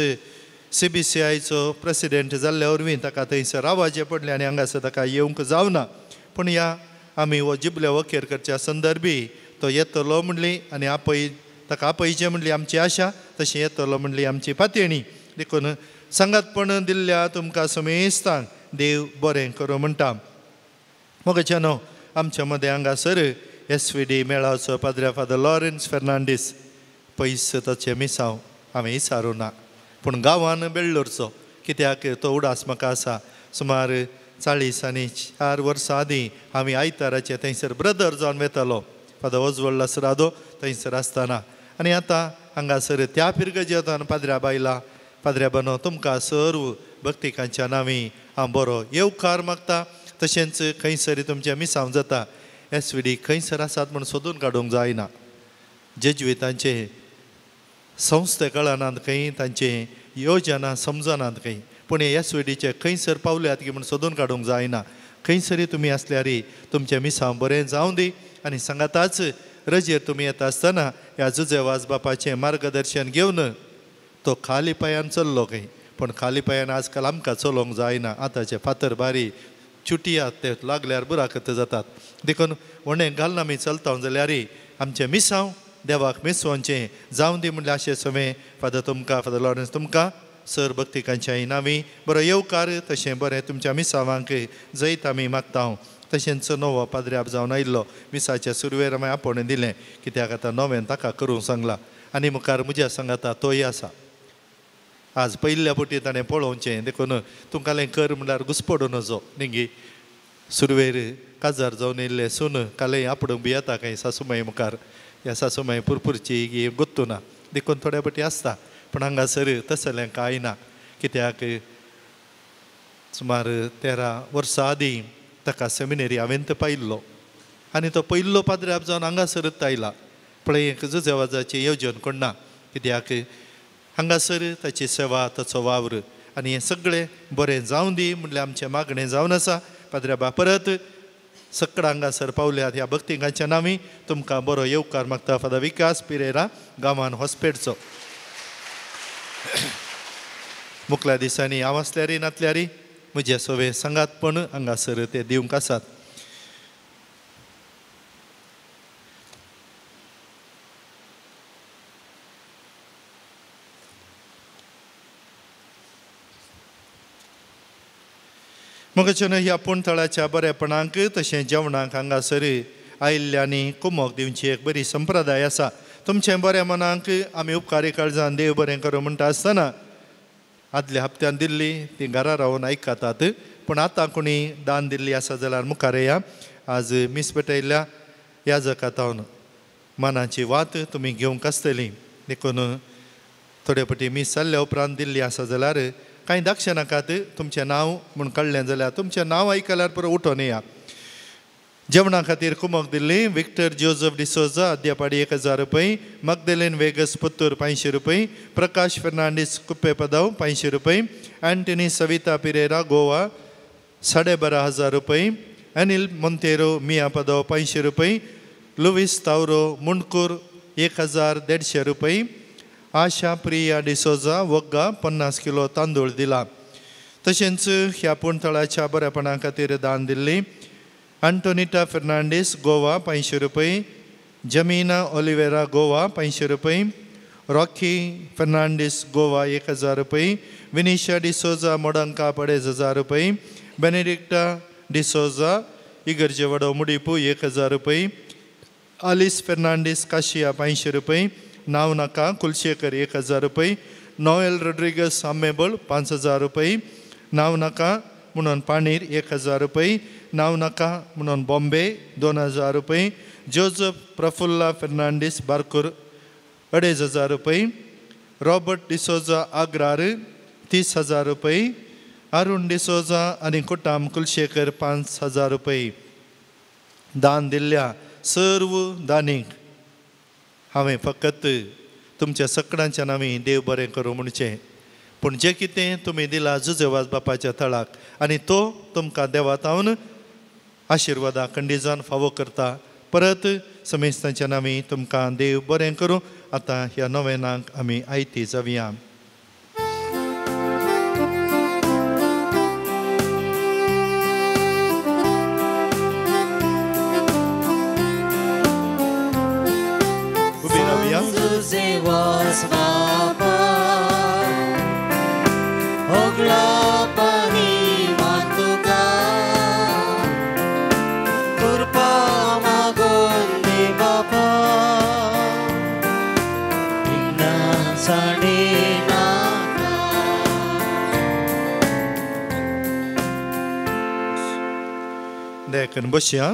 CBCIचो प्रेसिडेंट जाल्ल्या वरवीं ताका थंयसर रावाचें पडलें आनी हांगासर ताका येवंक जावना. पूण ह्या आमी हो जिबले अखेर करच्या संदर्भी तो येतलो म्हणली आनी आपय ताका आपयचें म्हणली आमची आशा, तशें येतलो म्हणली आमची पातयेणी. देखून सांगातपण दिल्ल्या तुमकां समेस्तांक देव बरें करूं म्हणटा. मोगाच्यानो आमच्या मदें हांगासर SVD मेळावचो पाद्रे फादर लॉरेन्स फेर्नांडीस पयस ताचें मिसांव हांवें विचारूं ना पूण गांवान बेळ्ळूरचो कित्याक तो उडास म्हाका आसा. सुमार 44 वर्सां आदीं आमी आयताराचे थंयसर ब्रदर जावन वेतालो फादर ओजवल्ड लासरादो थंयसर आसतना आनी आतां हांगासर त्या फिरगजेंत पाद्र्या बायला पाद्र्या बानो तुमकां सर्व भक्तिकांच्या नांवी हांव बरो येवकार मागता. तशेंच खंयसर तुमचें मिसांव जाता SVD खंयसर आसात म्हूण सोदून काडूंक जायना. जेजुईतांचे संस्थे कळनात खंय, तांचे योजना समजनात खंय, पूण हे SVDचे खंयसर पावल्यात की म्हूण सोदून काडूंक जायना. खंयसरी तुमी आसल्यार तुमचें मिसांव बरें जावं दी आनी सांगाताच रजेर तुमी येता आसतना ह्या जुजेवाज बापाचें मार्गदर्शन घेवन तो खाली पांयान चल्लो खंय, पूण खाली पांयान आजकाल आमकां चलोवंक जायना. आतांचे फातर बारी चुटियात ते लागल्यार बुराकत जातात. देखून वणें घालून आमी चलता जाल्यार आमचें मिसांव देवाक मिसवचें जावं दी म्हणल्यार अशें समें फादर तुमकां फादर लॉरेन्स तुमकां सर भक्तिकांच्या नांवी बरो येवकार तशें बरें तुमच्या मिसावांक जैत आमी मागता. तशेंच नवो पाद्र्याब जावन आयिल्लो मिसाच्या सुरवेर आमी आपोवणें दिलें कित्याक आतां नवें ताका करूंक सांगलां आनी मुखार म्हज्या सांगाता तोय आसा. आज पयल्या फावटी ताणें पळोवचें देखून तुमकां कर म्हणल्यार घुसपडूं नजो निगी सुरवेर काजार जावन येयल्ले सून कालय आपडूंक बी येता खंय सासुमाय मुखार ह्या सासुमाय पुरपुरची ही गोत्तू ना देखून थोड्या फावटी आसता पूण हांगासर तसलें कांय ना कित्याक सुमार 13 वर्सां आदीं ताका सेमिनरी हांवें पायिल्लो आनी तो पयल्लो पाद्र्याब जावन हांगासरच आयला. पळय एक जुजेवाजाची येवजण कोण ना कित्याक हांगासर ताची सेवा ताचो वावर आनी हें सगळें बरें जावं दी म्हणल्यार आमचें मागणें जावन आसा. पाद्र्याबा परत सगळ्या हांगासर पावल्यात ह्या भक्तिकांच्या नांवी तुमकां बरो येवकार मागता. फादर विकास पिरेरा गांवान हॉस्पेटचो. मुखल्या दिसांनी हांव आसल्यारी नातल्यारी म्हजे सवे सांगातपण हांगासर ते दिवंक आसात. मगच्यान ह्या पूणथळाच्या बरेपणाक तशें जेवणाक हांगासर आयिल्ल्यांनी कुमोक दिवची एक बरी संप्रदाय आसा. तुमचें बऱ्या मनाक आमी उपकारी काळजान देव बरें करूं म्हणटा आसतना आदल्या हप्त्यान दिल्ली ती घरा रावन आयकतात पूण आतां कोणी दान दिल्ली आसा जाल्यार मुखार या. आज मीस पेटयल्ल्या ह्या जकातावन मनाची वात तुमी घेवंक आसतली देखून थोडे फावटी मीस जाल्ल्या उपरांत दिल्ली आसा जाल्यार कांय दाक्षें नाकात. तुमचें नांव म्हूण कळ्ळें जाल्यार तुमचें नांव आयकल्यार पुरो उठोन या. जेवणा खातीर कुमक दिल्ली विक्टर जोजफ डिसोजा अद्यापाडी 1000 रुपये, मगदेलेन वेगस पुत्तूर 500 रुपये, प्रकाश फेर्नांडीस कुप्पे पदाव 500 रुपये, अँटनी सविता पिरेरा गोवा 12,500 रुपये, अनिल मोंतेरो मिया पदाव 500 रुपये, लुवीस तावरो मुंडकूर 1150 रुपये, आशा प्रिया डिसोजा वग्गा 50 किलो तांदूळ दिला. तशेंच ह्या पूणथळाच्या बरेपणा खातीर दान दिल्ली अंटोनिटा फेर्नांडीस गोवा 500 रुपये, जमीना ओलिवेरा गोवा 500 रुपये, रॉकी फेर्नांडीस गोवा 1000 रुपये, विनिशा डिसोजा मोडंका 2500 रुपये, बेनेडिक्टा डिसोजा इगर्जेवाडो मुडीपू 1000 रुपये, आलिस फेर्नांडीस काशिया 500 रुपये, नाव नाका कुलशेखर 1000 रुपये, नोएल रोड्रिगस आंबेबळ 5000 रुपये, नाव नाका म्हणून पाणीर 1000 रुपये, नांव नाका म्हणून बॉम्बे 2000 रुपये, जोजफ प्रफुल्ला फेर्नांडीस बारकूर 2500 रुपये, रॉबर्ट डिसोजा आग्रार 30,000 रुपये, अरुण डिसोजा आनी कुटाम कुलशेखर 5,000 रुपये. दान दिल्ल्या सर्व दानीक हांवें फकत तुमच्या सगळ्यांच्या नांवी देव बरें करूं म्हणचें, पूण जें कितें तुमी दिलां जुजेवाज बापाच्या थळाक आनी तो तुमकां देवातावन आशिर्वादा खंडीजान फावो करता. परत समेस्तांच्या नांवी तुमकां देव बरें करूं. आतां ह्या नोवेनाक आमी आयती जावया. उबी रावया. देखून बसया.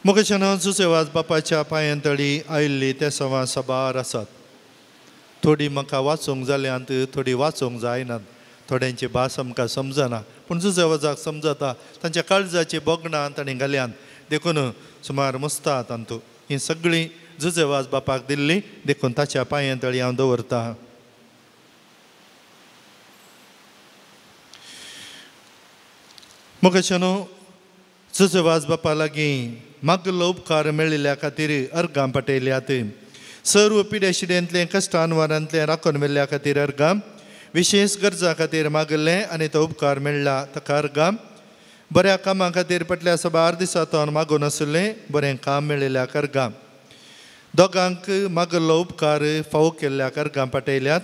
मुखेशान जुजेवाज बापाच्या पांयांतळी आयिल्ली ते सवां सबार आसात. थोडी म्हाका वाचूंक जाल्यांत, थोडी वाचूंक जायनात, थोड्यांची भास आमकां समजना, पूण जुजेवाजाक समजता. तांच्या काळजाची भोगणां तांणी घाल्यांत, देखून सुमार मुस्ता तांतू ही सगळीं जुजेवाज बापाक दिल्ली, देखून ताच्या पांयांतळी हांव दवरता. मुखेशानो जुजेवाज बापा लागीं मागलो उपकार मेळिल्ल्या खातीर अर्गां पाटयल्यात. सर्व पिडेशिडेंतलें कश्टानवारांतलें राखून मेल्ल्या खातीर अर्गां, विशेश गरजा खातीर मागलें आनी तो उपकार मेळ्ळा ताका अर्गां, बऱ्या कामां खातीर पटल्या सबार दिसांतून मागून आशिल्लें बरें काम मेळिल्ल्या अर्गां, दोगांक मागलो उपकार फावो केल्ल्या अर्गां पाटयल्यात.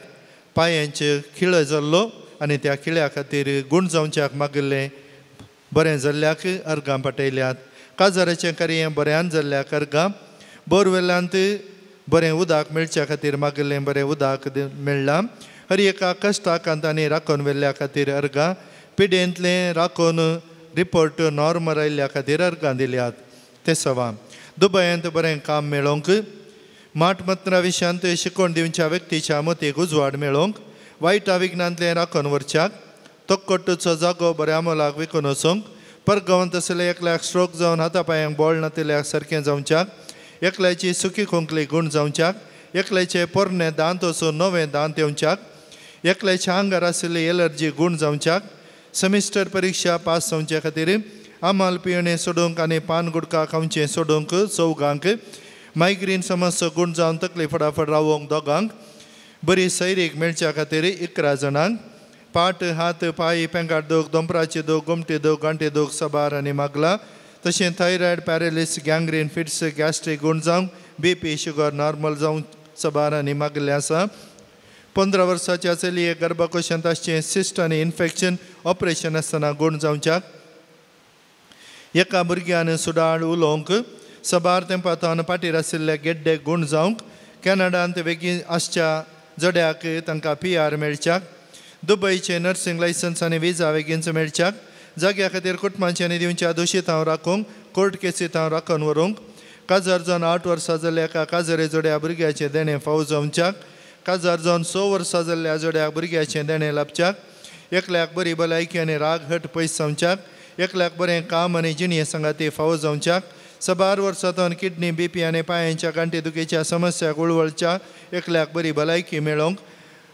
पांयांचे खिळ जाल्लो आनी त्या खिळ्या खातीर गूण जावच्याक मागिल्लें बरें जाल्ल्याक अर्गां पाटयल्यात. काजाराचें कार्य बऱ्यान जाल्ल्याक अर्गां, बोरवेलांत बरें उदक मेळच्या खातीर मागिल्लें बरें उदक मेळ्ळां. हर एका कश्टाकांत आनी राखून व्हेल्ल्या खातीर अर्गां, पिडेंतलें राखून रिपोर्ट नॉर्मल आयिल्ल्या खातीर अर्गां दिल्यात. ते सवां दुबयांत बरें काम मेळोवंक, माटमत्रा विशयांत शिकोवन दिवच्या व्यक्तीच्या मतीक उजवाड मेळोवंक, वायट विघ्नांतलें राखून व्हरच्याक, तोक्कट्टूचो जागो बऱ्या मोलाक विकून वचूंक, परगांवांत आशिल्ल्या एकल्याक स्ट्रोक जावन हाता पांयांक बळ नातिल्ल्याक सारकें जावच्याक, एकल्याची सुकी खोंकली गूण जावच्याक, एकल्याचे पोरणे दांत वचून नवे दांत येवच्याक, एकल्याच्या आंगार आशिल्ली एलर्जी गूण जावच्याक, सेमिस्टर परिक्षा पास जावचे खातीर आमाल पियणे सोडूंक आनी पान गुटखा खावचें सोडूंक चौगांक, मायग्रेन समस्या गूण जावन तकली फटाफट रावोंक दोगांक, बरी सैरीक मेळच्या खातीर 11 जाणांक, पाट हात पांय पेंगाट दोग, दोंपराचे दोग, गोमटे दोग, गांटे दोग सबार आनी मागला. तशें thyroid, paralysis, gangrene, fits, gastric गूण जावंक, बीपी शुगर नॉर्मल जावंक सबार आनी मागलें आसा. 15 वर्साच्या चलयेक गर्भकोशांत आसचें सिस्ट आनी इन्फेक्शन ऑपरेशन आसतना गूण जावच्याक, एका भुरग्यान सुडाळ उलोवंक, सबार तेंपांत पाटीर आशिल्ल्या गेड्डे गूण जावंक, कॅनडांत वेगीं आसच्या जोड्याक तांकां PR मेळच्याक, दुबयचें नर्सिंग लायसन्स आनी विजा वेगींच मेळच्याक, जाग्या खातीर कुटुंबांचे आनी दिवच्या दोशीत हांव राखूंक, कोर्ट केसीत हांव राखून व्हरूंक, काजार जावन 8 वर्सां जाल्ल्या एका काजारे जोड्या भुरग्याचें देणें फावो जावच्याक, काजार जावन 6 वर्सां जाल्ल्या जोड्या भुरग्याचें देणें लाबच्याक, एकल्याक बरी भलायकी आनी राग हट पयस जावच्याक, एकल्याक बरें काम आनी जिणये सांगाती फावो जावच्याक, सबार वर्सांतून किडनी, बीपी आनी पांयांच्या गांठी दुखीच्या समस्याक उळवळच्या एकल्याक बरी भलायकी मेळोवंक,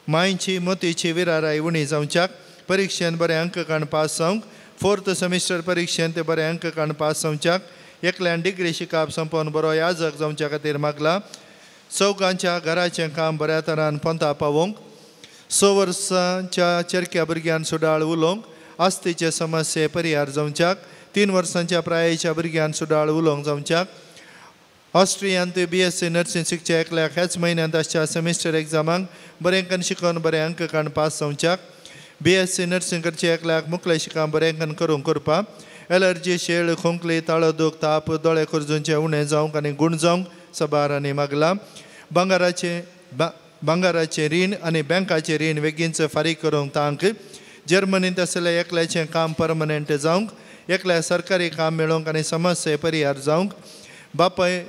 मांयची मोतीची विराराय उणी जावच्याक, परिक्षेन बरें अंक काण पास जावंक, 4th semester परिक्षेन ते बरें अंक काण पास जावच्याक, एकल्यान डिग्री शिकाप संपोवन बरो याजक जावच्या खातीर मागला, चौगांच्या घराचें काम बऱ्या तरान पोंता पावोवंक, 6 वर्सांच्या चेरक्या भुरग्यान सुडाळ उलोवंक, आस्तीचे समस्ये परिहार जावच्याक, 3 वर्सांच्या प्रायेच्या भुरग्यान सुडाळ उलोवंक जावच्याक, ऑस्ट्रियांत BSc nursing शिकच्या एकल्याक ह्याच म्हयन्यांत आसच्या सेमिस्टर एग्जामांक बरें कन शिकोवन बरें अंक काण पास जावच्याक, BSc nursing करचे एकल्याक मुखले शिकाम बरें कन करूंक करपाक, एलर्जी, शेळ, खोंकली, ताळो दूख, ताप, दोळे खोरजूंचे उणें जावंक आनी गूण जावंक सबार आनी मागला. भांगाराचें रीण आनी बँकाचें रीण बेगीनच फारीक करूंक तांक, जर्मनींत आशिल्ल्या एकल्याचें काम परमनंट जावंक, एकल्या सरकारी काम मेळोवंक आनी समस्या परिहार जावंक बापाय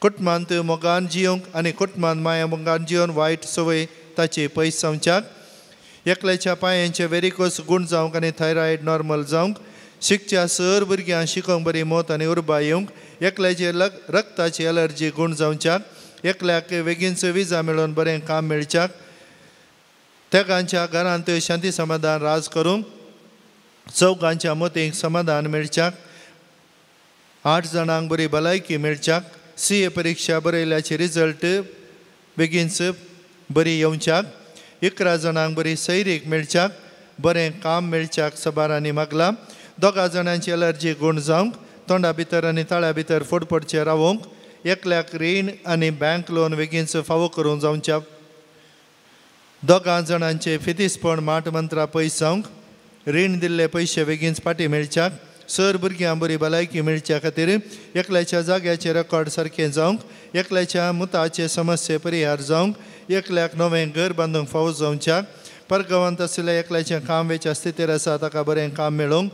कुटुंबांत मोगान जियोंक आनी कुटुंबांत माया मोगान जियोन वायट संवय ताची पयस जावच्याक एकल्याच्या पांयांचे वेरिकोस गूण जावंक आनी थायरॉयड नॉर्मल जावंक शिकच्या सर भुरग्यांक शिकोवंक बरी मत आनी उर्बा येवंक एकल्याचे रक्ताची एलर्जी गूण जावच्याक एकल्याक बेगीनच विजा मेळोवन बरें काम मेळच्याक तेगांच्या घरांत शांती समाधान राज करूंक चौगांच्या मतींक समाधान मेळच्याक 8 जाणांक बरी भलायकी मेळच्याक CA परिक्षा बरयल्याची रिजल्ट बेगीनच बरी येवच्याक 11 जाणांक बरी सैरीक मेळच्याक बरें काम मेळच्याक सबारांनी मागलां 2 जाणांची एलर्जी गूण जावंक तोंडा भितर आनी ताळ्या भितर फोड पडचे रावोंक एकल्याक रीण आनी बँक लोन बेगीनच फावो करूंक जावच्या 2 जाणांचे फितीसपण माट मंत्रा पयस जावंक रीण दिल्ले पयशे बेगीनच फाटीं मेळच्याक सर भुरग्यां बरी भलायकी मेळच्या खातीर एकल्याच्या जाग्याचे रेकॉर्ड सारकें जावंक एकल्याच्या मुताचे समस्ये परिहार जावंक एकल्याक नवें घर बांदूंक फावो जावच्याक परगांवांत आशिल्ल्या एकल्याचें काम वेच्या स्थितीर आसा ताका बरें काम मेळोवंक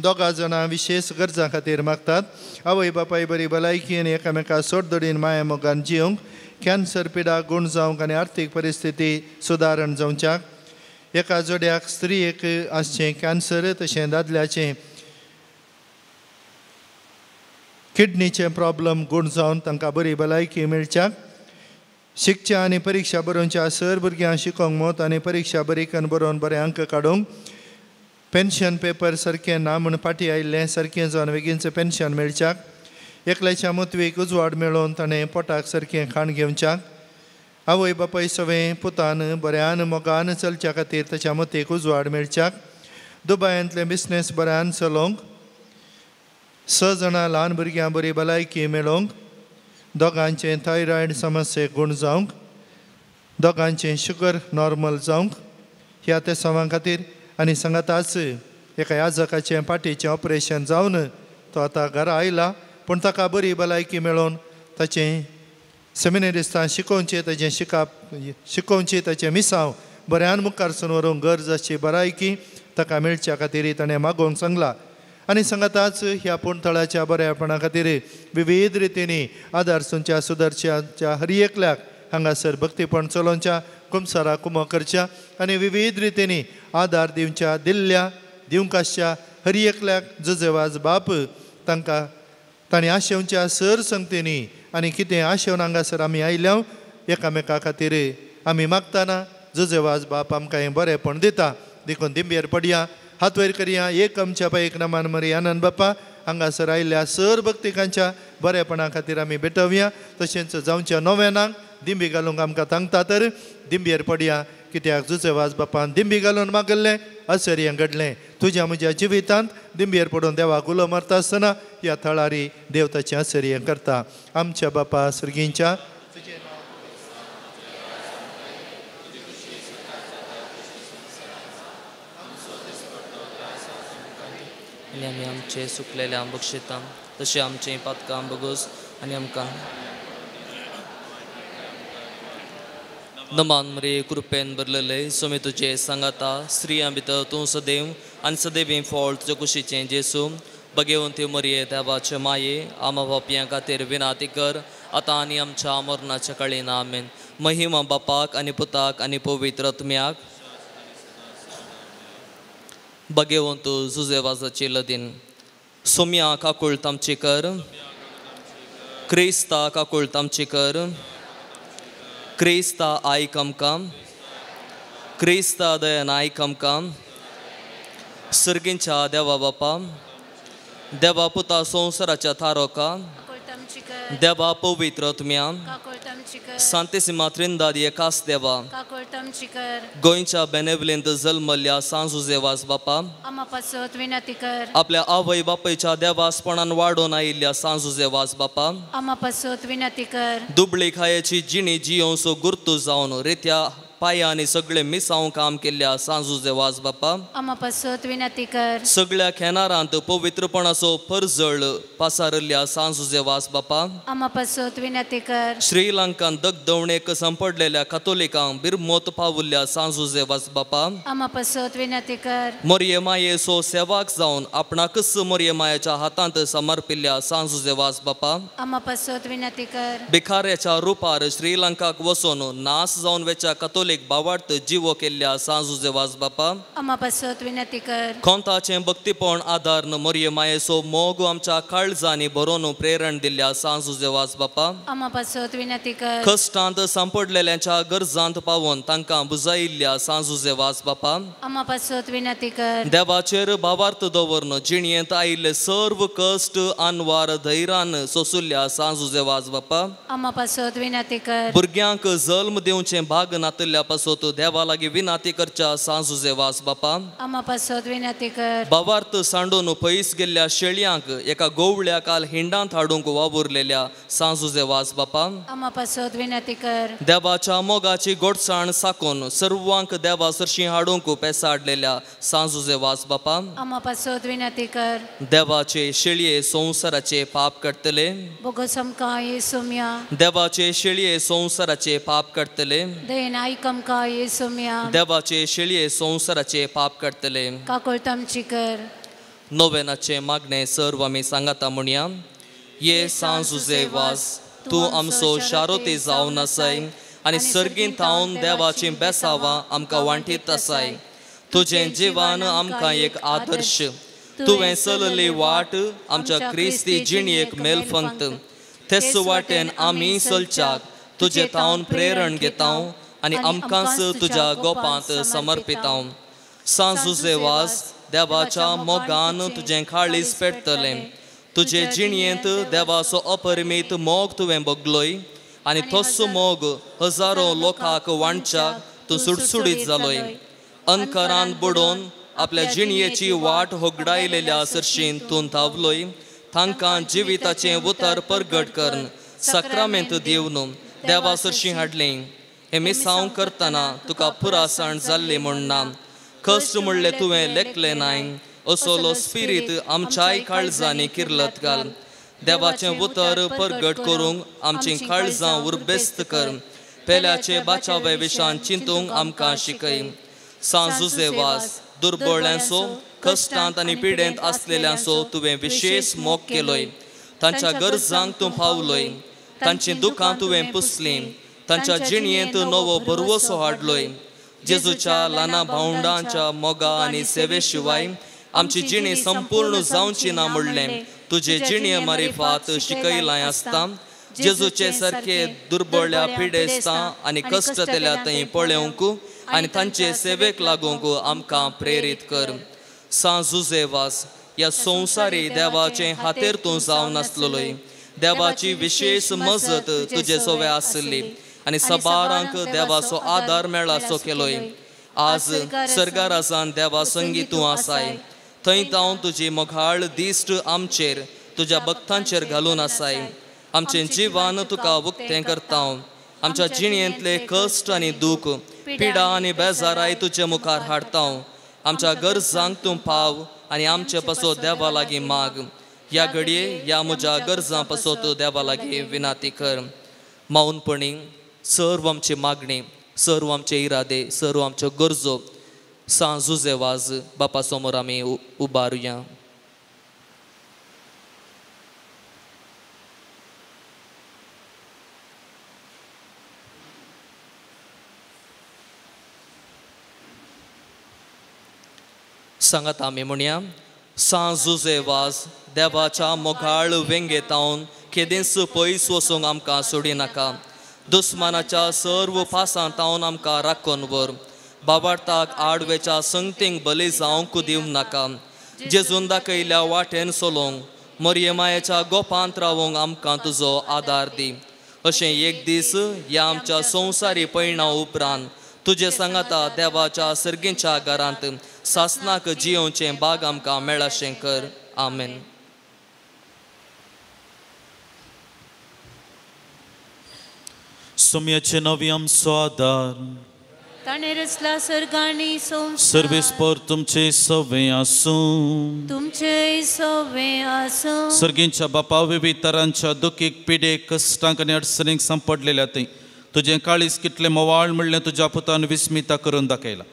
2 जाणां विशेश गरजां खातीर मागतात आवय बापाय बरी भलायकी आनी एकामेका सोडदोडीन माया मोगान जियोंक कॅन्सर पिडा गूण जावंक आनी आर्थीक परिस्थिती सुदारण जावच्याक एका जोड्याक स्त्रियेक आसचें कॅन्सर तशें दादल्याचें किडनीचें प्रॉब्लम गूण जावन तांकां बरी भलायकी मेळच्याक शिकच्या आनी परिक्षा बरोवच्या सर भुरग्यांक शिकोवंक मत आनी परिक्षा बरी करून बरोवन बरे अंक काडूंक पेन्शन पेपर सारकें ना म्हूण फाटीं आयिल्लें सारकें जावन बेगीनचें पेन्शन मेळच्याक एकल्याच्या मुतवीक उजवाड मेळोवन ताणें पोटाक सारकें खाण घेवच्याक आवय बापाय सवें पुतान बऱ्यान मोगान चलच्या खातीर ताच्या मतीक उजवाड मेळच्याक दुबायांतलें बिजनेस बऱ्यान चलोवंक 6 जाणां ल्हान भुरग्यां बरी भलायकी मेळोवंक 2 थायरॉयड समस्ये गूण जावंक 2 शुगर नॉर्मल जावंक ह्या ते सवां खातीर आनी सांगाताच एका याजकाचें पाटीचें ऑपरेशन जावन तो आतां घरा आयला पूण ताका बरी भलायकी मेळोवन ताचें सेमिनरिस्तां शिकोवचें ताचें शिकप शिकोवचें ताचें मिसांव बऱ्यान मुखार सून व्हरूंक गरज आसची भलायकी ताका मेळच्या खातीर ताणें मागोवंक सांगलां आनी सांगाताच ह्या पूणथळाच्या बऱ्यापणा खातीर विविध रितींनी आदार सुनच्या सुदरच्या हर एकल्याक हांगासर भक्तीपण चलोवच्या कुमसारा कुमो करच्या आनी विविध रितींनी आदार दिवच्या दिल्ल्या दिवंक आसच्या हर एकल्याक जुजेवाज बाप तांकां तांणी आशेवच्या सर संगतींनी आनी कितें आशेवन हांगासर आमी आयल्या एकामेका खातीर आमी मागतना जुजेवाज बाप आमकां हें बरेंपण दिता देखून दिंबेर पडया हात वयर करया एक आमच्या पाय एक नमान मरी आनंद बाप्पा हांगासर आयिल्ल्या सर भक्तिकांच्या बरेपणा खातीर आमी भेटोवया तशेंच जावच्या नव्यानाक दिंबी घालूंक आमकां सांगता तर दिंबेर पडया कित्याक जुजेवाज बापान दिंबी घालून मागल्लें आश्चर्य घडलें तुज्या म्हज्या जिवितांत दिंबेर पडून देवाक उलो मारता आसतना ह्या थळारी देव ताचें आश्चर्य करता. आमच्या बापा सर्गींच्या आनी आमी आमचे सुकलेले बक्षिता तशें आमचें पातकां बगोस आनी आमकां नमान मरे कृपेन भरलेले सोमी तुजे सांगाता स्त्रियां भितर तूं सदैव आनी सदैव फळ तुजे कुशीचें जेसू बगेवन त्यो मरये देवाचे माये आमा बापयां खातीर विनाती कर आतां आनी आमच्या मरणाच्या काळीन. आमेन. महिमा बापाक आनी पुताक आनी पवित्र आत्म्याक. बगेवन तूं जुजेवाजाची लदीन सोम्या काकुळट आमची कर, क्रिस्ता काकुळट आमची कर, क्रिस्ता आयक आमकां, क्रिस्ता दयन आयक आमकां. सर्गींच्या देवा बापा, देवा पुता संवसाराच्या थारोका, देवा पवित्र आत्म्या, सांतेसिमा त्रिंदाद एकास देवा, गोंयच्या बेनेवलेंत जल्मल्ल्या सांत जुजेवाज बापा, आपल्या आवय बापायच्या देवासपणान वाडोवन आयिल्ल्या सांत जुजेवाज बापा, दुबळी खायेची जिणी जियोवचो गुर्तू जावन रेत्या पायांनी सगळे मिसांव काम केल्ल्या सांजुजे वाज बापा आमा पासत विनंती कर। सगळ्या खेनारांत पवित्रपणाचो परजळ पासारिल्ल्या सांजुजे वाज बापा आमा पासत विनंती कर। श्रीलंकान दगदवणेक सांपडलेल्या कातोलिकांक बिरमोत पावुल्ल्या सांजुजे वाज बापा आमा पासत विनंती कर। मोरये मायेचो सेवाक जावन आपणाकच मोरये मायेच्या हातांत समर्पिल्ल्या सांजुजे वाज बापा आमा पासत विनंती कर। भिखाऱ्याच्या रुपार श्रीलंकाक वचून नास जावन वेच्या कथोलीक बावार्थ जिवो केल्ल्या सांजुजे वाज बापा आमा पासत विनंती कर। कोंताचें भक्तीपण आदारन मोरये मायेचो मोग आमच्या काळजांनी भरोन प्रेरण दिल्ल्या सांजुजे वाज बापा आमा पासत विनंती कर। कश्टांत सांपडलेल्यांच्या गरजांत पावून तांकां बुजायिल्ल्या सांजुजे वाज बापा आमा पासत विनंती कर। देवाचेर भावार्थ दवरन जिणयेंत आयिल्ले सर्व कश्ट अनवार धैर्यान सोसुल्ल्या सांजुजे वाज बापा आमा पासत विनंती कर। भुरग्यांक जल्म दिवचें भाग नातल्या पासत देवा लागीं विनंती करच्या सांजुजे वाज बापा आमा पासत विनंती कर। भावार्थ सांडून पयस गेल्ल्या शेळयांक एका गोवळ्या काल हिंडांत हाडूंक वावुरलेल्या सांजुजे वाज बापा आमा पासत विनंती कर। देवाच्या मोगाची गोडसाण साकून सर्वांक देवा सरशी हाडूंक पेसाडलेल्या सांजुजे वाज बापा आमा पासत विनंती कर। देवाचे शेळये संवसाराचे पाप काडटले बोगस आमकां येसुम्या देवाचे शेळये संवसाराचे पाप काडटले दयेन आयक आमकां येसुम्या देवाचे शेळये संवसाराचे पाप काडटले काकूळट आमची कर। नोवेनाचे मागणे सर्व आमी सांगाता म्हणया। ये सांजुजे वाज तूं आमचो शारोती जावन आसाय आनी सर्गीन थावन देवाची बेसावां आमकां वांटीत आसाय। तुजें जिवान आमकां एक आदर्श तुवें चलली वाट आमच्या क्रिस्ती जिणयेक मेलफंत तेच वाटेन आमी चलच्याक तुजे थावन प्रेरण घेतांव आनी आमकांच तुज्या गोपांत समर्पितांव। सांजुजे वाज देवाच्या मोगान तुजें काळीज पेटतलें तुजे जिणयेंत देवाचो अपरिमीत मोग तुवें बगलोय आनी तोच मोग हजारो लोकांक वांटच्याक तूं सुडसुडीत जालोय। अंकरान बुडोवन आपल्या जिणयेची वाट होगडायलेल्या सरशीन तूं धांवलोय तांकां जिविताचें उतर परगट करून साक्रामेंत दिवन देवा सरशी हाडलें। हें मिसांव करतना तुका पुरासाण जाल्ली म्हूण ना कश्ट म्हणलें तुवें लेखलें नाय असलो स्पिरीत आमच्याय काळजांनी किर्लत घाल। देवाचें उतर परगट करूंक आमचीं काळजां उर्बेस्त कर पेल्याचे बाचावे विशान चिंतूंक आमकां शिकय। सांजुजे वाज दुर्बळ्यांचो कश्टांत आनी पिडेंत आसलेल्यांचो तुवें विशेष मोग केलोय तांच्या गरजांक तूं पावलोय तांचीं दुकां तुवें पुसलीं तांच्या जिणयेंत नवो भरवसो हाडलोय। जेजूच्या ल्हाना भावंडांच्या मोगा आनी सेवे शिवाय आमची जिणी संपूर्ण जावची ना म्हणलें तुजे जिणये मारिफात शिकयलां आसता। जेजूचे सारके दुर्बळ्या पिडेस्तां आनी कश्टतेल्या थंय पळोवंक आनी तांचे सेवेक लागूंक आमकां प्रेरीत कर। सांजुजे वाज ह्या संवसारी देवाचे हातेर तूं जावन आसलेलोय देवाची विशेष मजत तुजे सोवे आसली आनी सबारांक देवाचो आदार मेळासो केलोय। आज सर्गाराजान देवा संगी तूं आसाय थंय तावन तुजी मोगाळ दिश्ट आमचेर तुज्या भक्तांचेर घालून आसाय। आमचें जिवान तुका उक्तें करता आमच्या जिणयेंतले कश्ट आनी दूख पिडा आनी बेजाराय तुजे मुखार हाडता। आमच्या गरजांक तूं पाव आनी आमचे पासत देवा लागीं माग। ह्या घडये ह्या म्हज्या गरजां पासत देवा लागीं विनंती कर। मौनपणी सर्व आमची मागणी सर्व आमचे इरादे सर्व आमच्यो गरजो सांजुजे वाज बापा समोर आमी उबारुया। सांगात आमी म्हणया। सांजुजे वाज देवाच्या मोगाळ वेंगेतावन केदींच पयस वचूंक आमकां सोडिनाका दुस्मानाच्या सर्व पासांतावन आमकां राखून व्हर बाबार्थाक आडवेच्या संगतींक बली जावंक दिवं नाका जेजून दाखयल्या वाटेन चलोवंक मोरये मायेच्या गोपांत रावोंक आमकां तुजो आदार दी। अशें एक दीस ह्या आमच्या संवसारी पयणा उपरांत तुजे सांगाता देवाच्या सर्गींच्या घरांत सासनाक जियोवचें बाग आमकां मेळाशें कर। आमेन। सोम्याचे नवी आमचो आदार। ताणें रचला सर्ग आनी संवसार. सर्वेस्पर तुमचे सवे आसूं. तुमचे सवे आसूं. सर्गींच्या बापा, विविध तरांच्या दुखीक, पिडेक, कश्टांक आनी अडचणींक सांपडलेल्या थंय तुजें काळीज कितलें मोवाळ म्हणलें तुज्या पुतान विस्मिता करून दाखयला.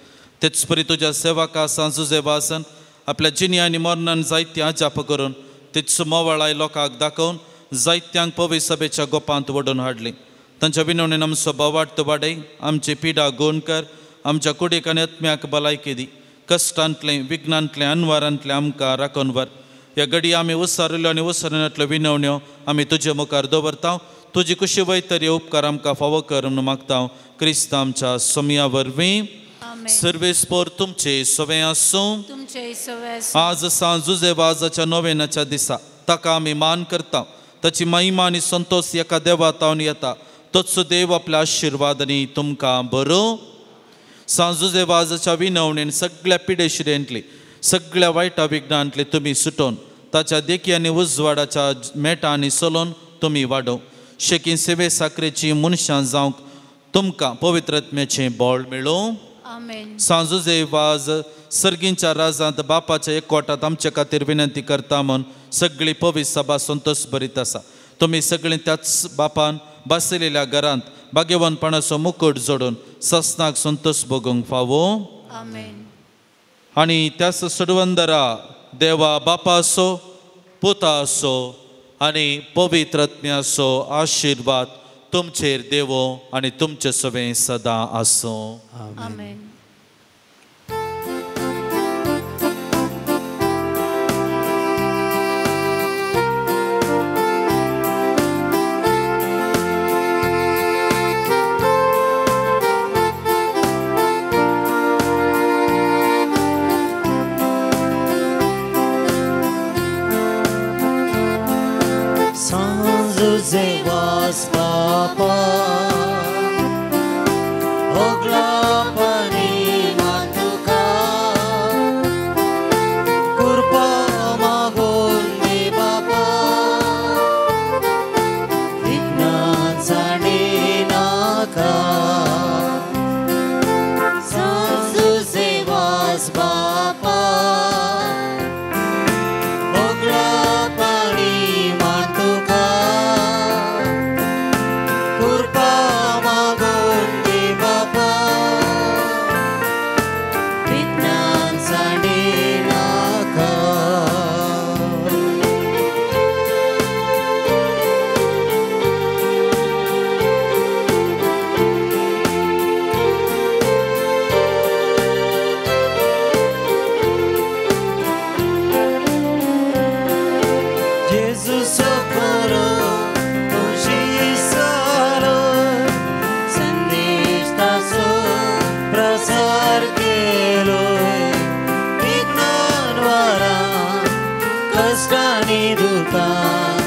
तेच परी तुज्या सेवका सांजुजे वासन आपल्या जिन्या आनी मरणान जायतीं अजाप करून तीच मोवाळाय लोकांक दाखोवन जायत्यांक पवी सभेच्या गोपांत ओडून हाडली. तांच्या विनवणेन आमचो भावार्थ वाडय, आमची पिडा गुण कर, आमच्या कुडीक आनी आत्म्याक भलायकी दी. कश्टांतलें, विघ्नांतलें, अनवारांतलें आमकां राखून व्हर. ह्या घडये आमी उसारिल्ल्यो आनी उसारिनातल्यो विनवण्यो आमी तुजे मुखार दवरता. तुजी कुशी वयतरी उपकार आमकां फावो कर म्हणून मागता क्रिस्त आमच्या सोमया वरवीं. सर्वेस्पर तुमचे सवे आसूं. आज सांजुजे वाजाच्या नोवेनाच्या दिसा ताका आमी मान करता. ताची महिमा आनी संतोष एका देवा तावन येता. तोच देव आपल्या आशिर्वादांनी तुमकां बरो. सांजुजे वाजाच्या विनवणेन सगळ्या पिडेशिरेंतली, सगळ्या वायटा विघ्नांतली तुमी सुटोवन ताच्या देखी आनी उजवाडाच्या मेटांनी चलोवन तुमी वाडोव. शेकी सेवे साकरेची मनशां जावंक तुमकां पवित्रत्म्याचें बळ मेळूं. सांजुजे वाज सर्गींच्या राजांत बापाच्या एकवटांत आमचे खातीर विनंती करता म्हूण सगळी पवित्र सभा संतोष भरीत आसा. तुमी सगळीं त्याच बापान बसलेल्या घरांत भाग्यवानपणाचो मुकूट जोडून ससनाक संतोष भोगूंक फावो. आनी त्याच सडवंदरा देवा बापाचो, पुताचो आनी पवित्रत्म्याचो आशिर्वाद तुमचेर देवो आनी तुमचे सवें सदां आसूं. आमेन. सांजुजे वास बापा, ओगलापणी मातुका, कृपा मागून दी बापा, विघ्नां सांडी नाका. सांजुजे वास बापा, ओगलापणी मातुका, कृपा मागून दी बापा, विघ्नां सांडी नाका. Gesù socorro, tu ci solo, संदेश प्रसार केलो, विघ्नांवारा कष्टांनी दुखां,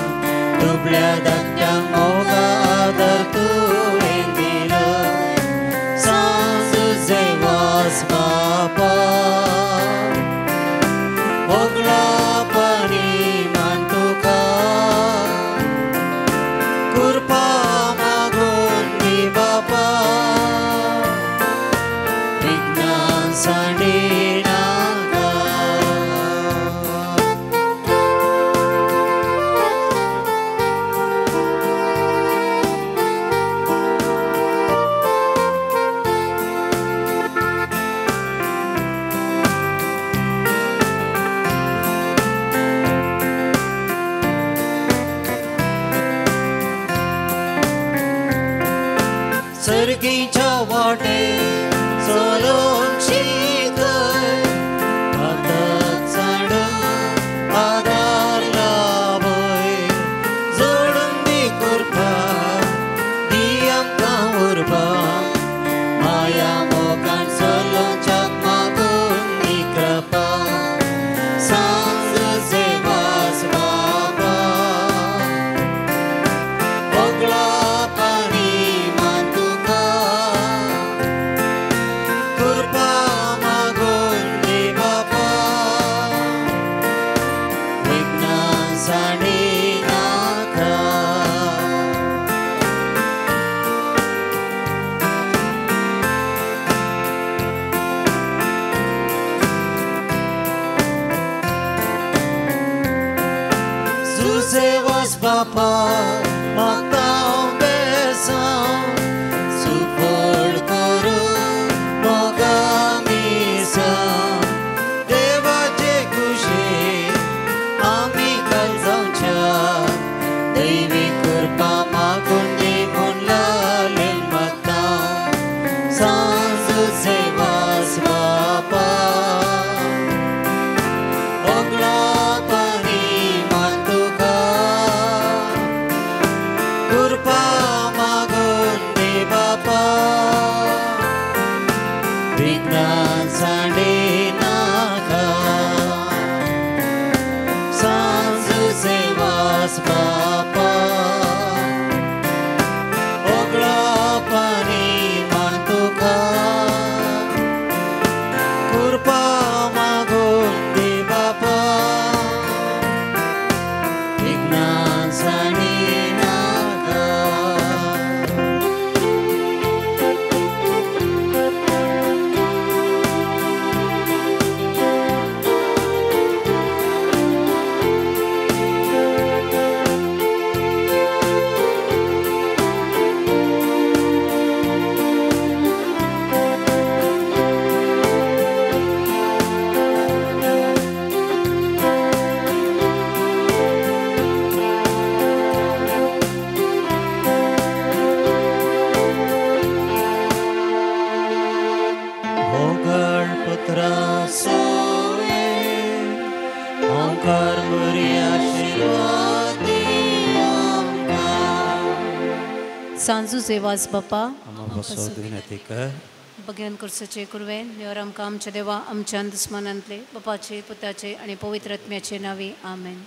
दुबळ्या धाकट्यांक मोगा आदार तुवें दिलो. सांजुजे वास बापा, ओगलापणी मान तुका, कृपा मागून दी बापा, विघ्नां सांडी नाका. सर्गीच्या वाटे चलोवंक शिकय, पातक सांडून आदार लाभय, जोडून दी कृपा, दी आमकां उर्बा, माया मोगान चलोवच्याक मागून दी कृपा. सांजुजे वास बापा, ओगलापणी मान तुका, कृपा बापा मागता बेसांव सुफळ करूं मोगा मिसांव देवाचे खुशे आमी काल जावच्या दैवी कृपा मागून दी म्हूण लालेल मागता सांजुचे वास बापा सांजुचे वास बापा विनंती कर भगवान कुर्साचे कुरवेन निवर आमकां आमच्या देवा आमच्या दुस्मानांतले बापाचे पुताचे आनी पवित्र आत्म्याचे नांवी आमेन.